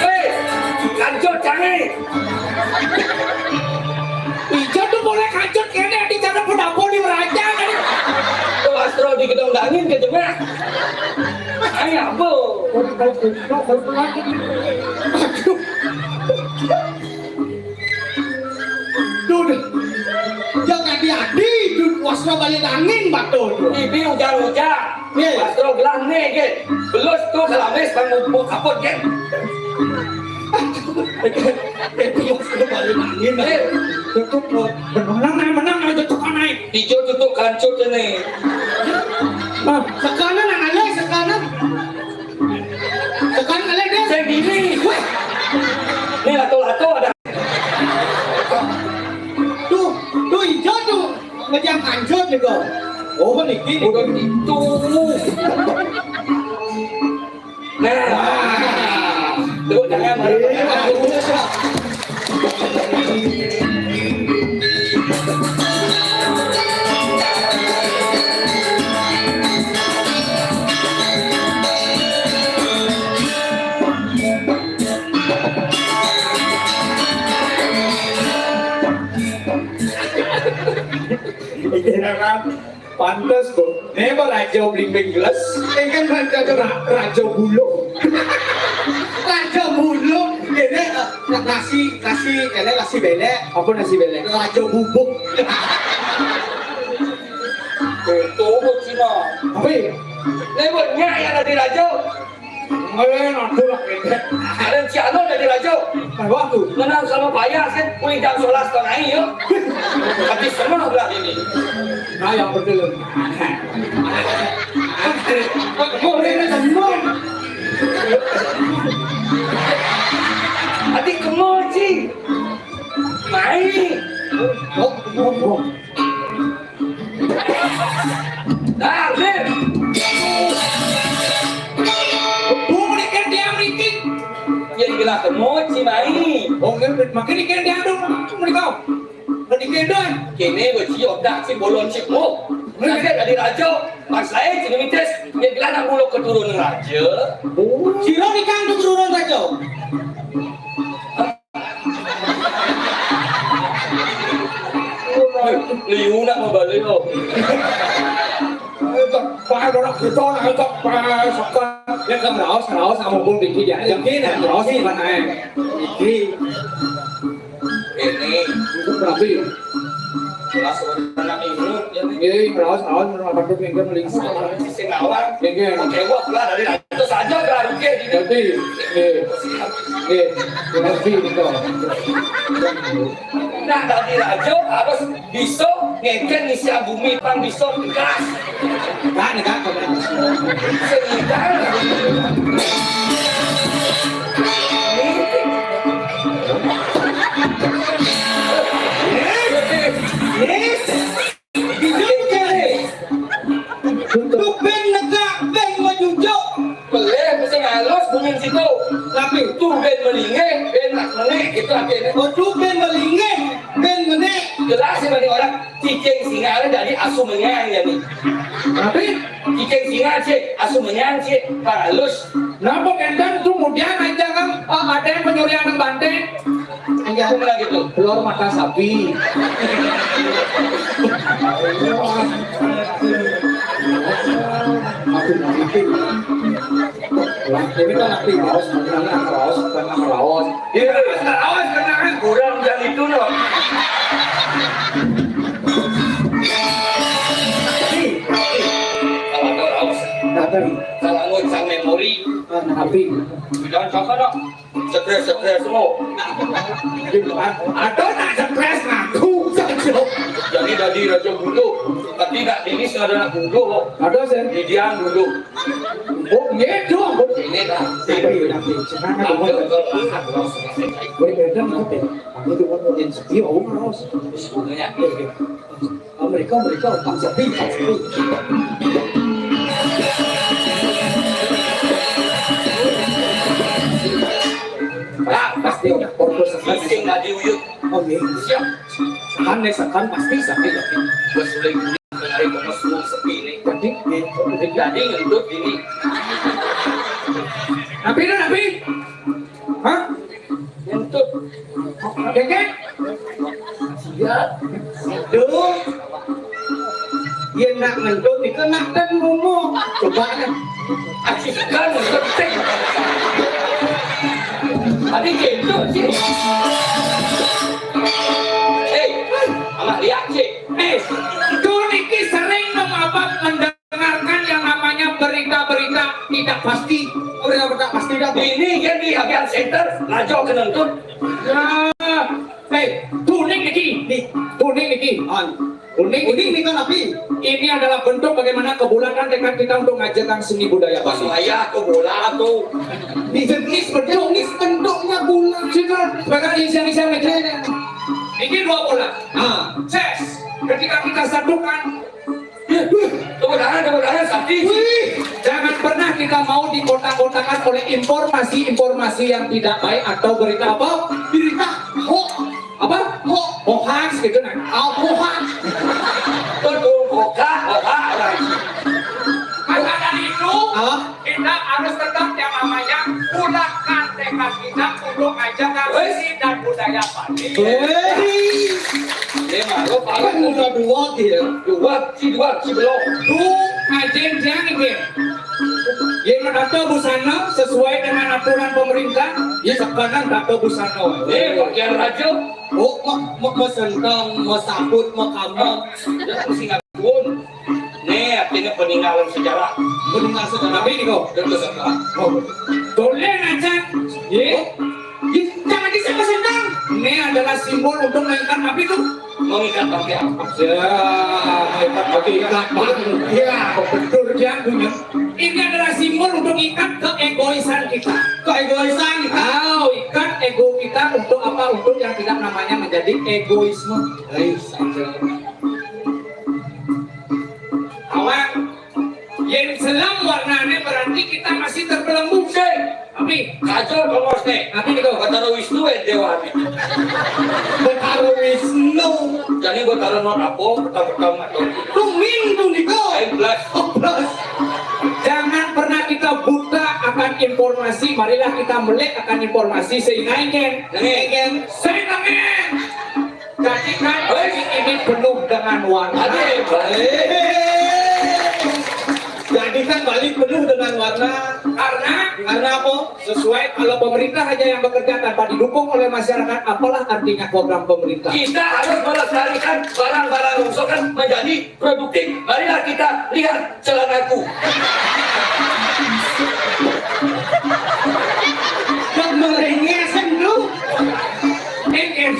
Hei, Kancut, jangan. Ijo tu boleh Kancut kene di cara pendapo di meraja kan. Tu astro di gedung dangin ke jemah. Ayo, apa? Duh, duh. Jangan adi-adi, duh, wasra balik angin batul. Ibi ujar-ujar. Ye. Wasra gelah ne, ke. Belus tu kelamis pang mupuk kaput, ke. Ibi wasra balik angin. Ye. Tutup, menang, menang, menang, aja tukang naik. Ijo tutup Kancut ini. Ah, sekanan, nang alai, sekanan. Tekan kali dia. Saya gini. Wah. Ni lato-lato ada. Tuh, tuh hijau tuh. Ngejang Kancut nih kok. Oh, niki nih. Udah gitu. Nah. Tuh, jangan. Iki kan pantes kok. Nek apa raja blimbing gelas, engkan raja ra-, raja buluk. Raja buluk, ini, eh, nasi, nasi, ini nasi belek. Apa nasi belek? Raja bubuk. Tuh, Cina. Tapi, lewat nyak yang dari raja. Ada Ciano dari raja. Apa tu? Menang sama payah kan, kulit jam sebelas tengah hari, ya. Habis semua belah ini. Nah, yang betul. Boleh ni semua. Hati kemul, Cing. Mai. Oh, oh, oh. Dah, Lim. Bung ni kan dia merikik. Ya, digelah kemul, Cing, mai. Oh, kan, makin ni kan dia tu. Cuma kau. Kene beci otak si bolon si po. Raja dari raja. Pas saya sini mites, dia bilang nak buluk keturunan raja. Sira nikah tu keturunan raja. Liu nak mau balik kau. Pak, orang kita nak tak, Pak, sekarang. Ya, kan raos, raos sama pun tinggi dia. Yang kena raos di mana? Tinggi. Ini. Rapi. Kelas anak ini, ya. Nggih, raos, raos, raos, patut nggih, mending. Sing awal. Nggih. Oke, wah, lah, dari atas aja, kan, oke, gitu. Jadi, nggih. Nggih, rapi, gitu. Nah, dari raja harus bisa ngeken ngisi bumi, pang bisa tegas. Kan, kan, kan. Sehingga Tuh ben negak, ben majujuk. Pelih, mesti ngalus bunyi situ. Tapi tuh ben melingeh, ben nak menek, gitu artinya. Oh, tuh ben melingeh, ben menek. Jelas sih bagi orang, cicing singa ada dari asu menyang ya nih. Tapi cicing singa sih, asu menyang sih, pang halus. Napa enten tuh mudian aja kan, eh, ada yang penyurian banteng. Enggak, aku bilang gitu. Telur mata sapi. Aduh, aduh. Lah, ini kan nanti raos, nanti raos, nanti raos. Iya, raos, kenangan kurang yang itu, no. Kalau ada raos, Kenapa? Kalau ngucang memori. Ah, tapi. Bilang siapa, no? Stres, stres semua. Ada nak stres ngaku saja. Jadi tadi raja dulu, tapi nak ini ada nak dulu kok. Ada, Sen. Didian dulu. Oh, ngedo, ampun. Ini dah. Tapi nanti, sekarang ada. Ada, kalau makan, kalau selesai. Gue beda nanti. Aku tuh mau yang sepi, oh, mau. Sebenarnya. Oke, oke. Mereka, mereka, bangsa B, bangsa B. Nah, pasti udah fokus. Bising tadi uyut. Oke. Siap. Sekan nih, sekan pasti sakit, oke. Gue sulit dari kemesmu sepi nih. Jadi, jadi ngentut ini. Tapi, tapi. Hah? Ngentut. Oke, oke. Siap. Aduh. Yen nak ngentut iku nak ten ngomong. Coba kan. Asisten penting. Tadi gitu sih. Hei, Amat lihat sih. Eh, Dun iki sering mengapa mendengarkan yang namanya berita-berita tidak pasti. Berita-berita pasti dah. Ini kan di Avian Center, Rajo Kenentut. Ya, eh, Tuning iki, nih, Tuning iki. An. Tuning, Tuning iki kan api. Ini adalah bentuk bagaimana kebulatan tekad kita untuk ngajarkan seni budaya Bali. Saya aku bola tuh. Ini jenis bentuk, jenis bentuknya bulat. Sini, sekarang isian-isian aja. Ini dua bola. Nah, ses. Ketika kita satukan, tepuk tangan, tepuk tangan, sakti. Wih, jangan pernah kita mau dikotak-kotakan oleh informasi-informasi yang tidak baik atau berita apa? Berita hoax. Apa? Hoax. Hoax gitu, nah. Ah, hoax. Betul, hoax, hoax, hoax. Maka dari itu, ah, kita harus tetap yang namanya pulangkan tekad kita untuk ngajarkan seni dan budaya Bali. Hei. Dia malu, paling muda dua dia. Dua, si dua, si belum. Tuh, ngajen jangan gitu. Yang menata busana sesuai dengan aturan pemerintah, ya sekarang tata busana. Eh, pakaian raja. Oh, mak, mak, mesentang, mesabut, mekambang. Ya, mesti ngaku. Pun. Meninggal sejarah. Meninggal sejarah. Tapi ini kok. Dan sejarah. Oh. Boleh aja. Ya. Oh. Jangan di sini, Mas Endang. Ini adalah simbol untuk mengikat apa itu? Mengikat bangkai apa? Ya, mengikat bangkai. Ikat bangkai. Ya, betul dia punya. Ini adalah simbol untuk ikat keegoisan kita. Keegoisan. Oh, ikat ego kita untuk apa? Untuk yang tidak namanya menjadi egoisme. Baik, saja. Awak, yen selam warnane berarti kita masih terbelenggu. Sing. Tapi kacau bos nih. Tapi itu. Betara Wisnu ya dewane. Betara Wisnu. Jadi Betara non apa? Petang-petang atau Tumin tuh niko. Ayo, belas. Oh, belas. Jangan pernah kita buta akan informasi. Marilah kita melek akan informasi sehingga ingin. Nengin. Saya ingin. Jadikan bumi ini penuh dengan warna. Aduh, baik. Jadikan Bali penuh dengan warna. Karena, karena apa? Sesuai, kalau pemerintah aja yang bekerja tanpa didukung oleh masyarakat, apalah artinya program pemerintah? Kita harus melestarikan barang-barang rongsokan menjadi produktif. Marilah kita lihat celanaku. Nak merengek sendok. Eh, eh,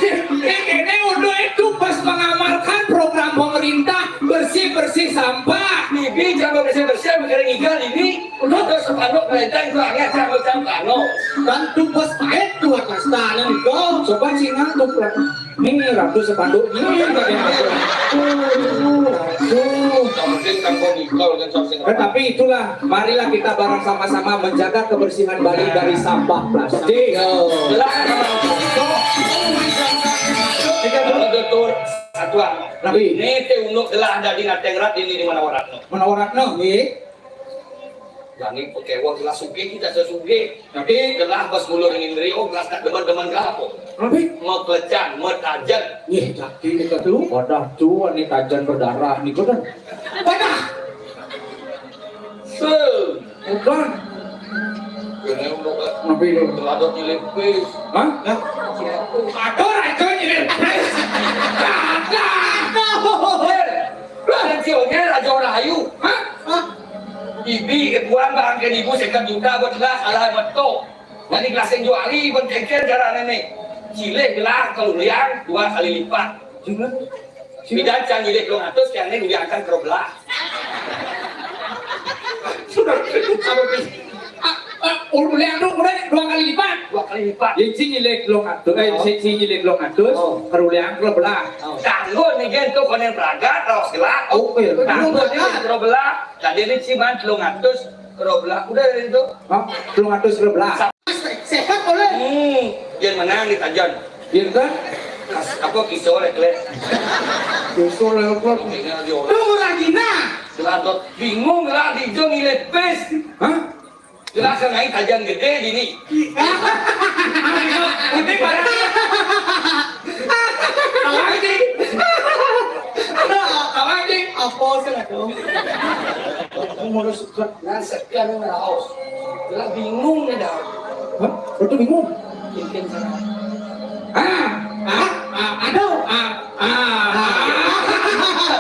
eh, ini untuk itu pas mengamalkan program pemerintah bersih-bersih sampah. Bibi jangan bersih-bersih, mikirin igal ini. Udah tuh sepanduk perintah itu angin sama campano. Kan tuh bos pahit tuh atas tanah nih kok. Coba sih ngantuk lah. Ini ratu sepanduk. Ini yang pakai apa? Aduh, aduh. Yang penting kan kau nikah kan sama. Eh, tapi itulah, marilah kita bareng sama-sama menjaga kebersihan Bali dari sampah plastik. Yo. Jelas sama. Tiga dulu. Betul. Satuan. Tapi ini teh unduk jelas dari natengrat ini di mana orang? Mana orang no? Nih. Jani pakai uang gelas sugih, kita sesugih. Tapi gelas pas mulur ingin rio, gelas tak demen-demen ke apa? Tapi mau kelecan, mau tajen. Nih, jaki kita tuh. Wadah tuh, ini tajen berdarah nih, kau dah. Wadah. Se. Udah. Ini udah. Tapi itu. Ada di lepis. Hah? Hah? Ada raja di lepis. Ada. Ada. Lah, kecilnya Raja Rahayu. Hah? Hah? Ibi kebuan bang ke ibu sekat juta buat gelas ala betul. Jadi gelas yang juari pun kengker jarak nenek. Cilih gelas kalau liang dua kali lipat. Sudah. Sudah. Bidan can cilih dua ratus yang ini diangkat ke belah. Sudah. Sudah. Ah, ah, uliang tu udah dua kali lipat. Dua kali lipat. Yang sing nyilik telung atus, eh, oh, sing, sing nyilik telung atus, oh, keruliang ke belah. Oh. Tangguh ni gen tu konen peragat, raos gelak. Oh, iya. Tangguh ni gen ke belah. Tadi ni ciman telung atus ke belah. Udah dari itu. Hah? Telung atus ke belah. Sehat boleh. Hmm, yang menang di Tajan. Iya kan? Apa kisah lek-lek? Kisah lek-lek. Lu lagi nah. Bingung lah di jong ngilit pes. Hah? Jelas kan aing tajan gede gini. Ini pada. Apa sih? Apa sih? Apa sih? Apa sih? Apa sih? Aku mau suka. Nah, sekian yang raos. Lah bingung nih dah. Hah? Betul bingung. Mungkin salah. Ah, ah, ah, aduh, ah, ah, ah.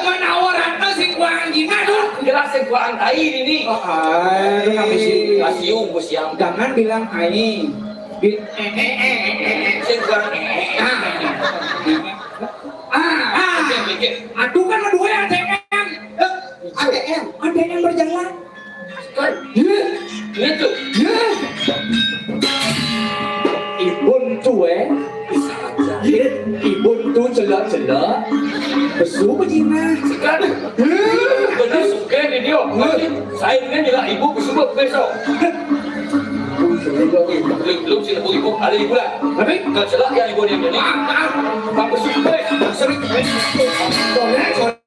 Mana orang tuh si kuang gina tuh? Jelas si kuang tai ini. Oh, ah, itu kan bisi. Kasium, bus yang. Jangan bilang aing. Bi-, eh, eh, eh, eh, eh, eh. Si kuang, eh, eh, eh. Ah, ah, ah. Mikir, mikir. Aduh kan dua A T M. Eh, A T M. A T M berjalan. Kan? Iya. Gitu. Iya. Ibun tuh, eh. Bisa aja. Iya. Ibun tuh celak-celak. Besu begina. Kan? Iya. Bener suka di dia. Iya. Saya ini nila ibu besu besok. Belum, belum sih ibu, ibu ada di bulan. Tapi? Kalau celak ya ibu dia jadi. Ah, ah. Bang besu besok. Sering. Sorry, sorry.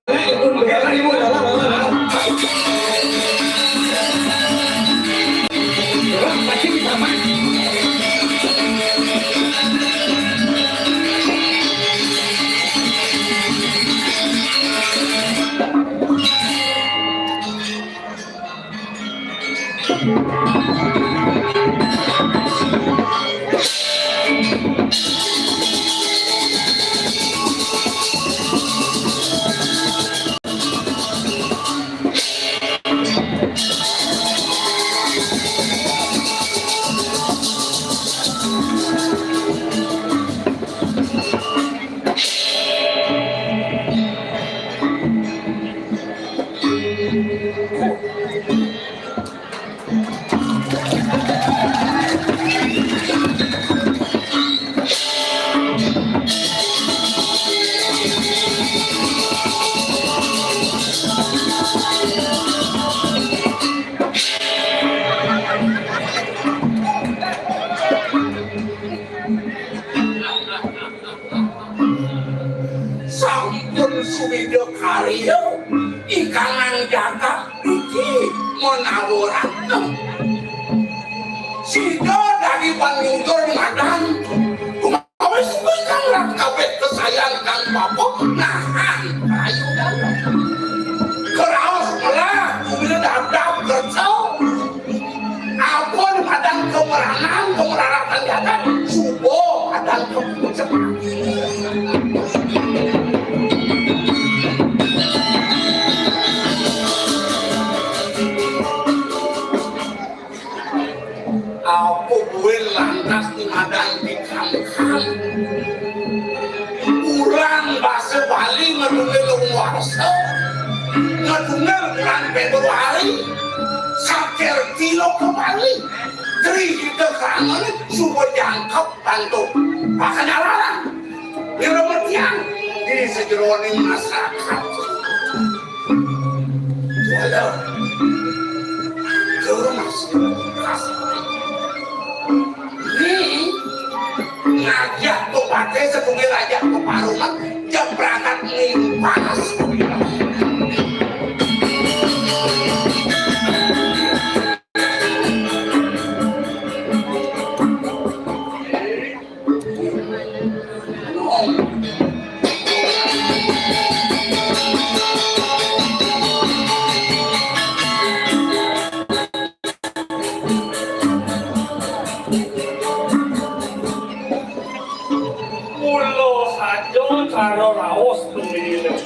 karya ingkang jagat iki menawa ratna. Sida dadi panyudur madan. Awis kuwi kang rat kabeh kesayan kang bapa nahan kayunan. Keraos melah kuwi dadap kerja. Ampun padang kemeranan, kemeraratan jagat, suba padang kepucepan. Apa buin lantas ni madan dikangkang? Urang basa Bali ngedungil warsa, ngedungil bulan Februari, sakirti lo ke Bali. Tri kita kangen suba jangkep bantu. Pakan alaran. Nira metian di sejeroning masyarakat. Walau, juru masyarakat. Ni ngajak pepatih setunggal ajak peparuman, jam berangkat ning panas. Mula saja cara raos pemilihan.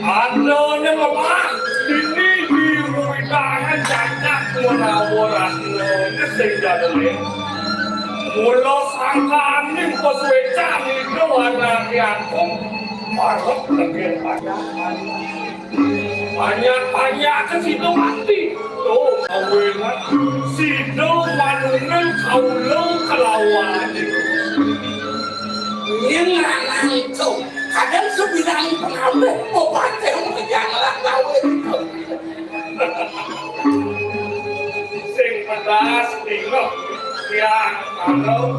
Andane lemah, dini diruwitangan cacah menawa ratna sing dadene. Mula sangkaning pasuecan ida warnati agung marep lenggir padang. Banyak-banyak ke situ mati. Oh, kawinan sida manunggal kaula kelawan. Yen lanang itu, kadang sebilang pengambil, obatnya mau jangan gawe. Sing pedas, tinggal. Ya, kalau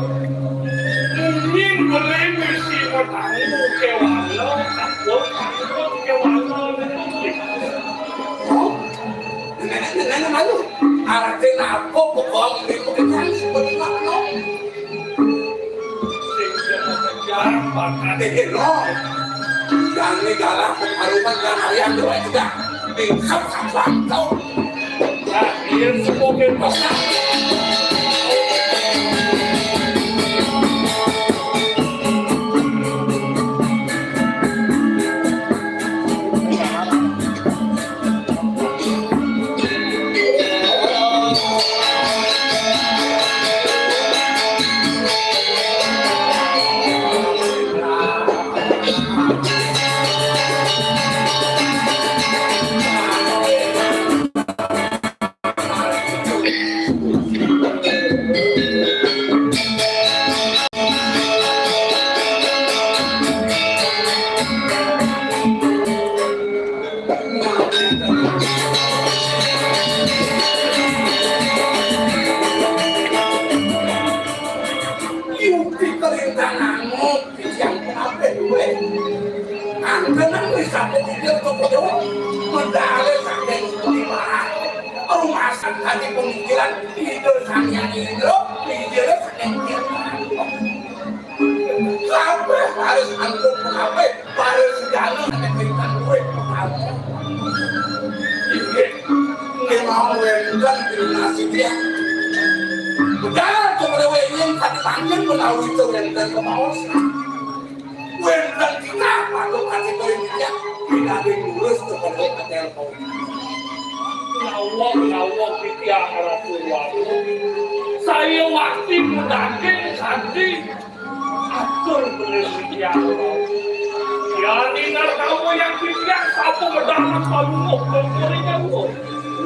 ingin beli misi petani, kewala, takut, takut, kewala. Oh, nenek, nenek, malu. Arti apa pokok ini pekerjaan seperti apa? Sing kejar bakal dikira. Jani galah pertarungan dan harian dua juga. Pingsap satu-satu. Nah, iya, semoga pasang. Yukti kerintanganmu, yang kenapa gue? Angkenan wisata pikir toko dewa, medale saking lima ratus. Rumah sakit pemikiran, ide sangyan indro, ide saking. Kabeh harus angkup kabeh. Para sedana nek wénten kuwi. Inggih. Nggih mau wénten terima kasih ya. Budal to pada wénten kadi panjen menawi to wénten kemaos. Wénten kita patut kadi to ya. Pinanggih lurus to pada hotel kau. Nawang nawang titiang Ratu Walu. Saya wakti mudake kadi Atur bener titiang. Yani narkawa yang titiang sapa medal kalungguh kengkering nyawa.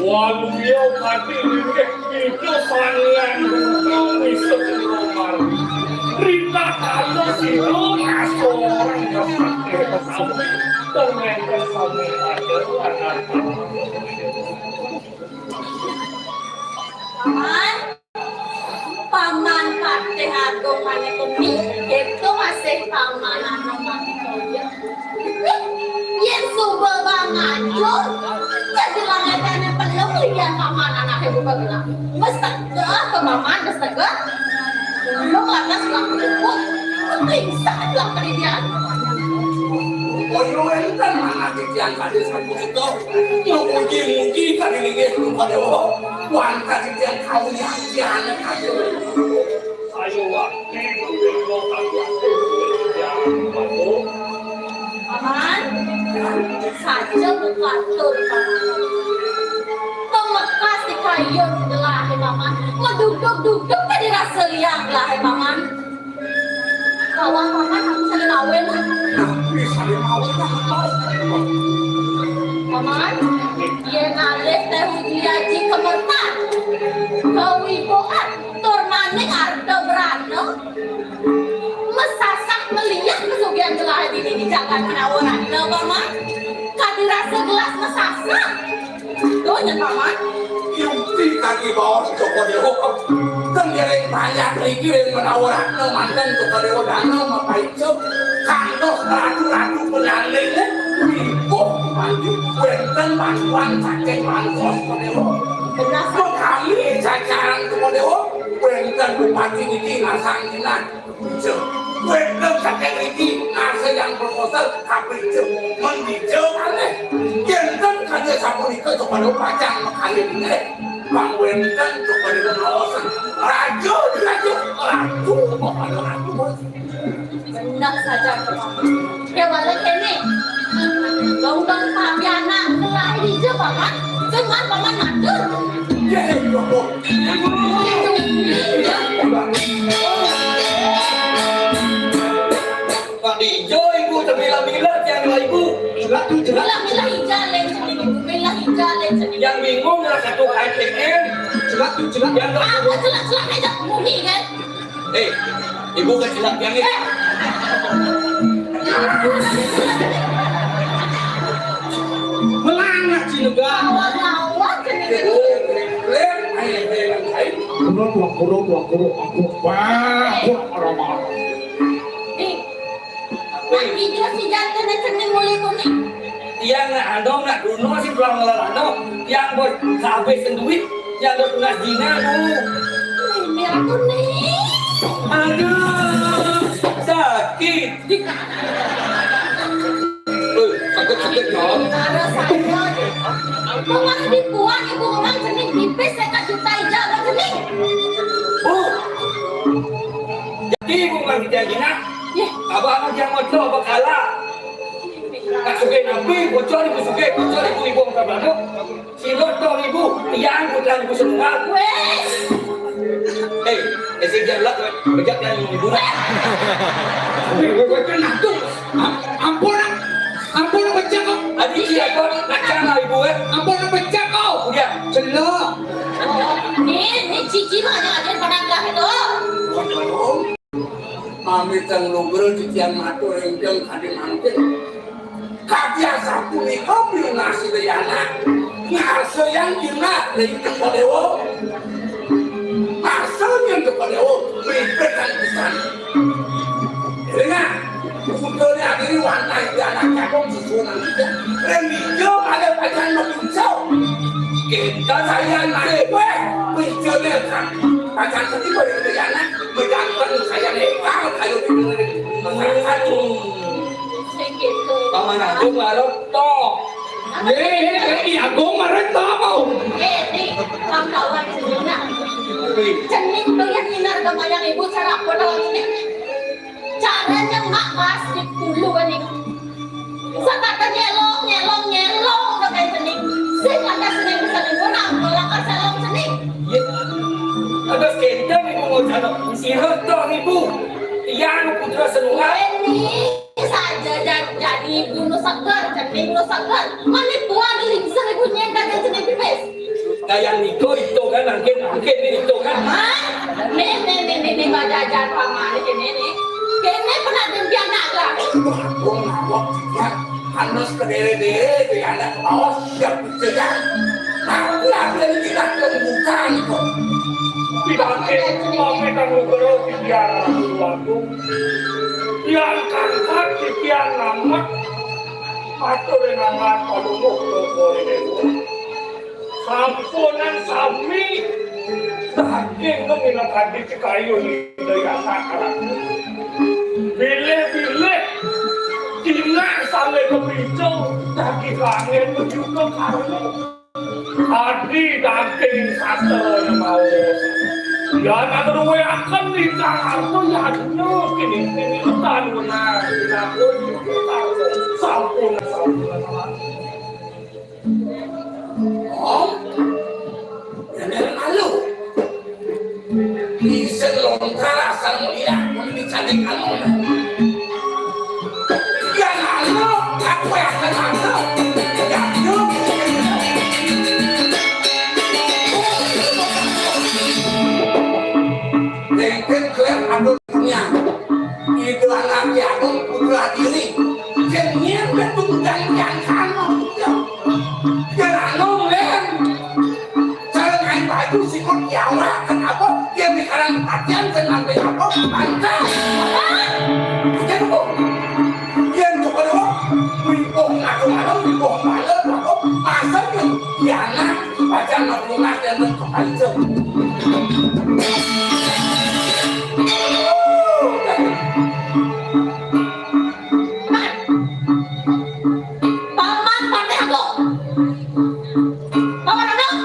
Waluya kati linggih Ida Sang Hyang Buddha wisata margi. Rita kala sida ngasorang kesakti sami. Tengah sami ada anak. Paman. Paman Patih Agung Manikumi, itu masih paman anu Manikumi. Jadi langitane pelung liyan paman anake buka gelang. Mestegeh ke paman, mestegeh. Pelung lantas gelang peliput. Pingsan gelang pedidian. Koyo enten manah titiang kadi sapunika. Mugi-mugi kadi linggih Rupadawa. Wantah titiang kawiyahtiyane kadi. Ayo wakti bertemu kalian. Paman, saja bukatur, Paman. Pemekas di kayun gelahe, Paman. Meduduk-duduk tadi rasa liang gelahe, Paman. Kawan Paman, aku saling awin. Tapi saling awin, Paman. Paman, yen alih teh uji aji kemertan. Kawiboan. Tur maning arta brana, mesasah meliah pesugihan gelah dini di jagat menawa ratna, Paman. Kadi rasa gelas mesasah. Tuh, nyen, Paman. Yukti kaki baos Cokor Dewa. Kan dereng banyak riki ring menawa ratna manten Cokor Dewa dana mapaica. Kantos ratu-ratu penyandinge. Mingkuh maju wenten bantuan saking Mangkos Cokor Dewa. Benar. Kami jajaran Cokor Dewa. Wénten bupati niki ngasang jinah, kapica. Wénten saking niki ngasayang proposal, kapica. Mendija maneh. Yén ten kaya sapunika, coba pacang makalih nggih. Pang wénten coba ngaosan. Raja diraja, ratu kepada ratu. Bener saja, Paman. Ya, balik ini. Dong-dong papi anak, mulai hijau, Paman. Cuman Paman matur. Ya, ya, ya, ya. Pak Dijo, Ibu, terbilang-bilang tiang dua Ibu. Jelas tuh, jelas. Milah-milah hijau, lain sedikit. Milah hijau, lain sedikit. Yang bingung lah satu A T M. Jelas tuh, jelas. Yang Ah, jelas, jelas aja, muni, kan? Eh, Ibu kan jelas tiang, eh. Melangak, Cinegah. Lawan-lawan, Cinegah. Kurung, kurung, kurung, kurung, aku, aku, aku, aku, Rama. Ih, Pak Ijo si jantan cening mulih kuning. Tiang nak andong, nak duno sih pulang ngelarano. Tiang bos, habis duit. Tiang udah tunas dina, Bu. Ini aku nih. Aduh, sakit. Eh, sakit-sakit, Nyong. Ada saya. Rumah dibuang ibu orang cening pipis sekat juta ijal orang cening. Oh. Jadi ibu nggak kita gina. Abah mau jangan mau coba kalah. Nak sugih napi, bocor ibu sugih, bocor ibu, ibu angkat belakang. Silot dong ibu, tiang putra ibu semua. Weh. Eh, eh, si Jalak, bejak yang ibu. Weh, weh, weh, tenang tuh. Am-, ampun, am-, ampun, bejak kok. Adi siapa? Nak cana ibu, eh. Ampun, bejak kok. Udah. Celok. Nih, nih cici mah ada-ada pada itu. Mami teng lugra titiang matur ingkang kadi mangkin. Kadi asapunika pinunas Idayana ngarsa yang jinah ring Cokor Dewa. Ngarsa yang Cokor Dewa mripit kang pisan. Ringan, budane adiri wantah Idayana kakung susunan ija. Ring ija malih pacan mapincau. Kita sayan malih weh, pincane kang pacan setiba ring Idayana. Bejanten saya nih, banget ayo di masyarakat. Sing gitu. Paman Agung ngarep toh. Ye, ye, ye, Agung ngarep toh apa? Eh, nih, kawan-kawan semua. Cening pengen nginar kemayang ibu cara apa dalam ini? Caranya mak pas di dulu nih. Sakata nyelong, nyelong, nyelong, udah kayak cening. Sing ada cening bisa dibunuh, melangkar selong cening. Iya. Ada kentang ibu mau cakap. Sirot toh ibu. Tiang putra senungal. Ini saja ja-, jadi ibu nu seger, cening nu seger. Mani buah di lingsir ibu nyentak yang cening pipis. Kayak niko itu kan, angkin, angkin ini itu kan. Hah? Nih, nih, nih, nih, nih, Mbak Jajan, Pak Malik ini nih. Kene pernah demikian nak lah. Wong ngawak dia, panas kedere-dere, dia anak bawah, siap dicegah. Tapi ada yang tidak terbuka itu. Tidak mungkin, mau kita ngobrol di biara waktu. Yang kangkat, di biar namat. Matur rinangan palungguh Rama Dewa. Sampunang sami daging minangka dikayun Ida Hyang Karaku. Bilih-bilih dina sane kapica daging angin menuju ka karma. Adi daging sastra maos. Yan akan ruweaken lintang harta yadnya kini-kini tan wenang dilaku sampun sampun. Oh, bener malu. Bisa lontar asal melihat, mun dicadik anu. Yan anu, aku yang akan anu. Yan anu. Lengket kelem anu dunia. Itu anak Agung putra diri. Jenyen betul dan yang sama. Yan anu, Len. Sareng aing baju sikut kiawa, kenapa? Dia mikiran patian, kenapa apa? Pantas. Aja dulu. Dia coba dulu. Wimpuh ngaco-ngaco, wimpuh malu, apa? Masa nih? Dia anak, pacar nak lunak, dia nak kepancing. Paman Patih Agung. Paman Agung.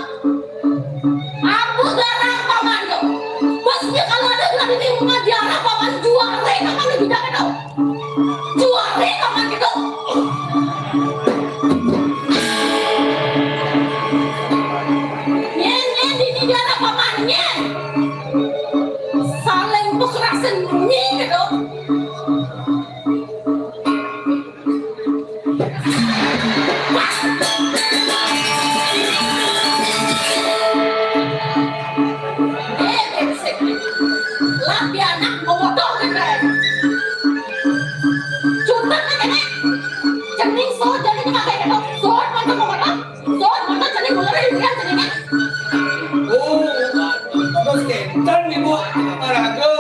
Apa garang paman tu? Bosnya kalau ada kena bikin rumah diarah paman juara paman lebih jangan tau. Juara paman gitu. Nyen, nyen, ini diarah paman, nyen. Saling kekerasan, nyen gitu. Eh, brengsek. Lah, dia anak mau motor kan, Bang? Curhat aja, Nek. Cening, so, jadi ini pakai motor. So, motor mau motor. So, motor cening, motor hiburan ceningnya. Oh, terus kencang nih, Bu. Olahraga.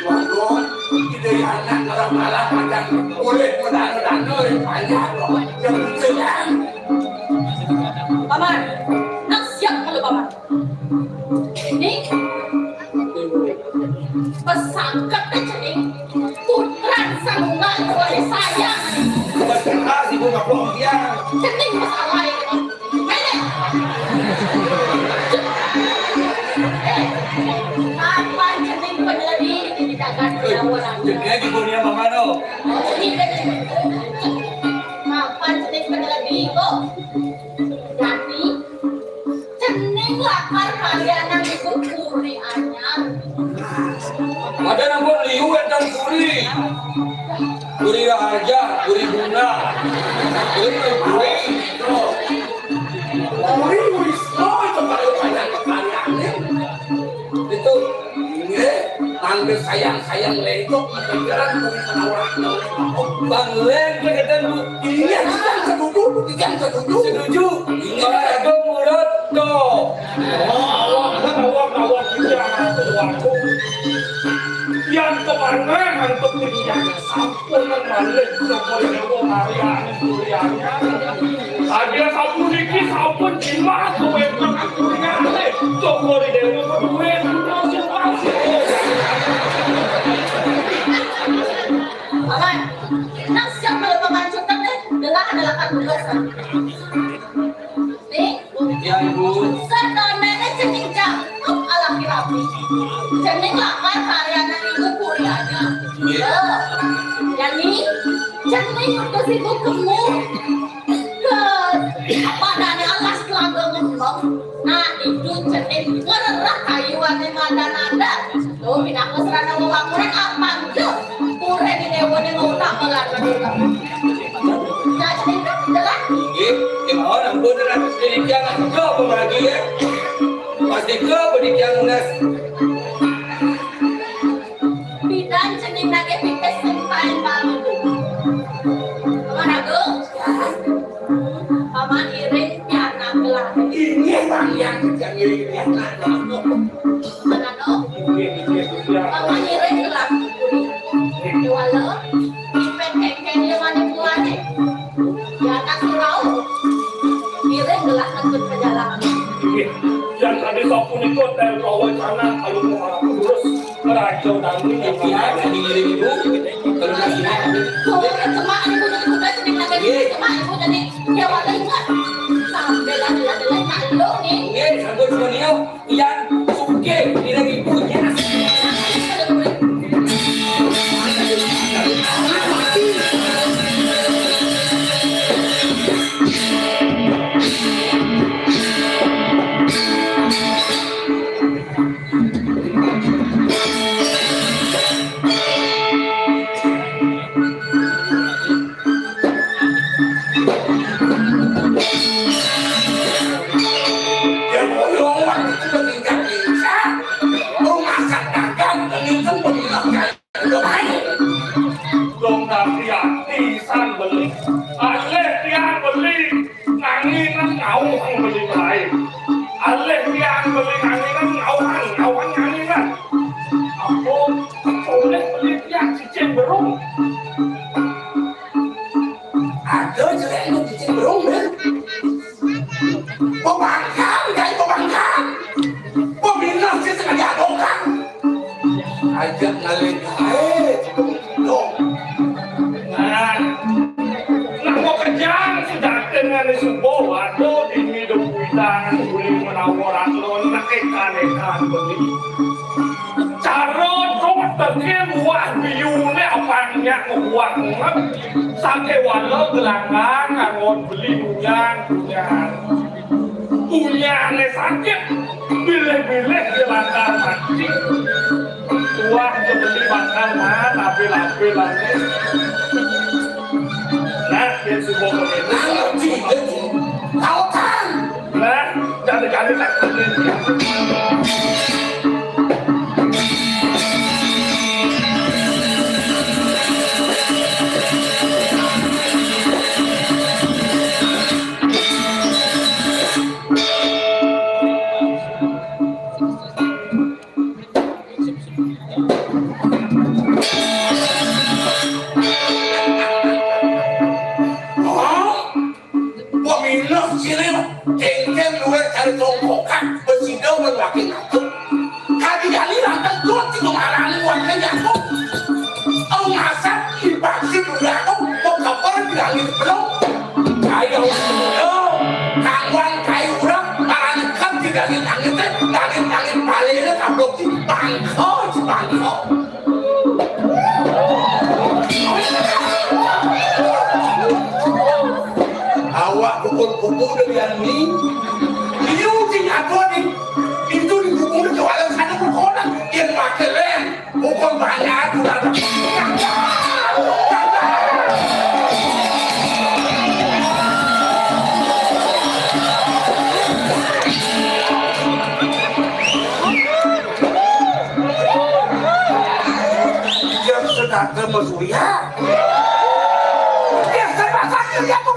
Waduh, ide anak malah-malah macam boleh modal-modal yang banyak loh. Yang penting kan. Paman, nak siap kalau paman. Ini pesangket deh cening. Putran sanunggal oleh saya. Bukan keras, Ibu, nggak bohong dia. Cening masalah ini. Apa cening penyeledi ini di dagang orang? Cening aja gue nih sama mana? Apa cening penyeledi kok? Jadi cening lapar kalian yang ikut puri anyar. Ada nang liu dan puri. Puri aja, puri bunga. Puri, puri. Puri Wisnu itu kalau banyak pertanyaannya. Itu, nggih, tangge sayang-sayang lendok, kedengeran kuwi menawa Bang Leng, Bu. Iya, kita setuju, kita setuju. Setuju. Iya. Bang Agung nurut, to. Oh, awak, awak, awak, iya, aku, aku. Yang kemana untuk menjadi Sampun malih Cokor Dewa Maryani Suryani. Sadia sapuniki sampun jimat kawéntenan Suryani. Cokor Dewa duwé putra sing pasih. Paman, nak siap kalau paman cutek deh, gelah adalah kan tugas kan. Nih, ya, Ibu. Sadonene cening jangkep alaki rapi. Cening lakar karyané Ibu Puriana. Iya. Loh, yani, cening utus Ibu kemu. Ke, apa adanya alas telaga ngembang. Nah, itu cening ngererah kayu ane madan-adan. Tuh, pinaka serana wewangunan apa tuh? Pura di dewa ning utak melar. Nah, cening kan jelas. Nggih, kemawon ampun, Ran. Demikian, aduh, apa lagi ya? Pasti ke pendidikan lunas. Bidan cening nagih pipis sing paling baru. Paman Agung, Paman Iring pianak gelah. Inggih, Bang, yang yang Iring pianak gelah. Paman Agung, Paman Iring gelah. Dewala, pipis Nggih, yang tadi sapunika teh bahwa sana kalau mau terus raja dan ini. Ya, tadi ngiring ibu. Kalau nasi naik. Kalau semak ibu jadi kuda jadi nggak jadi semak ibu jadi dia malah ingat. Sampai lagi ada lain maklum nih. Nggih, sampun semuanya. Yang sugih ngiring ibu ya. Yang orang itu meninggal desa, rumah katakan meninggal meninggal. Dong tapi ati san beli. Alih tiang beli. Nanginan ngawang beli lain. Alih tiang beli nanginan ngawang, ngawang nanginan. Apa boleh beli tiang cicing berung? Ada jelek nu cicing berung, Bil. Pemangkang, kayak pemangkang. Peminah sih sekali adokan. Ajak ngalih kae, dong. Nah, napa kejang sudah dengan subuh, waduh, dingin dong kuitang, guling menawar atlo, nak ikan-ikan beli. Cara dong terkir buah biune apa nyak buah ngep, sake wala gelanggang, angon beli nunyan, nunyan. Punyane sakit, bilih-bilih dia bakal mati. Tuah dia beli bakal mah, tapi lape lagi. Nah, dia subuh begitu. Ngerti, ngerti. Tahu kan? Nah, jadi-jadi tak ngerti. Hah? Peminah sini cengkeh luar cari tongkokan, besida men wakil aku. Kadi-kadi lantas dua tiga marani warga nyatu. Au ngasap dipaksi dulu aku, mau kabar bilangin belum. Ayo, kangwan kayu urang, marani kan tidak ditangis, tangis-tangis balik, kablok di bangko, di bangko. Awak pukul-pukul dari ani. Ini uji nyatu ni. Itu dipukul ke walau sana pukul yang pakai lem. Pukul banyak, pukul. Dia sudah ke Mesuya. Dia serba sakit, dia pun.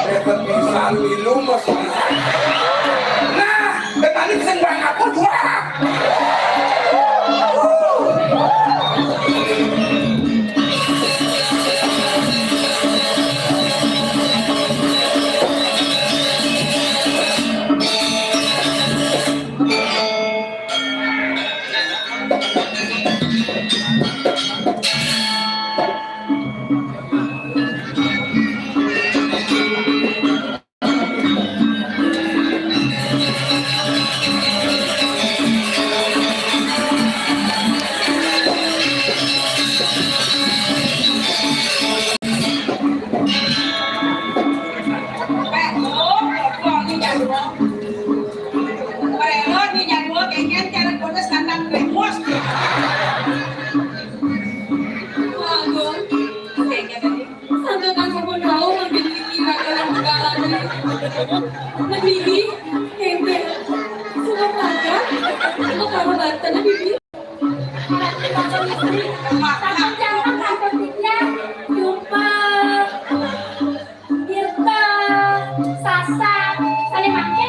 Repot pisan, milu, Mas. Nah, tadi sing bang aku dua. Sampai kan sampun tahu ngambil pikiran dalam perkara ini. Nah, Bibi, ente, suka pagar, suka karo banten, Bibi. Sampun jangan sampai pikir, lupa, dirta, sasak, saling makin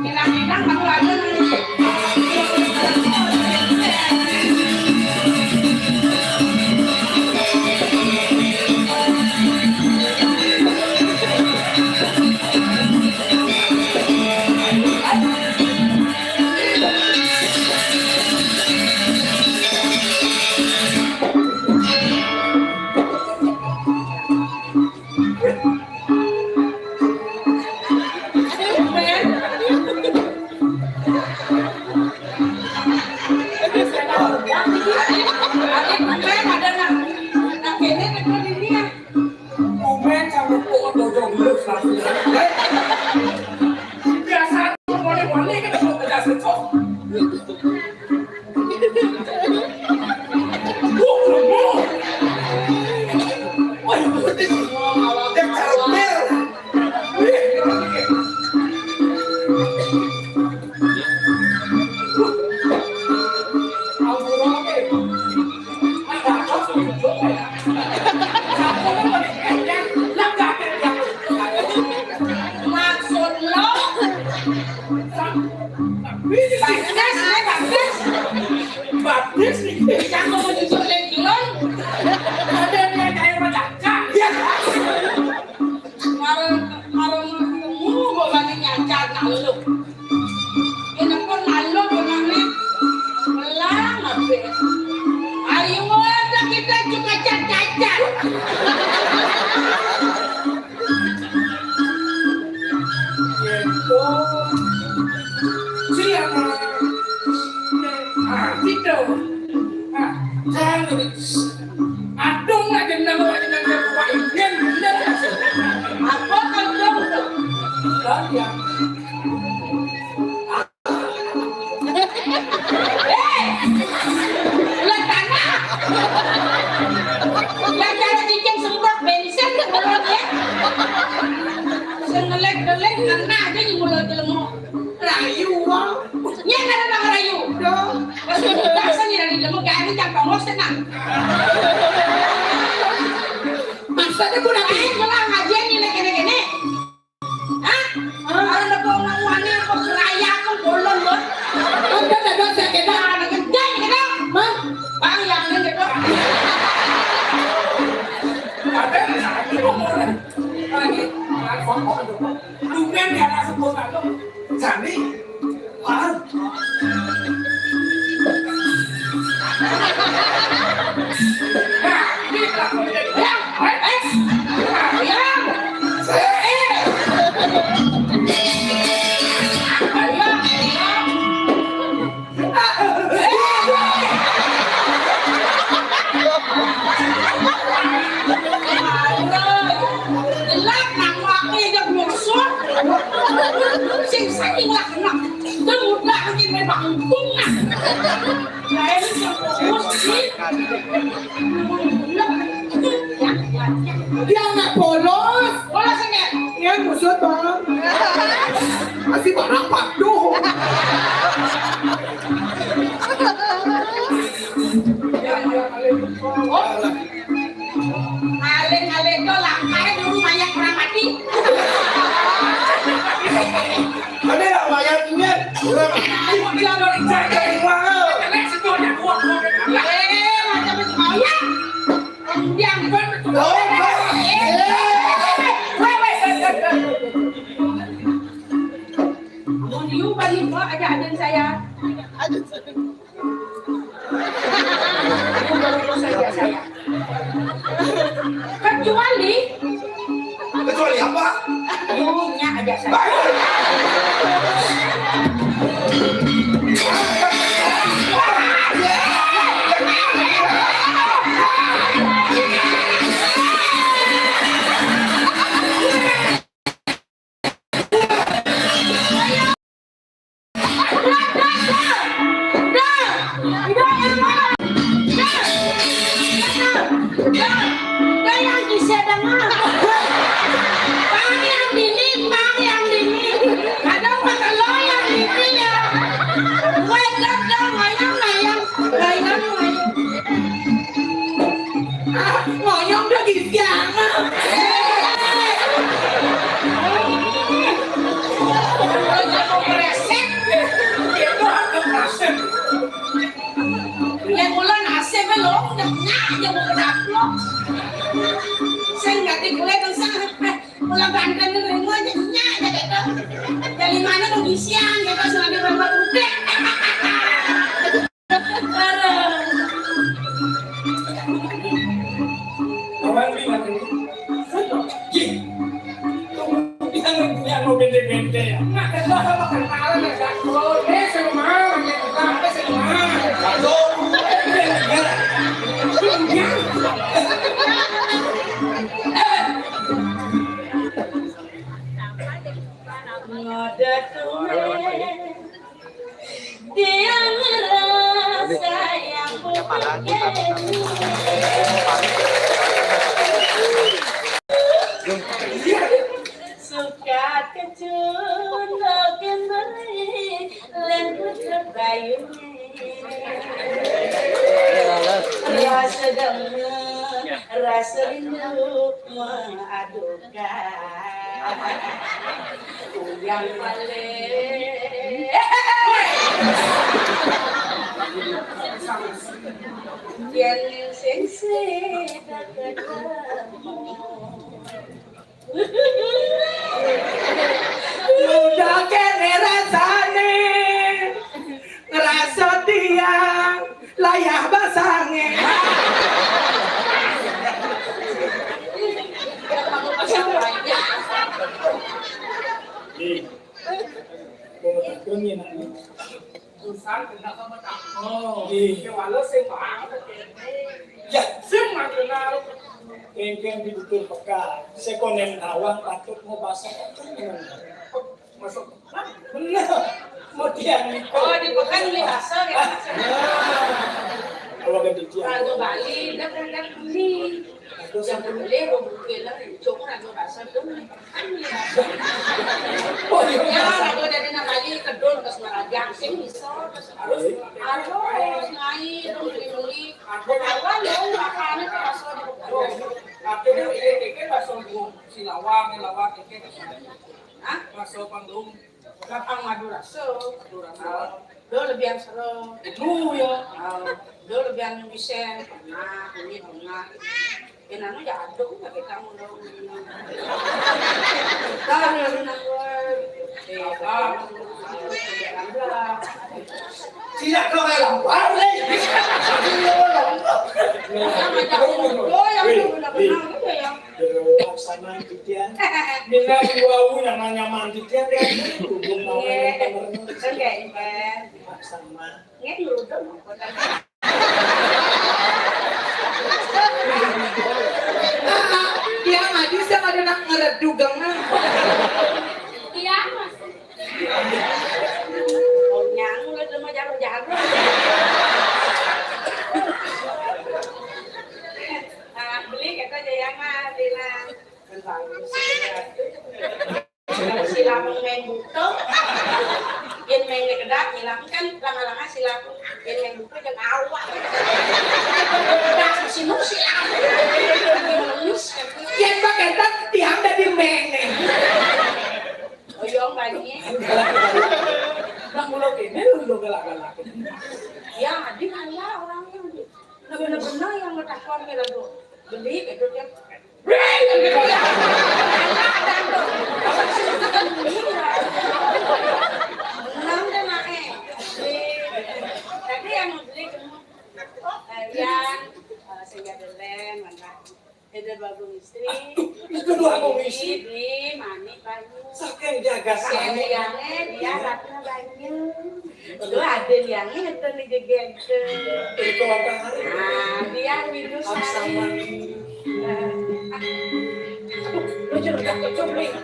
Inang-inang, kamu ada nih. Komen sama kok dojo ngelus langsung. Biasa boleh-boleh kan kalau kerja secok. Maksud lo? Bagus, ya, bagus. Bagus nih. Bisa mau nyusul lagi lo. Ada yang kayak macam. Ya. Marang, marang, mau balik nyancar nak lo. Ini pun malu dengan nih. Melang habis. Ayo, ada kita cuma cacat. Gitu. Siapa? Ah, gitu. Ah, jangan. Adung aja nama aja nama Pak Iden, bener. Apa kandung? Lah, ya. Eh! Lah, tanah. Lah, cara cicing semprot bensin, ya. Sing ngelik-ngelik, kena aja nih mulut jelemu. Rayu, wah. Nya, ada nang rayu. Dong. Dasar nyirani lemu gaé cang tongos tenan. Maksudnya pun apa? Ayo pulang ngajian ini kene-kene. Hah? Orang udah mau ngomongnya kok seraya kok bolon, Bos. Kan kan ada saya kena. Nah, anak gede gitu. Mah, Bang, yang ini gitu. Ada yang sakit kok. Lagi, lagi, kok, kok, kok. Bukan ya, langsung gua masuk. Sandi. Wah. Nah, ini pelakunya. Ya, eh, eh. Ya. Eh. Ya. Gelap nang waké jak nyusun. Sing sing lah kena. Itu mudah mungkin memang bunga. Lain yang fokus di. Dia nggak polos. Polos enggak? Ya, musuh, Bang. Masih barang patuh. Aling-aling to langkahé dulu mayat orang mati. Ada ya mayat ini? Orang mati. Aku bilang dari jaga di mana? Karena situ ada dua. Eh, macam itu mayat. Yang betul. Oh, oh. Eh, eh, eh, eh. Mau diubah nih, Pak, ada aden saya. Aden saya. Ini baru saja saya. Kecuali Kecuali apa? Ininya aja saya. Ngoyong udah gisiangan. Yang ulan asé belum, nyak aja mau kedaplok. Sing ganti kulit, sing, eh, ulah banten, nyak aja gitu. Dari mana mau gisian gitu, selama berbuat udah. Orang lima tuh. Ji. Yang punya no bende-bende ya. Nah, kan gua sama kenalan ya, Jack. Eh, sama, ya, kita apa sih, sama? Aduh. Ada tuh. Dia ngerasa yang bukan suka kecun, no kendali, lengkut terbayun. Rasa demen, rasa rindu, mengadukan. Yang paling yang sing sing udah kene rasane ngerasa tiang layah basangé. Nih, mau takon nih, nak, nih. Urusan kena sama takon. Iya. Ya, walau sing bang, ya, sing mah kenal. Kengkeng di betul peka. Sekonen awang patut mau basah. Masuk. Bener. Mau tiang itu. Oh, di pekan ini basah ya. Kalau ganti tiang. Kalau Bali, udah berangkat beli. Jangan beli, mau beli lah. Cuma kalau basah tuh. Oh, iya. Ya, aku dari Nabali ke Dul ke Semarang. Yang sing bisa, terus harus, harus ngai, dong, beli-beli. Aku kawan dong, makannya ke bakso di Bogor. Aku kan ini, ini bakso bu, si lawang, lawang, ini bakso. Hah? Bakso panggung. Bakal Madura. So. Madura. Ah, do lebihan seru. Itu ya. Ah, do lebihan nyusen. Nah, ini bunga. Kenapa ya aduh, nggak kita ngundang. Tahu ya, lu nang gue. Eh, apa? Tidak kau kalah, balik. Tidak kau kalah. Yang ada, oh, yang benar-benar gitu ya. Laksana titian. Bila dua u nyaman-nyaman titian kan. Hubung mau. Iya. Kan kayak ini kan. Laksana. Nggak diudah. Iya, mah bisa ada nak ngeredugang nah. Iya, Mas. Oh, nyang udah cuma jarum-jarum. Ah, beli kata Jayama, bilang. Sila meng main buto. Yen main kedak, ngilang kan lama-lama sila yen main buto jeung awak. Dah, sinu sila. Yen pakai tak tiang dari mene. Oyong banyi. Bang, ulo kene, ulo galak-galak. Ya, adi kaya orangnya. Nah, bener-bener yang ngetakon kayak lagu. Beli, itu dia. Menang deh, Mak, eh. Tapi yang mau beli, eh, ya, eh, sehingga delen, mana? Ada bagus istri. Aduh, itu dua bagus istri. Beli, mani, banyu. Saking jaga saya. Yang dia, tapi banyu. Lu ada yang ngeton di gegente. Itu apa hari? Ah, dia minum sama. Lu jangan takut, Cok, nih.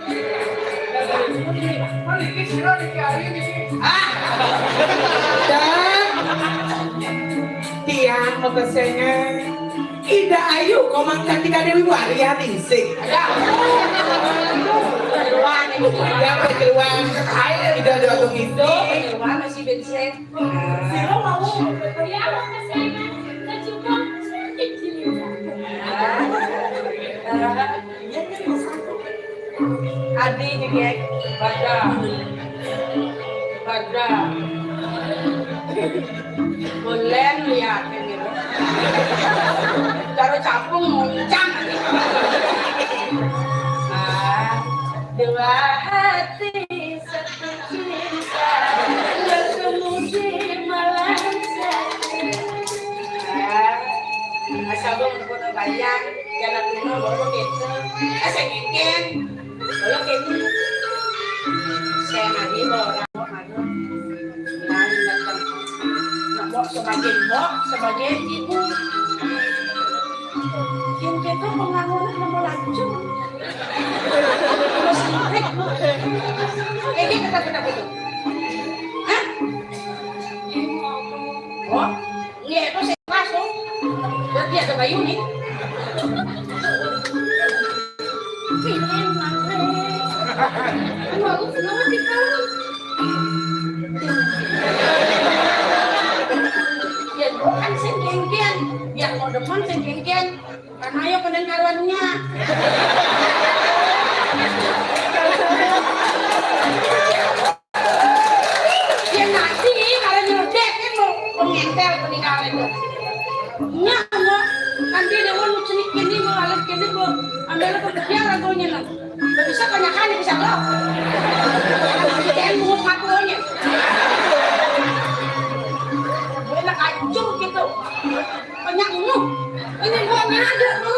Balik ke sini, di hari ini. Ah. Dan tiang mau pesennya. Ida Ayu, Komang Cantika Dewi Waria ningsih. Ya, keluar. Ida Datu Ningsih. Keluar masih bensin. Sira mau. Ya, mau ke sana. Ke Cukong. Adi juga. Baca. Baca. Bulan lihat ini. Cara capung muncang. Ah, dua hati satu cinta bertemu di malam satu. Ah, asal gua mau bayang, jalan rumah baru gitu. Asal ngingkin. Kalau kayak gini, saya mah ibu orang mau anu, lain datang. Nah, mau sebagai mbok, sebagai ibu. Yang kita pengaruhnya sama lancung. Terus, eh, eh, kita kenapa itu? Hah? Oh, iya, itu saya masuk. Berarti ada bayu nih. Ya, bukan sing genggen. Ya, mau demen sing genggen. Karena ayo pendengarannya. Dia mati, kalau nyeledekin mau pengentel peninggalan itu. Nya, mau nanti dia mau cenik kini, mau alat kini, mau ambil ke dia ragonya lah. Bisa banyak kali bisa lo. Dia mau ngakunya. Gue nak hancur gitu. Banyak lu. Ini gua nyadar lu.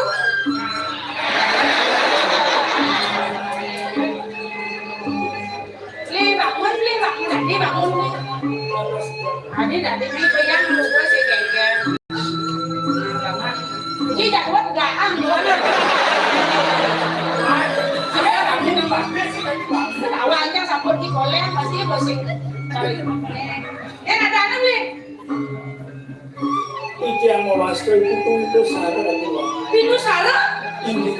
Li, bangun, Li, bangun. Adi, bangun, Li. Adi, Adi, Li, bayang lu, gua sih, gengger. Ini dah buat gaang, gua. Awalnya sampun di koleng, pasti gua sih. Ya, ada anak, Li. Iki yang mau masuk itu, itu salah, itu, Bang. Pintu salah? Ini.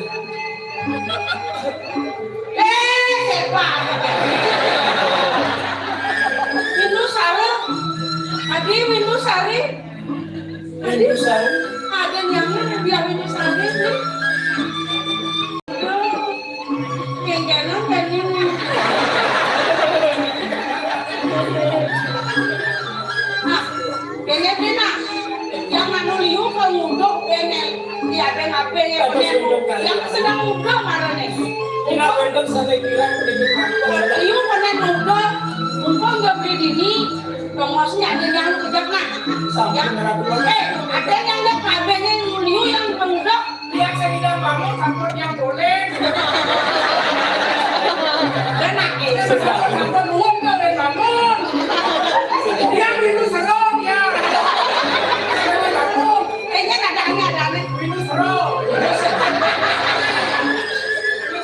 Eh, hebat. Pintu salah. Ini Windu Sari. Windu Sari. Ada yang dia Windu Sari nih. Aduh, yang jalan dan ini. Nah, kayaknya dia, nah, yang anu liu kalau nguduk, kayaknya dia ada ngapain ya, yang sedang nguduk marane. Ini apa itu sampai kira begitu? Liu kena nguduk, mumpung nggak beli dini, promosi ada yang kejap, nah. Yang, eh, ada yang lihat kabehnya liu yang nguduk. Dia saya tidak bangun, takut dia boleh. Dan nangis. Takut belum dia boleh bangun. Dia minum serong, ya. Saya takut. Kayaknya ada, ada, ada. Minum serong. Minum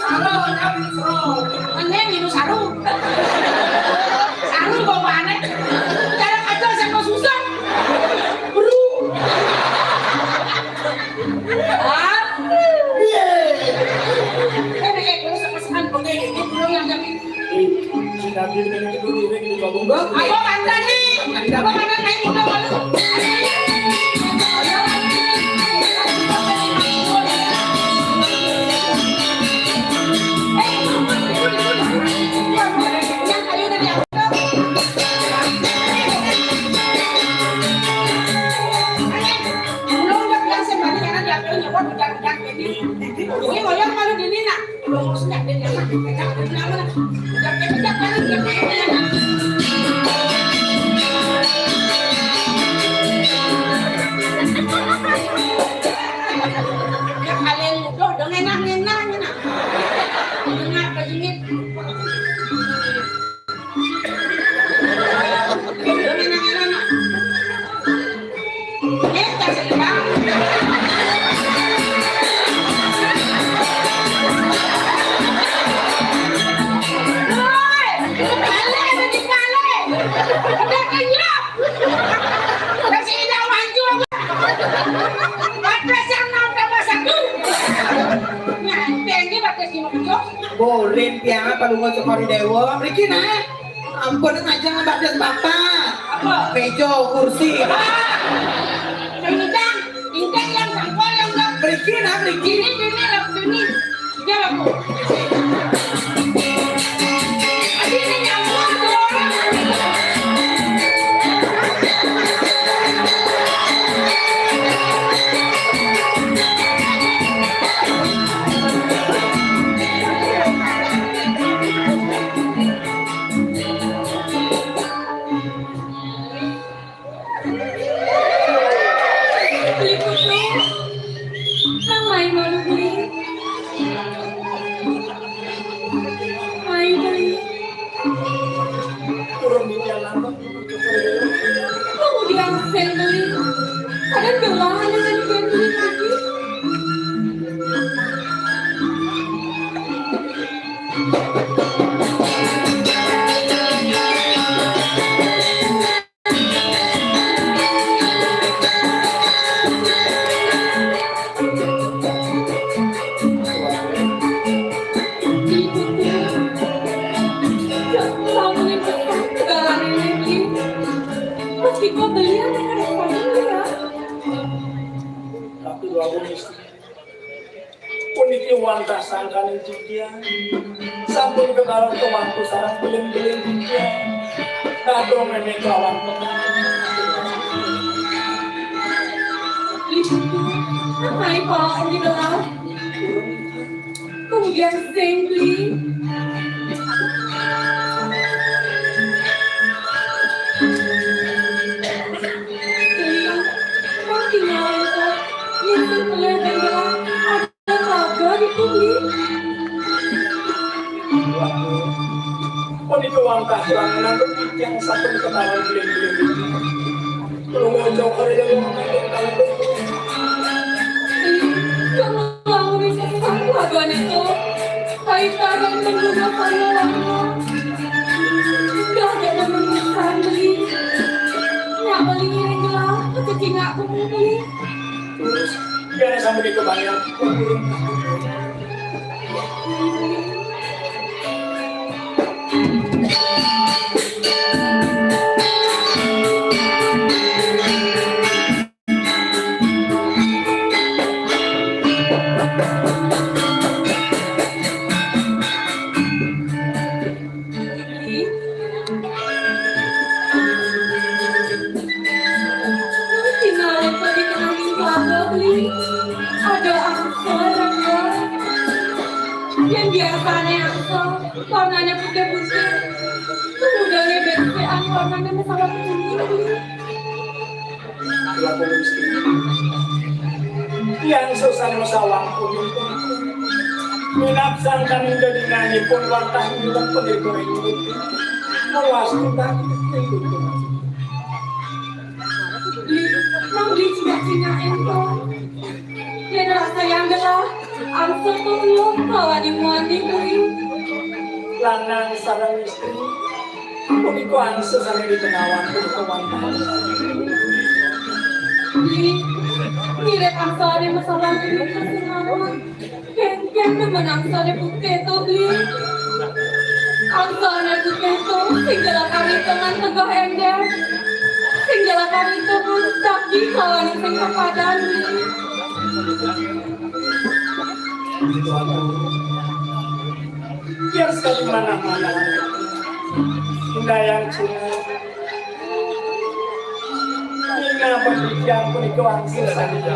serong, ya, minum serong. Ini minum saru. Saru bawaannya. Cara kacau siapa susah. Bro. Ah. Iya. Kan kayak terus pasangan begini, itu belum yang jadi. Ayo, mantan nih. Ayo, mantan naik, udah malu. Eh, yang kayu udah diangkat. Belum udah biasa, balik kanan diambil nyebot, udah, udah, ini. Ini ngoyong malu di ini, nak. Belum mau senyap, dia jangan. Jangan, jangan, jangan. Jangan, jangan, jangan, jangan. Ya, kalian mudah, dong, enak, enak, enak. Enak, kejengit. Boleh pian apa lu ngocok kori dewa? Mriki, nah. Ampun, aja ngambil bapak. Apa? Meja, kursi. Ah. Bintang, bintang yang sangkol yang udah. Mriki, nah, mriki. Ini, ini, ini. Dia laku. Ini nyamuk tuh orang. Beli putu, nang mai malu beli. Mai beli. Turun di jalan. Kamu di absen beli. Ada doa ada yang beli lagi. Tapi kok belian ada ya? Tapi lawan istri. Puniki wantah sangkaning titiang. Sampun kekalan kewantu sareng beling-beling titiang. Kadang nenek lawan pekan. Ibu, apa yang kau ambil? Kemudian sing beli. Beli, kau tinggal itu. Ini sebenarnya ada kagak di beli. Waduh. Kok di kewangkah langenan tuh yang satu di ketahuan beli-beli. Kalau mau jauh kali dia mau makan kalau tuh. Kamu lamun wis kesusahan keluargane to. Kaitan menggunakan lama. Enggak ada menemukan beli. Nak beli ini lah, kecil aku mau beli. Terus, biar sampai itu banyak. Warnané putih-putih. Kemudiannya bengkean warnané masalah kuning. Yang susah masalah kuning. Minat sangkan dadi nani pun wantah nyuwun pendeta ring. Mawas tentang itu. Beli, nang beli cingak-cingak ento. Yén rasa yang gelah, angsung tuh kelawan muani kuwi. Lanang sareng istri, punika angsung sané ditenawan punika wantah. Beli, ngirit angsane masalah kuwi kesenangan. Kénkén demen angsane putih to, Bli. Angsane putih to, sing jelas kami tengan tegah éndér. Sing jelas kami tengan daging lawan sing kepadan, Bli. Biar sekali mana-mana. Dayang Cina. Ing pandidikan punika wangsul saking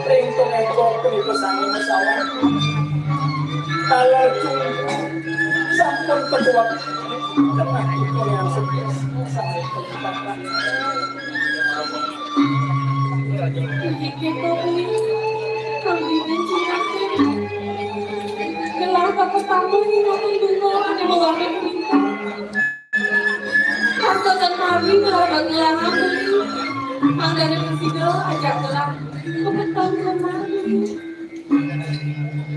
ringkung ékor punika sami masalah. Taler cungkring sampun ketuwek. Kenah punika yang sepias sampun ketuwek. Iki to kuwi kang didin cingakin. Gelah kaketamu ngingatang dungo ané mawarna punika. Kasocan kami ngelah bangelahan beli. Manggané prasida ajak ngelah kepetan kemari.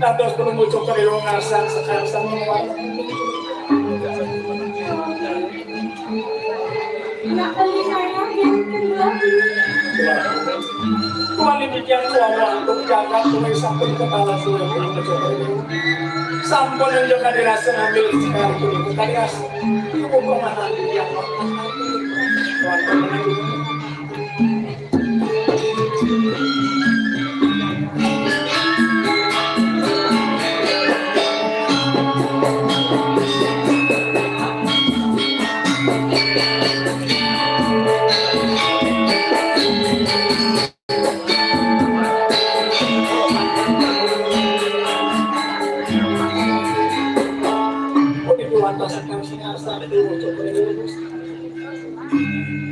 Dados pelungguh cokor ira ngasang sekarsang. Nak beli kaya yang kedua. Tuan demikian suara untuk jagat mulai sampun kepala sudah belum mencoba. Sampun yang juga dirasa ngambil sekarang itu kita dirasa. Ibu pemaham yang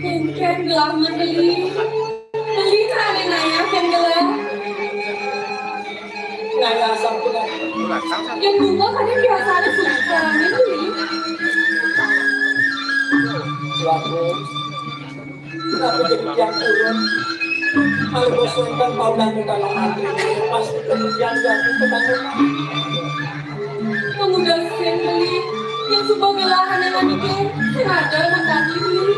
Kénkén gelah men beli. Beli nane naya kén gelah. Naya sampun. Yang bunga kadang biasa ada suka, ya, beli. Laku. Kenapa jadi tiang turun? Kalau bos nonton pau dan minta lo antri, pasti kemudian jadi kebanyakan. Pemuda sing beli yang suba ngelahan dengan iki, sing ada nang tadi beli.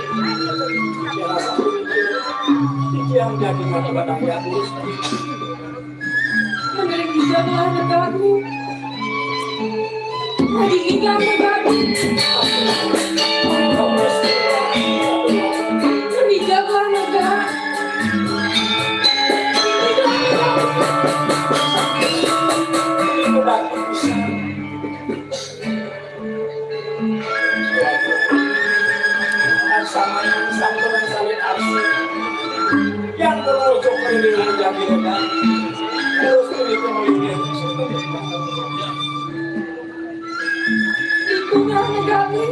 Ya, rasa iki yang jadi mata batang gadis. Mendering bisa belah negakmu. Tadi ikan negakmu. Mendija belah negak. Yang perlu cokor ini menjadi negak. Terus begitu melihat. Itu kan negara.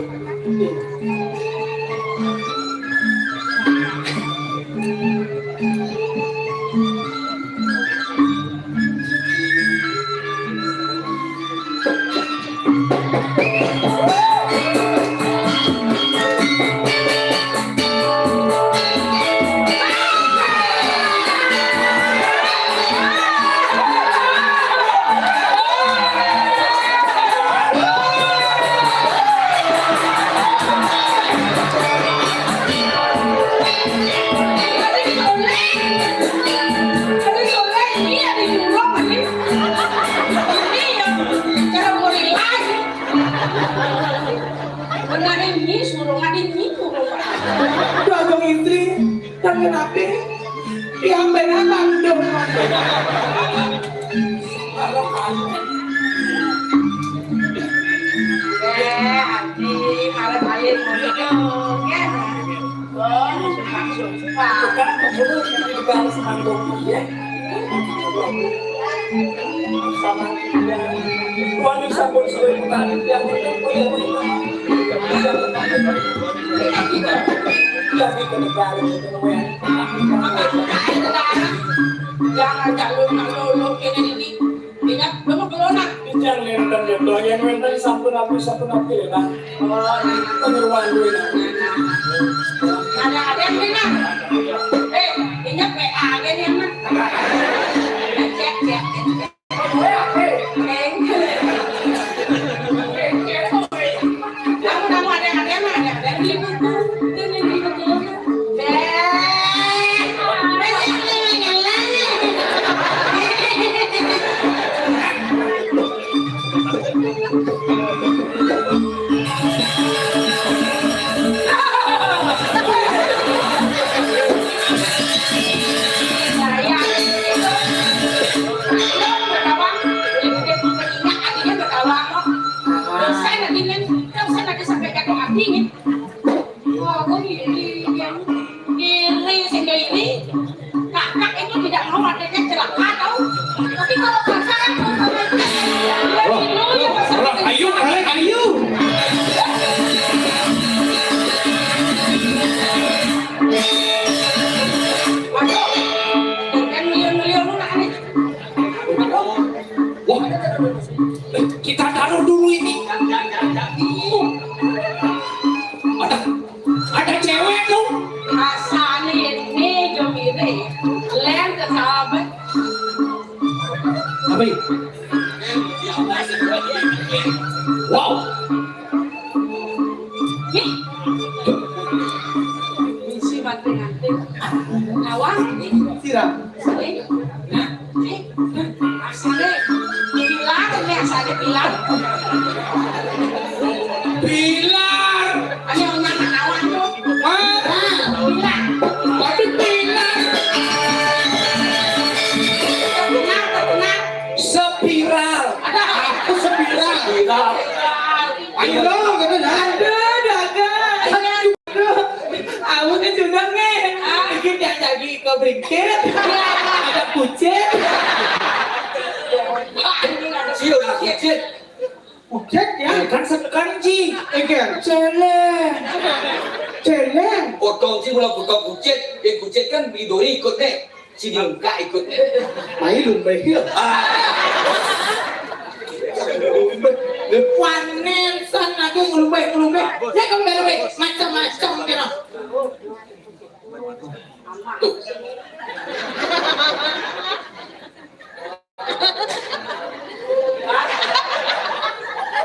Benahin nyi, suruh ngadin nyi, suruh. Dagang istri, dan kenapi, yang benar mandum. Eh, Adi, malah balik, ya. Wah, sumpah, sumpah. Bukan, bukan, bukan, bukan, ya. Wani sampun suwe petani yang bener kuwi. Lagi kena balik itu kuwi. Jangan kalau kalau lo kene ini. Ingat, lo mau kelona. Jangan nenten ya, doyan nenten sampun aku sampun aku ya, Bang. Oh, iya. Penyeruan duit. Ada ada yang kena. Eh, ingat P A aja nih, Mas. Cek, cek, cek. Wah, kok ini yang ini sehingga ini kakak itu tidak mau adiknya celaka, tahu? Tapi kalau pacaran, wah, wah, ayo, ayo. Waduh, yang miliar-miliar lu nak nih. Waduh. Wah, kita taruh dulu ini. Ada, ada cewek tuh. Rasanya ini jom ini, len ke sahabat. Apa itu? Wow. Nih. Misi mati nanti. Nawang, nih. Sirah. Nih. Nih. Asale bilar, ini asale bilar. Bilar. Ada yang nyaman awak tuh. Hah? Bilar. Tapi bilar. Benar, benar. Spiral. Aku spiral. Spiral. Ayo, gitu, nah. Aduh, dagang. Aduh, aku kan sudah nih. Bikin yang lagi kau bringkit. Ada kucing. Sio lah kucing. Kucing ya? Eh, kan sekarang sih. Enggak. Celeng. Celeng. Potong sih, mula potong kucing. Eh, kucing kan Midori ikut nih. Si Dingka ikut nih. Mai lumbe ya. Ah. Panen san aku ngelumbe, ngelumbe. Ya, kan, macam-macam kira. Tuh.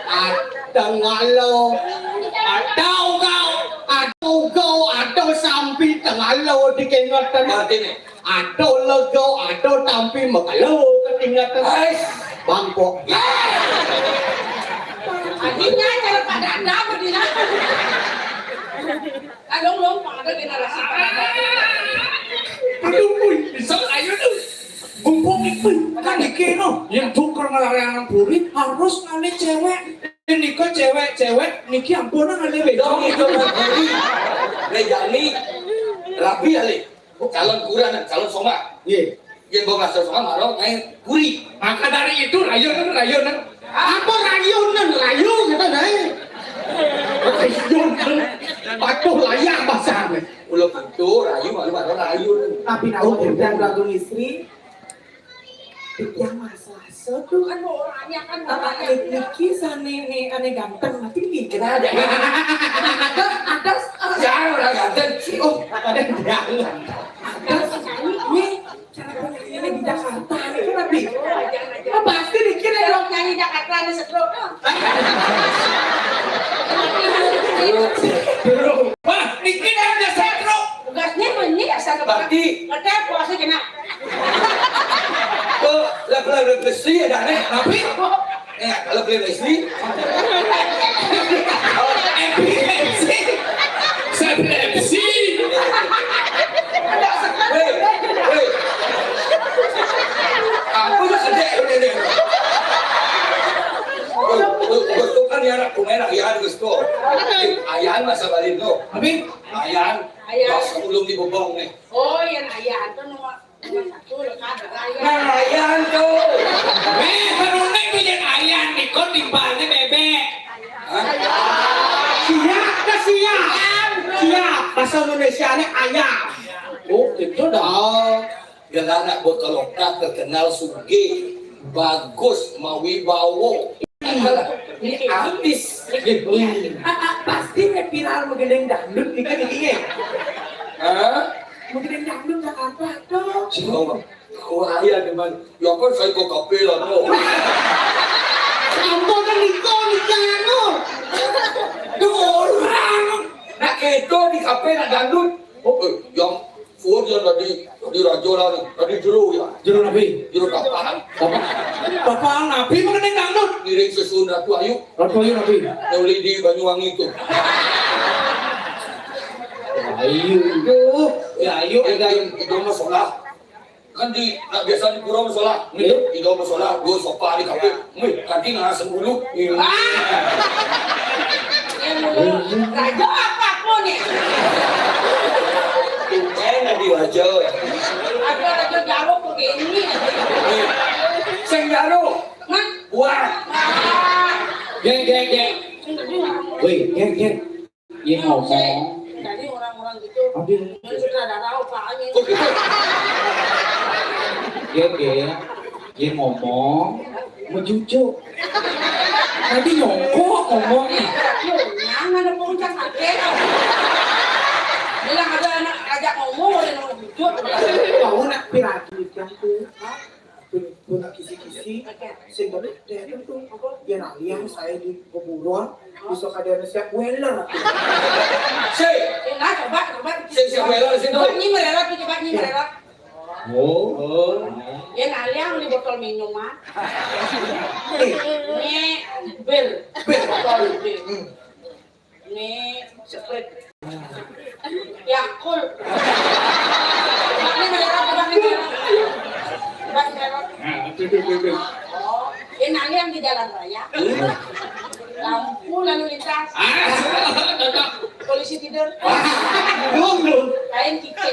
Ada ngalo, ada ugau, ada ugau, ada sampi tengalo di kengatan. Berarti nih. Ada lego, ada tampi, makalo ketingatan. Ais. Bangkok. Akhirnya cara pada ada berdina. Aduh, belum ada generasi pada. Aduh, wih, bisa ayo tuh. Gumpung itu kan iki no, yang tuker ngelarang puri harus ngale cewek. Ini kok cewek-cewek niki ampun ngale wedok. Dong itu kan puri. Rejani rabi kali. Calon kuran, calon soma. Iya. Yang bawa masuk soma marong naik puri. Maka dari itu rayunan, rayunan. Apa rayunan? Rayu kita naik. Rayunan. Patuh layang basah. Ulo pintu rayu malu baru rayu. Tapi tahu dan lagu istri. Yang masalah seduh kan orangnya kan orangnya niki sane ne ane ganteng tapi niki. Kenapa ada? Ada ada. Jangan orang ganteng. Oh, ada yang ada. Ini cara penyanyiannya di Jakarta ini kan tapi. Oh, pasti dikira orang nyanyi Jakarta ada seduh. Wah, niki ada seduh. Tugasnya menyi asal berarti ngetes puasa kena. Kok level level besi ya dane? Tapi eh kalau beli besi epilepsi. Epilepsi. Weh, weh. Aku udah gede udah deh. Gue tuh kan ya anak gue enak ya gue tuh. Ayah masa balik lo. Tapi ayah. Ayah. Pas ulung di bobong nih. Oh, yang ayah itu nomor Nah, ayan tuh. Eh, menurutnya itu yang ayan, ikut timbalnya bebek. Hah? Siap, ke siap. Siap. Bahasa Indonesia ini ayam. Oh, itu dah. Gelar anak buah kelopak terkenal sugih, bagus, mawibawa. Ini artis. Ah, ah, pasti nih viral menggendeng dangdut nih kan ini. Hah? Menggendeng dangdut Jakarta tuh. Siapa? Wah, iya, teman. Ya kan saya kok kafe lah, no. Kamu kan itu di sana. Tuh orang. Nah, itu di kafe nak dangdut. Oh, eh, yang suwun yang tadi, tadi raja lah nih, tadi jero ya. Jero nabi. Jero kapan? Bapak, bapak nabi mengenai dangdut. Ngiring sesuun Ratu Ayu. Ratu Ayu nabi. Yang beli di Banyuwangi itu. Ayu, ayu, ya ayu. Eh, yang itu mah sholat. Kan di, nah, biasa di pura musola. Iya. Di musola, dua sofa di kafe. Wih, kantin langsung dulu. Iya. Raja apa aku nih? Tumben di raja. Ada raja jauh begini. Wih, sing jauh. Nah. Wah. Geng, geng, geng. Wih, geng, geng. Ye ngomong. Jadi orang-orang gitu. Aduh. Yang sutradara apa aja. Kok gitu? Ye, ye. Ye ngomong. Mencucuk. Tadi nyongkok ngomong. Iya, iya, ada puncak sakit. Bilang ada anak ajak ngomong, boleh ngomong jujur. Kau nak piragi itu. Pun, pun kisi-kisi, sing dapet deret tuh, ya nah, yang saya di kuburan, bisa kadang siap weller. Si, nah, coba, coba. Si, siap weller, si, coba tuh. Nyi mererot, coba nyi mererot. Oh. Oh. Ya nah, yang di botol minuman. Ini bir. Bir. Botol bir. Hmm. Ini Sprite. Yakult. Ini merah, coba ini merah. Coba ini merah. Nah, itu, itu, itu, itu. Oh, ini yang di jalan raya. Lampu lalu lintas. Ah, cocok. Polisi tidur. Ah, belum, belum. Kain kikil.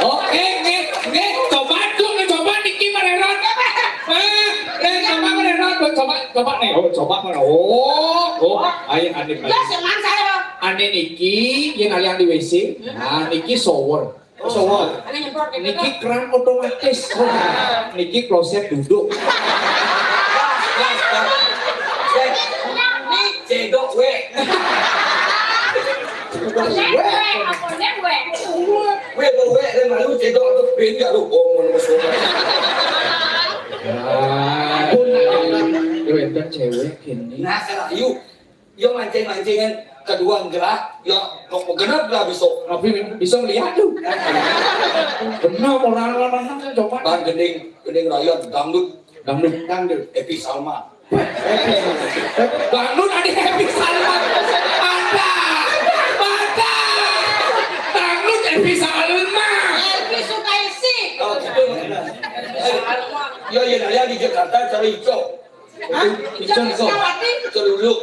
Oke, nggih, nggih, coba tuh, coba niki mererot. Eh, eh, coba mererot, coba, coba nih, oh, coba mana? Oh, oh, ayo ane. Ya, senang saya. Ane niki, yen alian di W C. Nah, niki shower. Shower. Ane nyemprot gitu. Niki keran otomatis. Niki kloset duduk. Gas, gas, gas. Nih, cedok, weh. Weh, apa nih, weh? Weh, weh, weh, malu cedok tuh, beda lu, oh, mau masuk. Ya, pun, ya, wenten cewek gini. Nah, sekarang, yuk. Yo mancing-mancingan kedua gelah, yo kok genep lah bisa. Tapi bisa melihat tuh. Benar orang-orang coba. Bang gending, gending raya dangdut. Dangdut, dangdut. Epi Salma. Dangdut ada Epi Salma. Ada, ada. Dangdut Epi Salma. Elvi Sukaisi. Oh, gitu. Yo, yo, raya di Jakarta cari cok. Hah? Ican, Ican kok. Iskawati? Celuluk.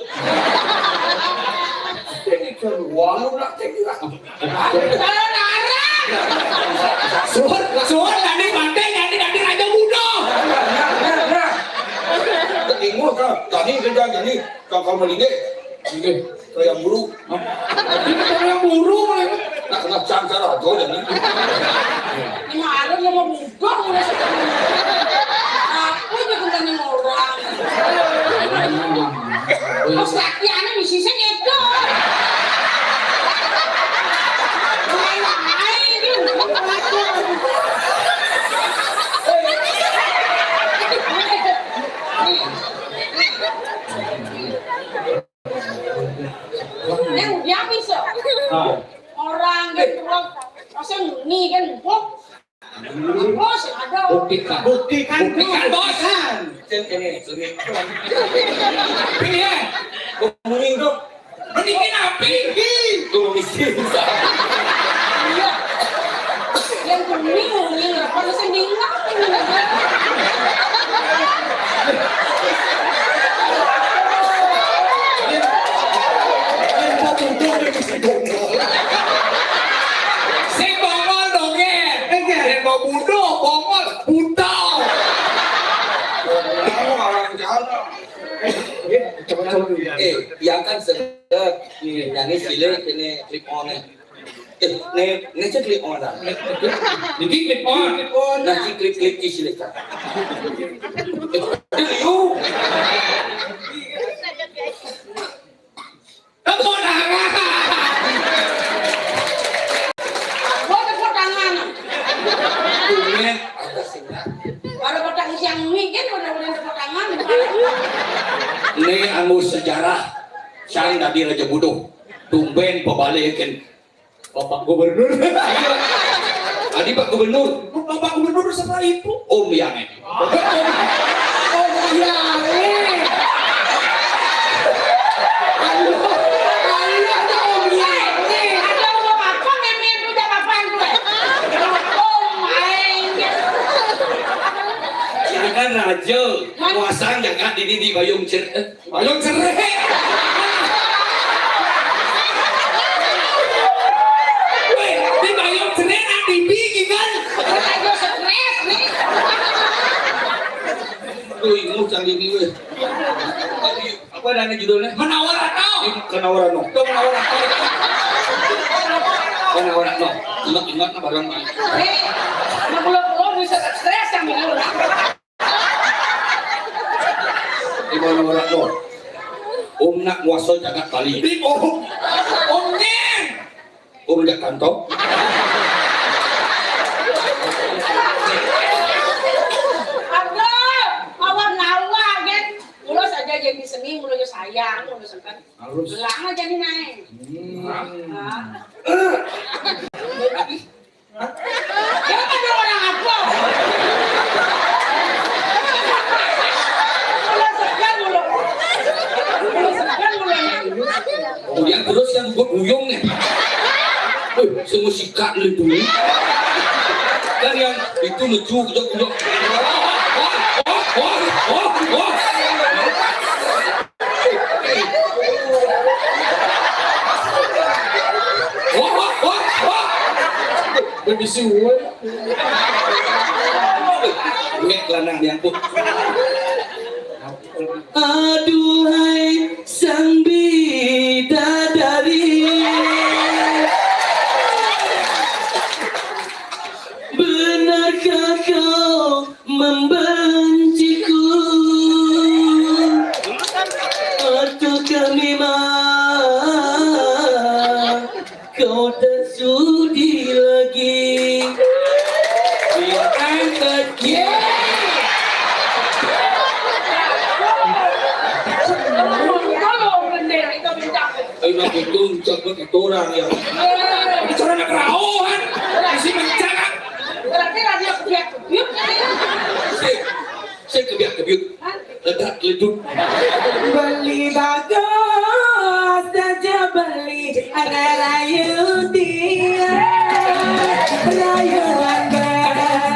Ini celuluk, nak cek lah. Kalau larang. Suhun, suhun tadi mati, jadi tadi raja muda. Nah, nah, nah, nah. Tadi mau kan, tadi kerja jadi kakak melinggih. Iya. Kayak buru. Hah? Ini kayak buru, malah. Nak kena cangkar aja, jadi. Ini mah ada yang mau budak, mulai sekarang. Aku aja kena nih orang. Terus laki anak di sisi itu. Main-main, ini. Nek udah bisa. Ah. Orang kan terus, masa ngene kan, Bos? Bos, ada. Buktikan. Buktikan, buktikan, Bos. Buktikan. Sini, sini, sini. Ini ya. Ngomongin tuh. Ini apa? Ini. Tuh, mesti bisa. Iya. Yang kuning, kuning, apa sih, minyak? Eh, yang kan sedap. Yang ini silik, ini clip on nih. Eh, ini, ini cek clip on dah. Ini clip on. Clip on. Nah, cek clip clip di silik kan. Eh, you. Tepuk tangan. Gua tepuk tangan. Tumben, ada sing. Baru kota siang ini kan udah udah tepuk tangan. Ini anu sejarah. Sang dadi raja bodoh. Tumben pabalikin Bapak Gubernur. Adi Pak Gubernur. Bapak Gubernur sama Ibu. Om yang ini. Oh, iya, eh. Ayo, ayo, Om yang ini. Ada Om apa, Mimi, itu udah kapan gue? Om, aing. Jangan raja. Kuasa jaga diri di Bayung Cer-, eh, Balon cerai. Weh, di balon cerai nang bibi kan? Aduh, stres nih. Tuh, ingus cang bibi weh. Apa namanya judulnya? Menawar atau? Ini Kenawaran no. Tuh, menawar atau? Kenawaran no. Ingat-ingat nah barang mah. Nih, nah, pulau-pulau bisa stres yang menawar. Di mana orang tuh? Om nak nguasa jagat Bali. Di om. Om nyen. Om jak kantor. Aduh, awak nawa, gen. Mulo saja jadi seni, mulo sayang, mulo sekan. Halus. Belang aja nih, naik. Hmm. Nah. Jadi, Hah? Dia kan orang apa? Kalau segan mulu. Kalau segan mulu. Kemudian terus yang buat buyung nih. Wih, semua sikat lu dulu. Dan yang itu lucu, udah, udah. Wah, wah, wah, wah, wah. Wah, wah, wah, wah. Bebisi woi. Mek lanang diangkut. Aduhai sang bidadari, benarkah kau membenciku? Ataukah memang kau tak sudi lagi? Dia angkat, ye. Ayo, nak betul, cak, betul orang ya. Bicara nak kerauhan, isi mencakap. Berarti radio kebiak-kebiak. Sik, sik kebiak-kebiak. Ledak leduk. Beli bagus saja beli, anak rayu dia. Rayuan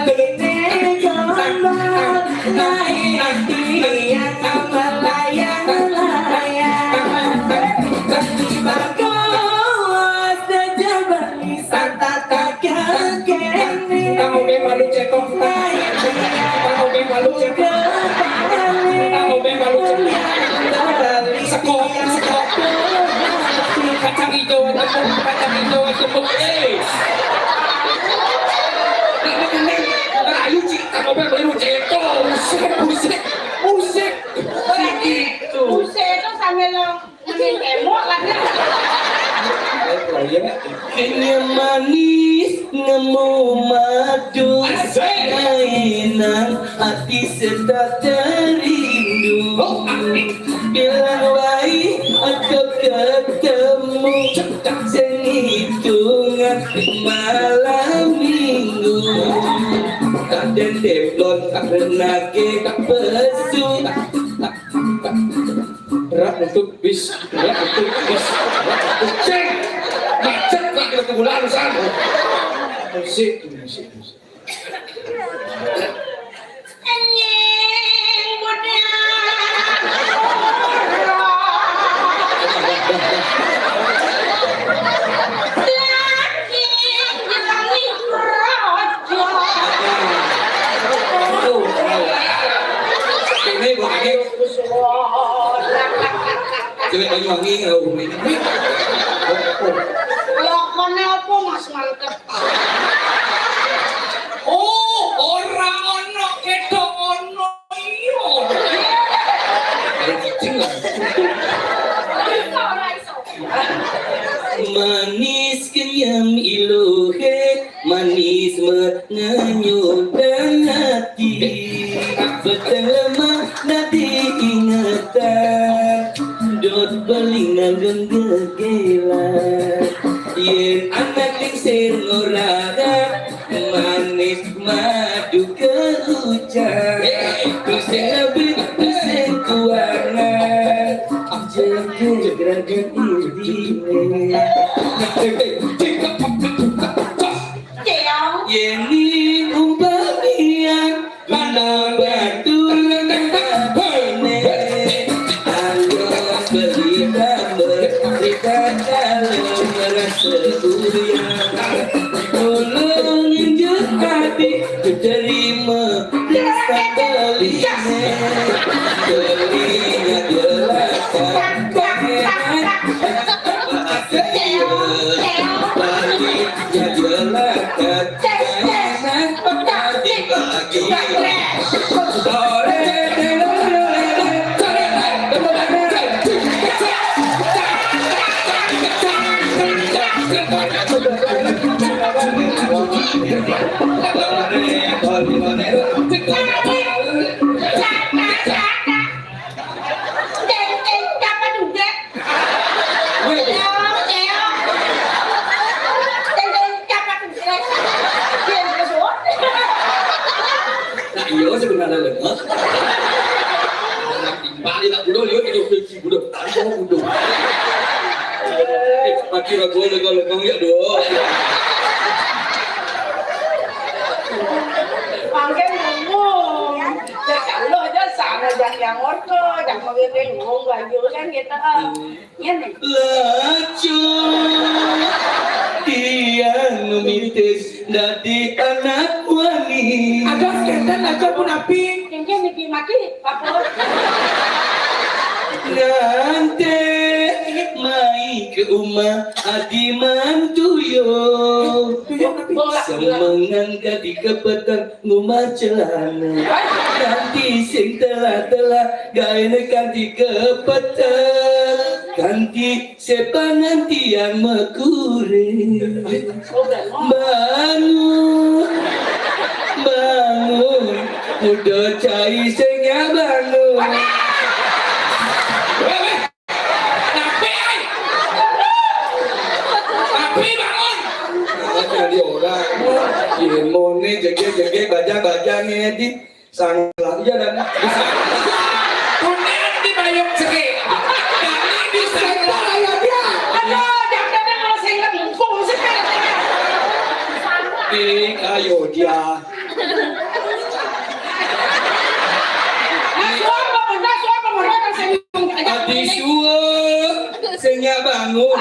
beli gombal, naik dia melayang-layang. Beli bagus saja beli, santa tak kekeh. Kamu memang lu cetok. Tahu beng malu cek. Tahu beng malu cek. Sekop, sekop. Kacang hijau aja, kacang hijau aja, eh. Ini, ini, nah, ayo, Ci, tahu beng malu cek. Musik, musik, musik. Gitu. Musik itu sambil lo Mending tembok lah, ya. Kenyang manis nemu madu. Asik. Kainan hati serta terindu. Oh, asik. Bilang baik atau ketemu. Cetak. Seni hitungan malam minggu. Tak dendem lontar nage tak pesu. Rak untuk bis, rak untuk bis, rak untuk cek. Macet lah kita tunggu lalu sana. Musik, musik, musik. Anjing bodoh. Laki kita nih. Tuh, ini bukan Banyuwangi rauh. Lakone apa, Mas, mangkat? Oh, ora ono, ketok ono. Iya. Ora cicing lah. Ora iso, ora iso. Manis kenyam iluhe, manis mengenyuhkan hati. Betul lemah nanti ingetan, dot belingan dan gegelan. Yen anak lingsir ngorara, manis madu keucap. Terus yang lebih, terus yang kuangan. Jeger gerakan irine. Yeni umpamian, mana batu lengkapane. Ayo beli tambah, kita kalau merasa uyang. Tolong injak hati, terima bisa beli. Belinya jelas. Nah, iya, sebenarnya lemes. Balik tak dulu, lihat itu kunci dulu. Tadi mau dulu. Eh, mati ragu, lega, lega, ya, dua. Mangke ngomong, ya Allah, aja sana, jangan yang orto, jangan ngomong, ngomong, aja kan gitu, ah. Ngene. Lacur tiang mitis dadi anak wani. Aduh, kenten aja pun api. Kenten niki mati, apa? Nanti mai ke rumah adi mantuyo. Semengan dadi kebetan ngumah celana. Kanti sing telah-telah gaene kanti kepeten. Kanti sepangan tiang mekure. Bangun, bangun, udah cai sing ya bangun. Napi, ai? Napi, bangun. Jadi orang. Yemone jege-jege, baja-baja ngedi. Sang lah, iya dan. Kuning di bayung ceri. Kami bisa. Aduh, jangan kalau saya nggak mumpung sih. Di kayu dia. Nah, suara, nah, suara, nah, suara, saya Adi suwe, sing ya bangun.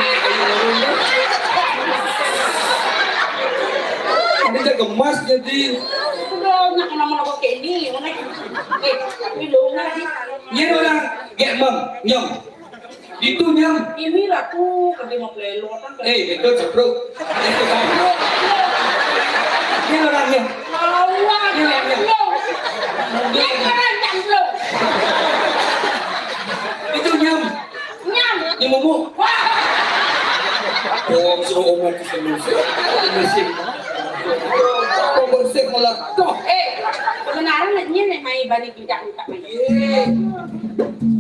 Ini cek gemas jadi. Udah, nak nama-nama kayak ini, mana? Eh, tapi lo nggak sih? Nyem orang, gek mem, nyem. Itu nyem. Ini lah tuh, kerja mau play lo kan. Eh, itu cepruk. Itu cepruk. Ini orang nyem. Lawan, ini orang nyem. Ini orang nyem. Itu nyem. Nyam. Nyam umuk. Wah. Bohong, suruh umuk ke sini. Bersih. Kok bersih malah? Toh. Eh, kebenaran nyam nih, mai bani tidak minta mai. Iya.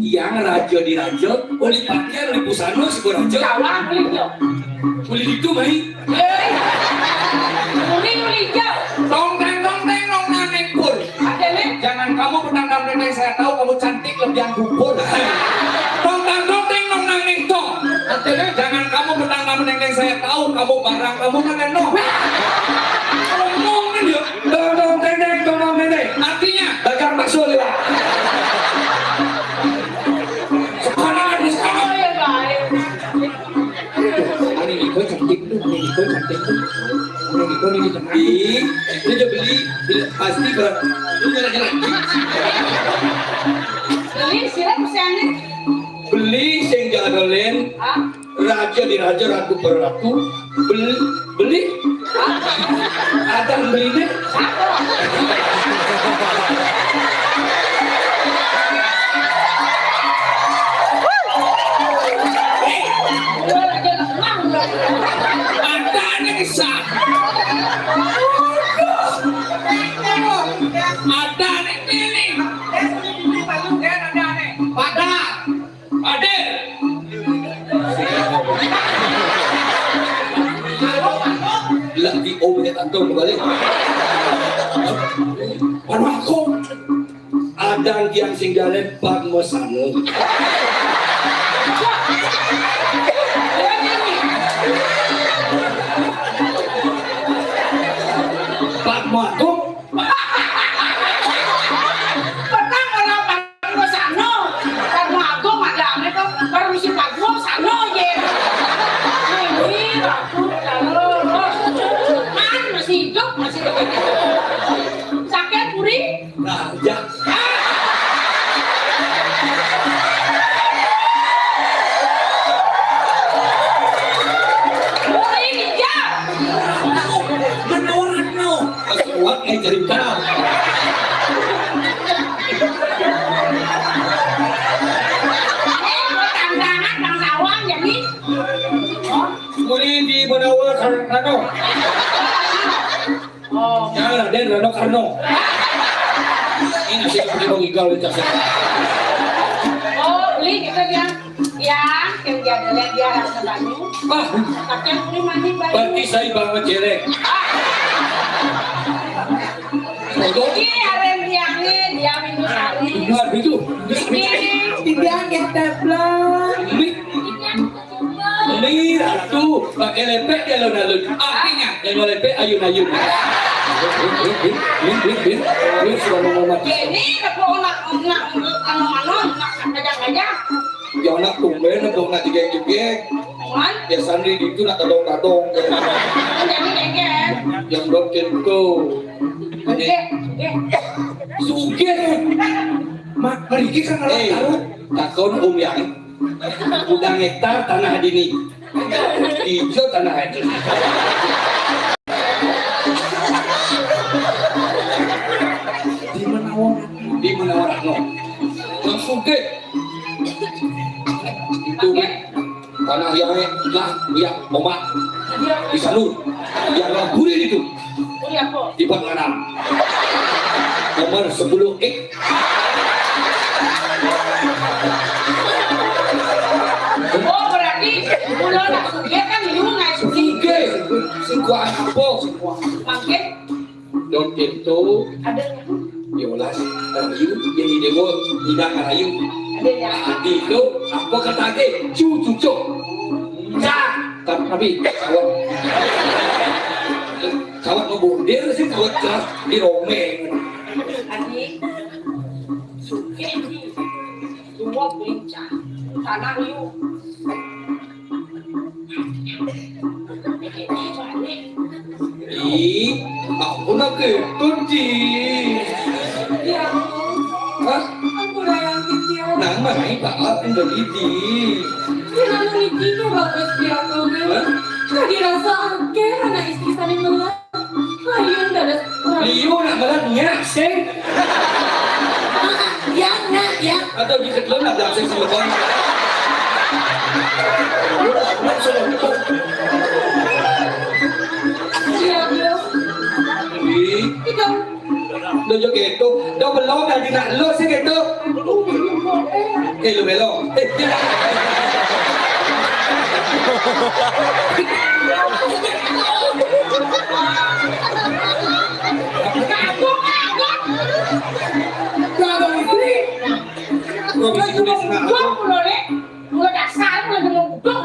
Yang raja di raja, oleh pakaian, oleh busana, si raja. Salah, beli dia. Boleh itu, mai. Eh. Uli, uli, jauh. Tong teng, tong teng, nong nang neng pur. Ada, nih. Jangan kamu petang nang neng, saya tahu kamu cantik lebihan bubur. Tong tang, tong teng, nong nang neng tong. Ada, nih. Jangan kamu petang nang neng, saya tahu kamu barang kamu kan, no. Ngomong, nih, dia. Tong tong teng teng, tong tong teng teng. Artinya? Dagang bakso lewat. Sekarang, sekarang. Oh, ya, baik. Ini Niko cantik tuh, ini Niko cantik tuh. Ini Niko ini cantik. Ih, dia juga beli, beli, pasti berat. Lu nyala-nyala. Beli, siapa sih aneh? Beli sing jalan Raja di raja, ratu per ratu, beli, beli. Ada beli deh. Ada nih kisah. Ada nih ini. Pada. Hadir. Lagi obet antum balik. Anu aku. Ada yang sing jalan Padma Sana. Padma aku. Petang ora Padma Sana. Padma Agung ada ame kok. Permisi Padma Sana ye. Ini aku kalau kan masih hidup, masih hidup. Sakit puri. Nah, ya. Puri hijau. Menurut no. Kuat eh cerita. Eh, tantangan bangsawan jadi. Muli di Menawa Karno. Oh. Ya, Raden Rano Karno. Ini sih pakai bang Igal itu. Oh, beli gitu dia. Ya, yang dia ada lihat dia rasa banyu. Ah, Tapi yang beli mandi banyu. Berarti saya banget jelek. Jadi, ada yang diangin, dia minum hari. Luar itu. Ini. Tidak, ya, teplang. Ini. Ini ratu pakai lepek dia alun-alun. Artinya yang mau lepek ayun-ayun. Ini sudah mau mati. Ini aku nak nak nak anu anu nak kajang-kajang. Ya anak tumben aku nak digeng-digeng. Man? Ya sandi itu nak tadong-tadong. Jadi geger. Yang dokin tuh. Oke, oke. Sugih. Mak, mriki kan ora Eh, tahu. Takon Om Yang. Udah ngektar tanah dini. Ijo tanah itu. Di Menawa. Di Menawa Ratno. Yang sugih. Itu, Mek. Tanah yang lah, ya, omak. Di sana. Yang lah, gurih itu. Di Bangkalan. Nomor sepuluh X. Oh, berarti kalau nak sugih kan you naik sugih. Sugih. Sing kuat apa? Makin Don Tento. Ada. Ya Allah, Rayu, yang di Dewa, tidak Rayu. Ada ya. Nah, itu, apa kata dia? Cu, cucuk. Cak. Tapi, tapi, sawat. Sawat ngebundir sih, sawat jelas di romeng. Adi, sugih di. Dua belincah. Tanah you. Ih, aku nak ketut, Di. Ya, Hah? Aku lah yang kecil. Nang mana ini bakal tinggal di. Di anu niki ke bagus di aku, kan? Hah? Lagi rasa akeh anak istri saling melak. Ayo, dadas. Liu nak melak nyak, sing. Ya, ya, ya. Atau di sekolah nak dancing sama kau. Iya, iya. Ih. Kita. Lo juga gitu. Dah belum dah tidak lo sih gitu. Eh, lu belok. Eh, tidak. Kalau istri, Gua bisa tulis, nah, Gua aku. Mulai, mulai dasar, mulai ngomong gudok.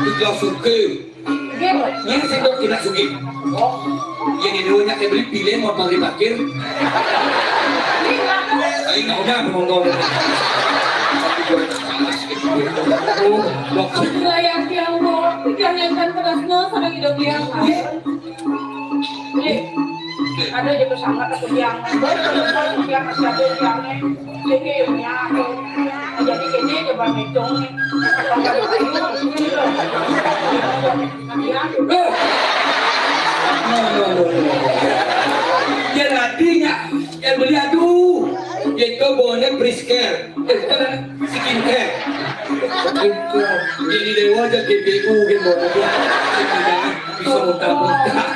Tiga suke. Iya, Bos. Ini sing dok tidak suke. Oh. Ini dulunya saya beli pilih mau beli parkir. Ini apa? Ayo, nggak udah, nonton. Oh, dok. Wilayah Tiongkok, ikan yang kan terasnya sama hidup dia. Iya. Eh, ada aja tuh sangat aku tiang. Tiang masih ada tiangnya. Jadi, ya, aku. Jadi kene coba ngecong. Iya. No, no, no, no. Ya, nantinya yang beli, aduh, itu bonnya Prisker. Eh, bukan, skincare. Jadi dewa aja G P U gitu. Bisa muntah-muntah.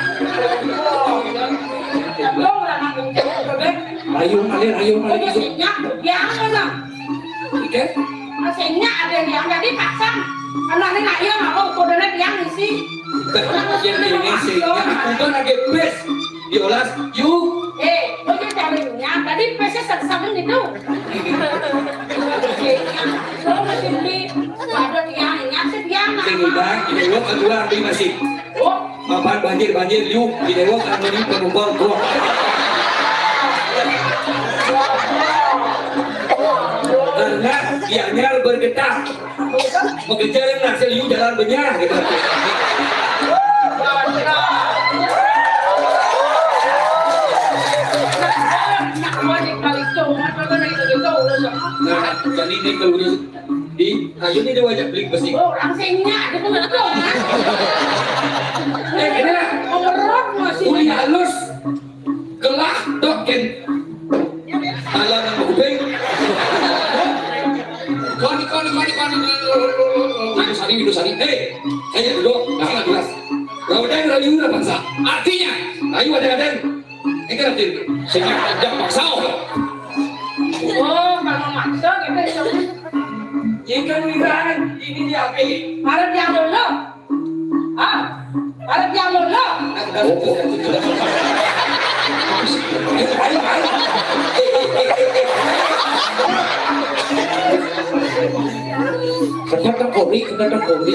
Ayo, alir, ayo, alir. Oke. Oke. Masih ada yang jadi pasang. Anak ini nak iya, mau kodenya yang isi. Yang ini sih, yang aku kan lagi bes. Diolas, yuk. Eh, oke, carinya. Tadi pesnya satu-satu gitu. Lo masih beli. Ada yang nyasih dia. Sing udah, ini lo keluar di masih. Oh, Papan banjir-banjir, yuk, di dewa kan ini penumpang gua. Karena dianyar bergetar. Mengejar yang hasil yuk jalan benyah gitu. Nah, jadi ini kalau udah di, ayo ini dia ajak beli besi. Oh, langsungnya ada penumpang. Eh, ini lah. Mengerot masih. Uli halus. Kelah dokin. Alam kuping. Koni, koni, koni, koni. Windu Sari, Windu Sari. Hei, saya duduk. Nah, jelas. Raudang rayu na bangsa. Artinya, ayo ada-ada. Ini kan artinya. Sehingga tidak paksa. Oh, kalau maksa kita bisa. Jika ini dia pilih. Harap yang dulu. Ah, ada yang lo lo. Kena tengkori, kena tengkori.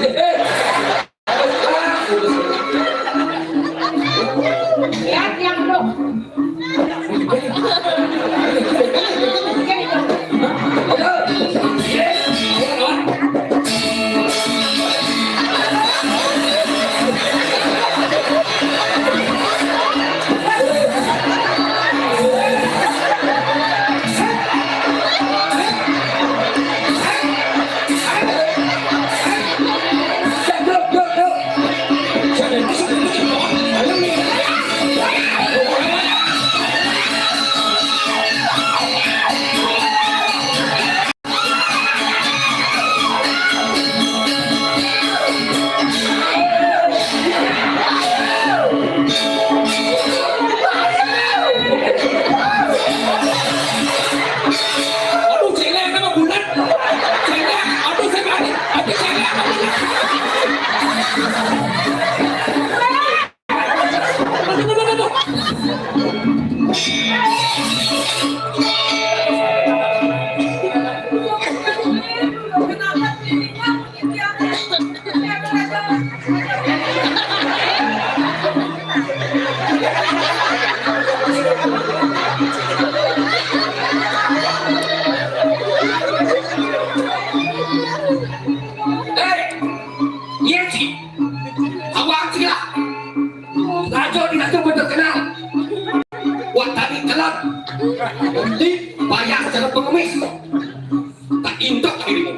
Lihat yang lo. Aduh, celeng nama bulat. Celeng, aduh, saya balik. Aduh, celeng nama bulat. Hei, Yeti, awak sila. Raja di Raja terkenal. Wak tadi telan. Di payah cara pengemis. Tak intok dirimu.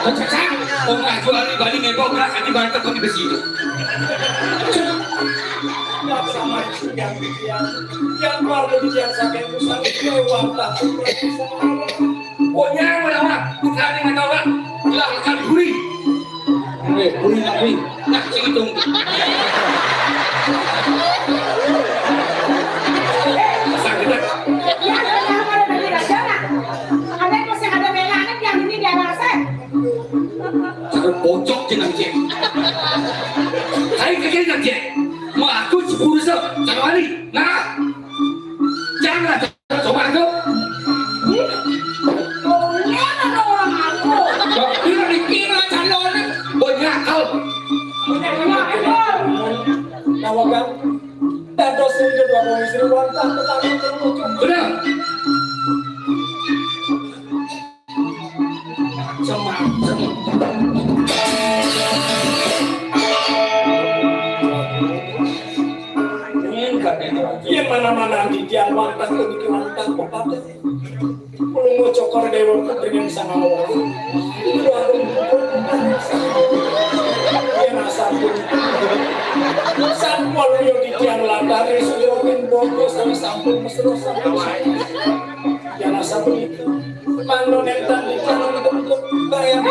Kecek, oh, nggak jual di Bali, ngebok, nggak, di Bali, kok di besi itu. Yang sama yang yang yang keluar dari yang sakit itu sangat keluar, takut. Pokoknya mana orang, bukan yang nggak tahu, lah, lah, kan gurih. Eh, kulit tapi. Nah, sing hitung. Sakit. Ya, ada yang ada bagi raja, nah. Ada yang masih ada bela, ada yang ini dia rasa. Sakit bocok jenang, Cek. Saya pikir, Cek. Mau aku sepuluh se, cakap balik. Nah. Jangan. Coba tu. Kau ni ada orang aku. Kau kira dikira calon ni. Banyak kau. Banyak kau. Nawakan. Dan dosa itu dua orang istri wanita tetap terwujud. Benar. Semacam. Yang mana-mana di dia wanita itu bikin wanita. Ulung cokor dewa putri yang sangawa. Ibu aku. Yen asampun. Sampun yo titiang latare sudah pun bongko sampun mesra sampun. Yen asampun. Mangno nenten titiang untuk bayang.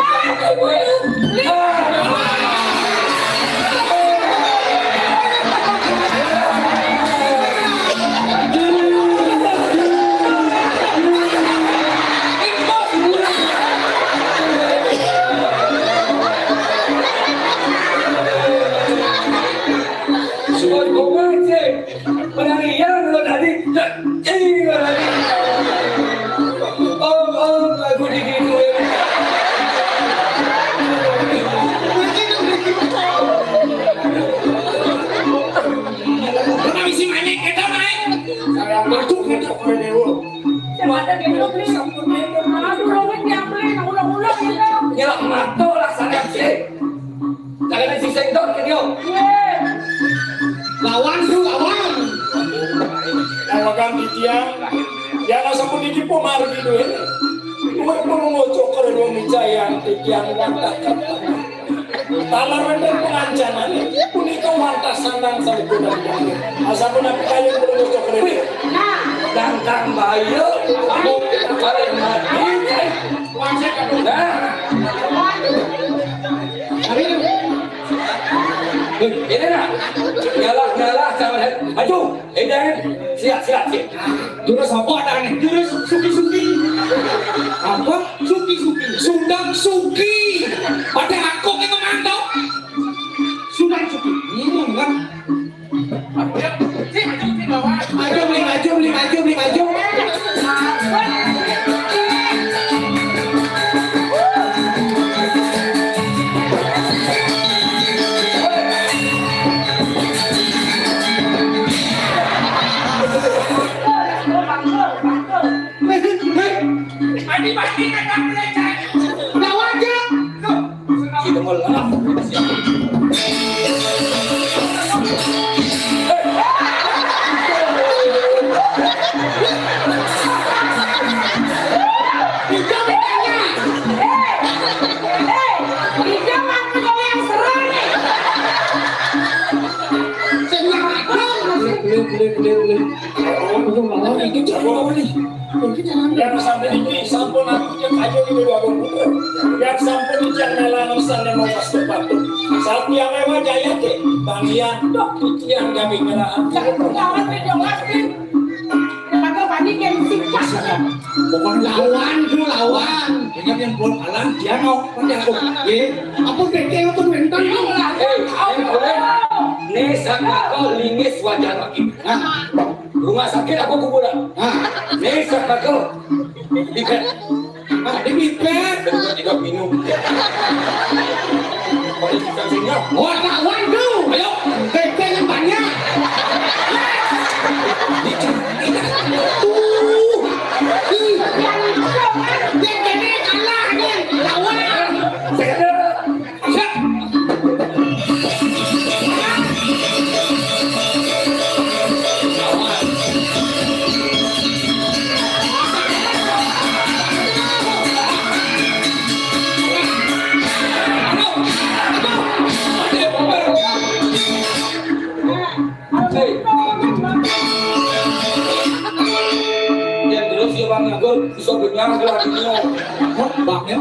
Suwun kowe, Cik. Penarian lo tadi. Ih, lo tadi. Om, om, lagu di gitu. Kenapa sih main kita, main? Saya masuk ke toko dewa. Aduh, lo ngerti apa nih? Ulang-ulang gitu. Ya, mantap lah, saya sih. Jangan ada sing sengdor ke dia. Lawan tu, lawan. Lawan titiang. Ya, lah, sampun iki pun margi duwe. Kuwi pun ngocok karo wong Wijayan, titiang wantakan. Talar wonten pengancanan, punika wantas sanang sampun. Asampun aku kaya pun ngocok karo. Nah, dangkang bayu, aku paling mati. Nah. Ayo. Wih, ini nak. Ngalah, ngalah, jangan. Maju. Ini, siap, siap, siap. Jurus apa ada nih? Jurus suki-suki. Apa? Suki-suki. Sundang suki. Pada aku ke kemana? Sundang suki. Hmm, kan? Ayo, beli maju, beli maju, beli maju. Mati-mati kata belajar. Lawan aja. Kita mau lengah. Kita bertanya. Eh, eh, kita mampu yang seru nih. Sing nyawa. Beli, beli, beli, beli. Oh, itu malah itu cara apa nih? Yang sampai ini sampun aku yang aja di dua puluh. Yang sampun yang melang sana mau pas tepat. Saat yang lewat jaya ke, bang Ian, dok, yang kami melah. Jangan berjalan, jangan. Maka panik yang singkat. Pokoknya lawan, itu lawan. Ingat yang buat alam, dia mau. Kan dia aku, ye. Apa bete apa mental? Eh, eh, boleh. Nih, sama kau lingis wajar lagi. Hah? Rumah sakit apa kuburan? Hah? Nih, sama kau. Di bed. Ah, di bed. Tidak minum. Kalau kita sini, wah, lawan tu. Ayo, bete yang banyak. Tuh. Ih, yang itu kan. Dia jadi kalah, dia lawan. Saya Yang terus ya, Bang, nganggur, bisa benyang, ada lagi. Hah? Bang, ya?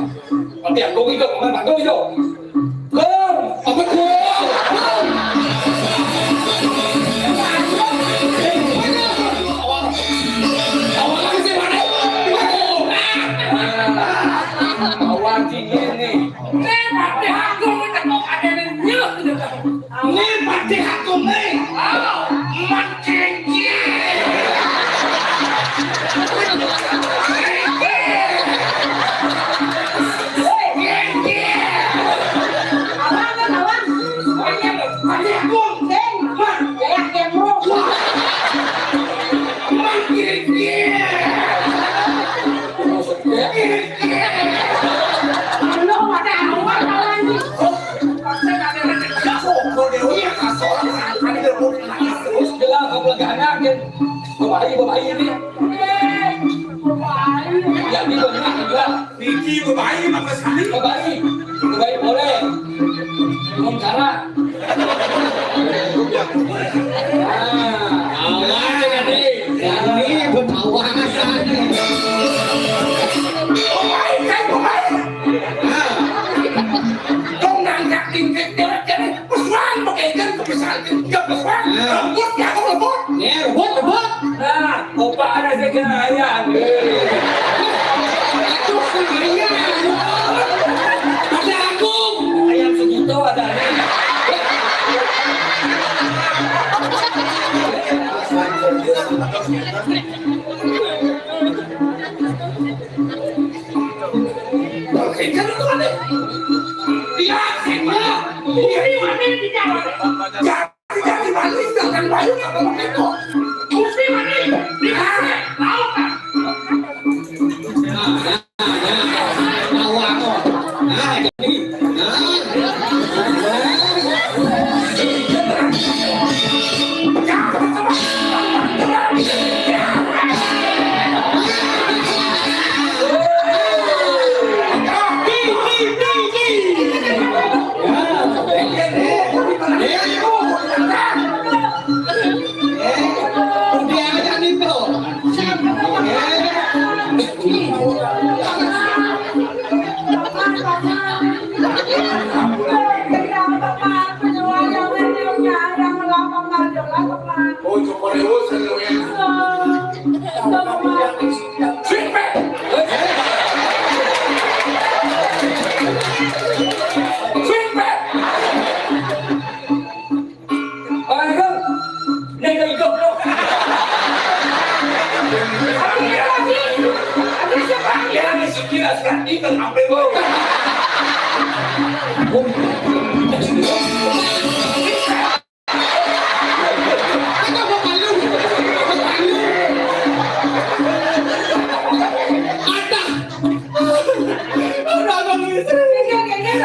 Tapi aku gitu, Bang, aku gitu. Bang, apa gua? Bang. Awal, awal apa sih, Bang? Awal dingin nih. Nih, pati aku, nih, aku ada yang nyuruh, gitu. Nih, pati aku, nih. Oh, makin gila. Abang, abang, abang. Pati aku, nih. Bang, ya, ya, bro. Makin gila. Maksudnya? Jelas, apa lagi anak, kan? Bapak ini, bapak ini. Jadi benar juga. Niki bebaik maka sekali. Bebaik. Bebaik boleh. Belum cara. Ah, aman jadi. Ini bebawasan. Bebaik kan bebaik. Ah. Dong nangkak tingkek deret jadi pesuan pakai ikan kepisahan. Ya, pesuan. Ah. Rebut ya, aku rebut. Ya, rebut, rebut. Nah, opa ada segala ayam. Aduh, ayam. Ada aku. Ayam sejuta ada nih. Oke, jangan tuh ada. Dia sih, dia. Ini mana yang dijawab? Jadi, jadi maling dengan bayu nggak mau gitu. Mesti mati. Di mana? Laut, Pak. Nah, nah, nah, nah, nah, nah, nah, jadi, nah, nah, nah, nah, nah, nah, nah,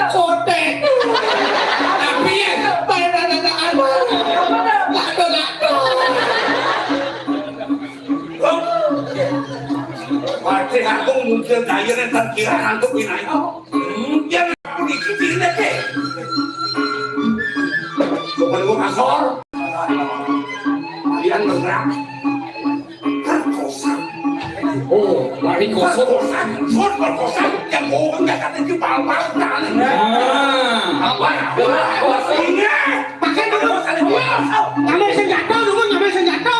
Kotek. Tapi ya, main anak-anak. Lado-lado. Pati aku mungkin kaya nih, tak kira ngantuk ini. Mungkin aku dikitin deh, Pe. Coba lu kasor. Kalian bergerak. Perkosa. Oh, mari kosong. Perkosa. Suruh perkosa. Yang bohong nggak kata itu bal-bal. Nah. Apa? Apa? Apa? Ingat. Pakai dulu. Ngambil senjata dulu, ngambil senjata.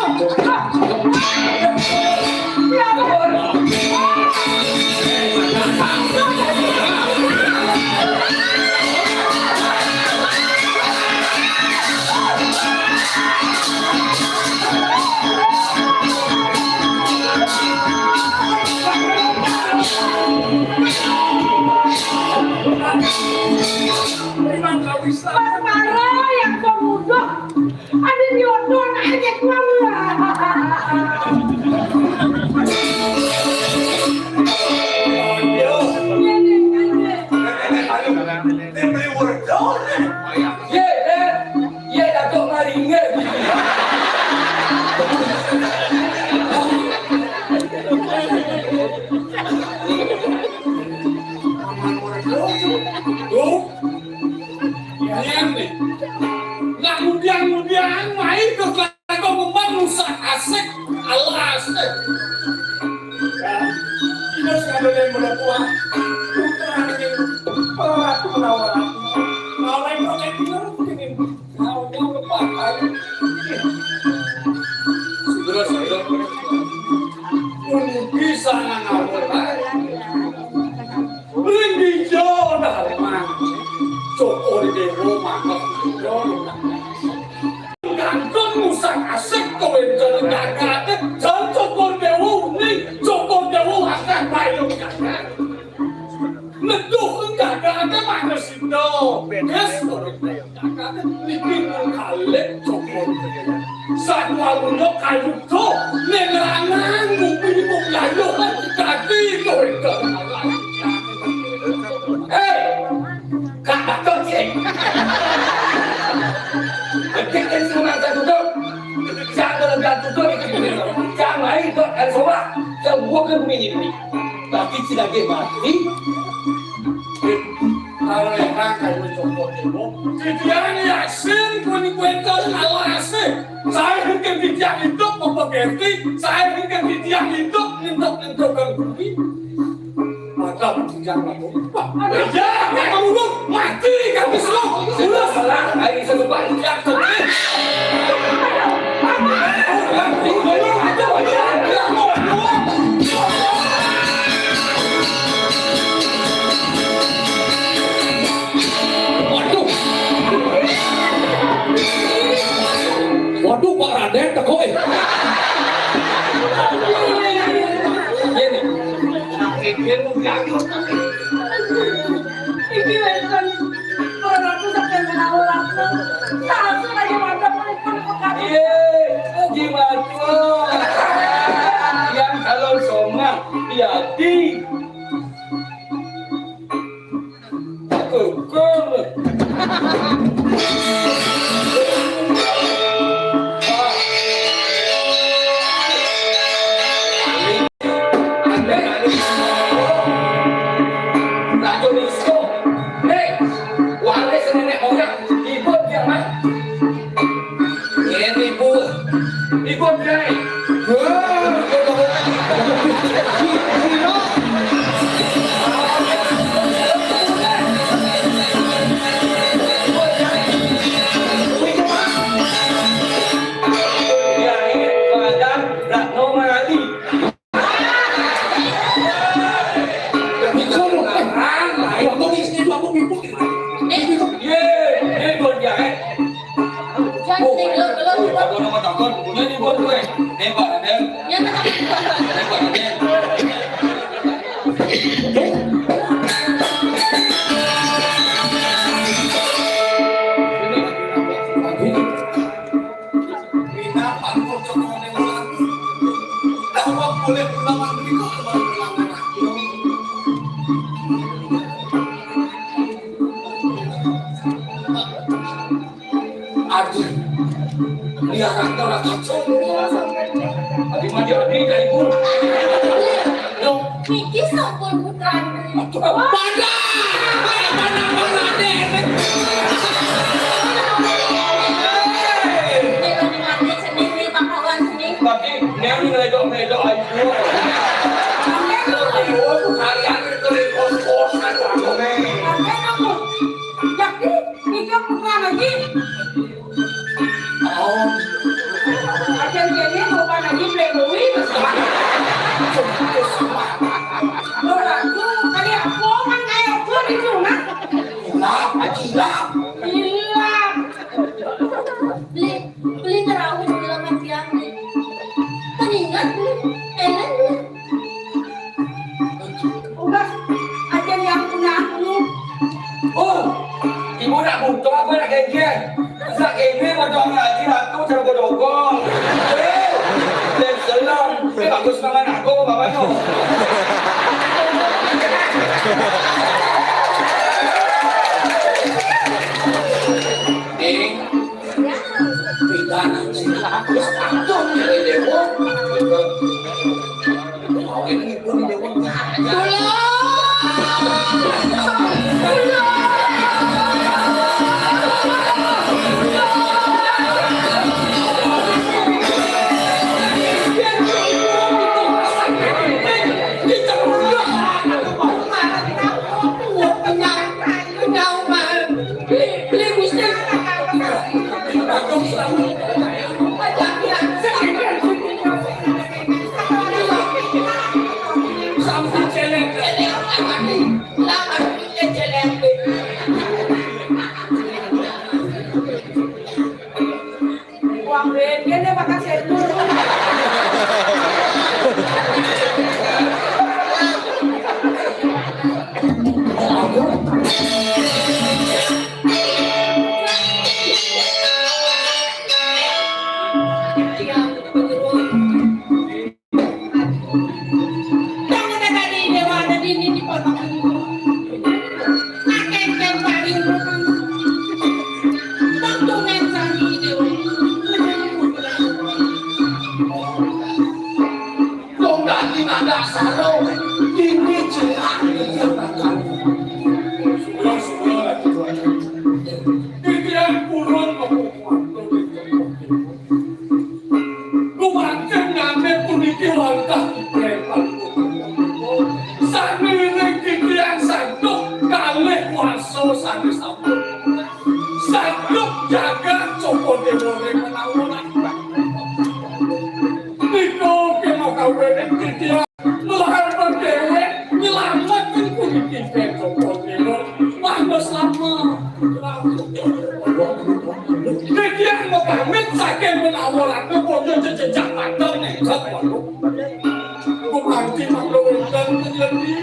Perkara yang pemuda. Ada jodoh anak aja keluar. Iya, nih, iya, nih. Dia beli wortel. Iya, eh. Iya, Datuk Maringin. Tuh. Nah, kemudian, kemudian, main ke Kau memang rusak asik, alah asik. Ya, kita sudah ada yang berdoa. Putra ini, pelatu menawarkan. Mau yang pakai bener begini. Mau yang lepas, ayo. Segera saya. Pun bisa nang ngawur, ayo. Ring ijo dalem. Cokor Dewa mangkok ijo. Ganteng musang asik kowe jalan gagate. Jan Cokor Dewa uning, Cokor Dewa akeh payu gagah. Neduh gagate Pak Resindo. Wis kowe gagate niki kalih Cokor Dewa. Satwa lunga kayuda ning lanang bumi mung kayuh dadi kowe. Hei, Kak Batur, cek. Cek dari semua saya tutup. Jangan kalau nggak tutup, jangan main buat kan semua. Semua ke bumi ini. Nah, Sing daging mati. Kalau yang makan mencoba tembok, titiang yasin kuning kuentel kalau asih. Saya mungkin titiang hidup mempengerti, saya mungkin titiang hidup nyentok-nyentokan kuning. Maka titiang lalu. Ya, kamu mati, kamu semua. Sudah salah, hari sesuatu yang terjadi. Waduh. Waduh, Pak Raden teko, eh. Ini. Ini. Iki wénten para ratu saking menawa ratu. Salah lagi mantap pun pun pekat. Iya, lagi mantap. Yang kalau somah, ya di. Kukur. Raja Disko. Nek, waris nenek moyang, ibu dia, Mas. Ini, Bu. Ibu dia. Wah, Aduh. Dia rata-rata cowok. Adi mah dia, adi dari pun. Loh, niki sampun putrane. Pada, pada, pada, Dek. Nek wani mati jenenge pahlawan seni. Tapi nek ngeledok-ngeledok ayu. Sampai lho. Ayo, kalian itu kos-kosan, Pak. Sampai aku. Yakin? Nikah putra lagi? Oh. Acan kene mau pada di Playboy. Orang tuh kali apa kan kayak apa di rumah? Hilap, aji hilap. Hilap. Beli, beli terawih di rumah tiang nih. Kan ingat beli, enak beli. Udah, aja yang punya aku. Oh, ibu nak butuh apa nak kengkeng? Sak ini mau doang ngaji ratu cara bodogong. Eh, dan selam. Eh, bagus nama anakku, bapaknya. Eh, Pidana sing bagus pantun dari Dewa. Mau ini pun Dewa. Beli, beli, Gusti. Sampai celeng. Celeng, celeng. Wong Rin, kene bakal setu. Jangan ada di dewa ada di ini di kota. Akan kembali. Tontonan sami dewa. Kong dadi nanda saro. Ini Sané sampun. Sanggup jagat Cokor Déwa ring menawa. Nika kemakawining titiang melahar déwék nyelametken puniki Cokor Déwa. Wah, wis lama. Titiang mapamit saking menawa ratu, bojo jejak padang nengkep waduh. Gumanti mangda wénten nyedi.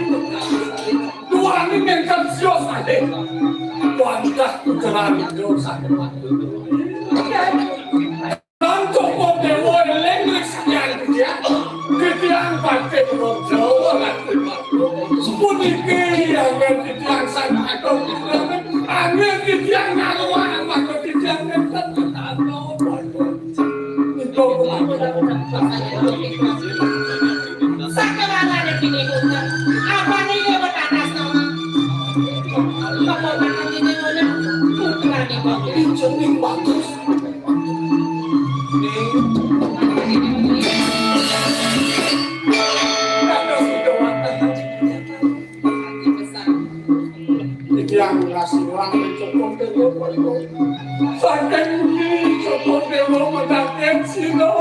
Duaning nengkep sios alih. Wantah puteran ijo saking Cokor Déwa éling ring sakyan titiang. Titiang patih Raja Ratu. Puniki anggen titiang sang agung. Anggen titiang nyaruang maka titiang nenten ketano. Nika kumaha. Sakewalané kini hutan. Apané iya betanas nama? Bapak makan ini mana? Putrane bagus. Jeneng bagus. Titiang ngasih orang Cokor Déwa. Saking Cokor Déwa medaken sira.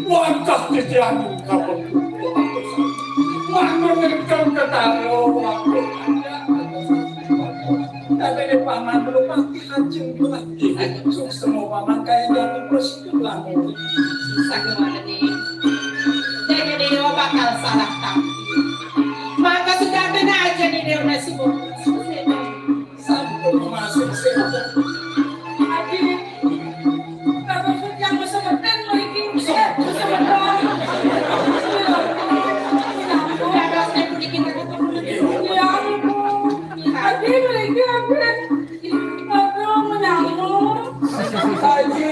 Wantah titiang kabeh. Manun ingkang ketara waktu. Tapi di paman rumah Ajeng Bupati, suksma paman kaya jati bos langun. Sakéwanane. Dene Dewa bakal salah tangkil. Maka sudah kena aja nih Dewa Nasib. Sampun masuk saja. Aji, kalau yang besemetan lagi, besemetan. Dados nek puniki. Ya ampun. Aji, lagi ampun. Aduh, menyambung. Haji.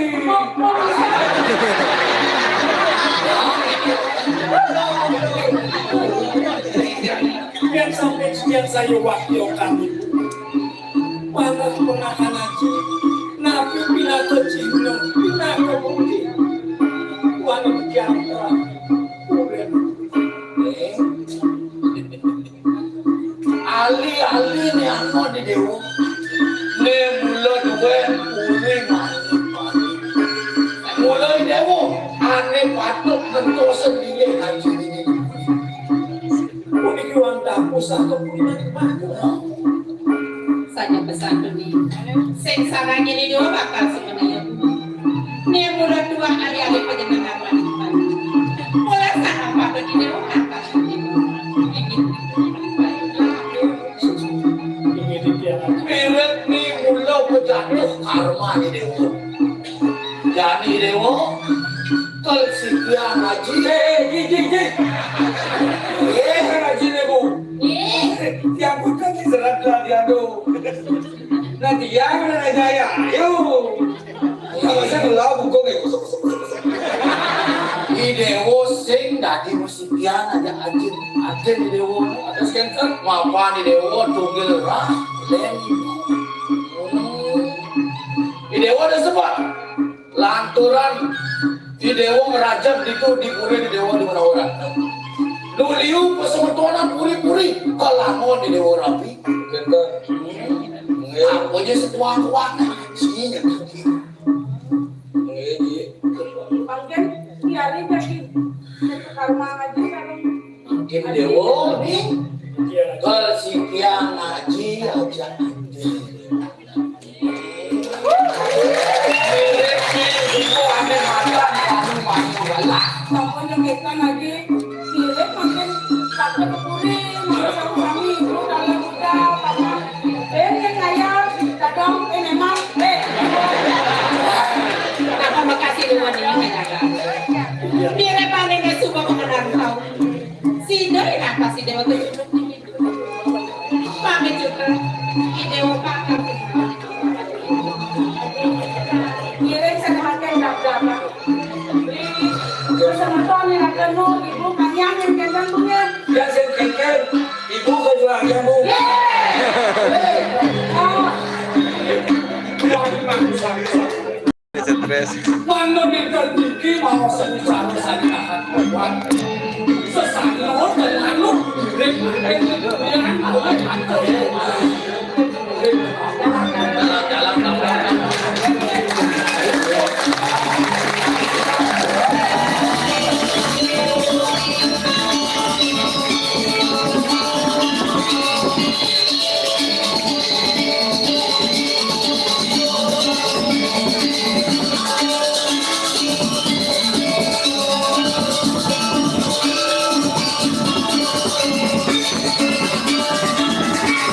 Yang sampai sekian saya wakil kami. Panah penahan haji. Nabi pinaka Cina, pinaka Budi. Wani kian telah. Urip. Eh. Ali-ali né ana di Déwa. Né mula duwé uling ané. Mula Déwa ané patut ngentosa bilih kanjeng dini. Puniki wantah pusaka purwaning patut. Saja pesan duni. Sing sarangé né Déwa bakal semenaya. Ning mula tuah ari-ari panjenengan wanita. Mula sangat patut didhawuhaken. Mirip ning mula pejatuh karma di Déwa. Jani Déwa, kal sikian haji. Eh, eh, ji, ji, ji. Eh, haji Déwa. Eh. Tiang pun kan diserat lah dia tu. Nah, tiang udah gaya. Ayo. Kalau saya ngelau buku kayak kusuk, kusuk, kusuk, kusuk. Di Déwa sing dadi musikian aja ajin. Ajin di Déwa. Ada sensor. Mapan di Déwa tunggil rah. Lem. Hmm. Di Déwa ada sebab. Lanturan di Déwa ngerajab ditu di puri di Déwa di Manawaran. Nu liu pasemetonan puri-puri, kalangon di Déwa rapi. Genter. Hmm. Nggih. Apa aja setuang-tuang. Sini. Nggih, Ji. Mangkin tiari jadi karma ngaji sareng mangkin Déwa nih. Kal sikian ngaji aja. Mirip nih, ibu ane matan, anu maju galak. Sampun nyemitkan lagi. Mirip mangkin sakit puri, mangkin sami ibu dalam muda, papa. Eh, yang kaya, kadang, eh, memang, eh. Apa makasih dengan ini, kaya. Mirip ane suka mengenal tahu. Sida yen atas Ida Watu Junduk niki. Pamit juga Ida Watu Pakar. Ngiring sedahaken dapdap. Terus semeton yen akan nu ibu kanyang yen kendang bunga. Ya, sing kengken. Ibu kanyang ya, Bu. Yeay. Oh. Stres. Manut ing niki mau semisal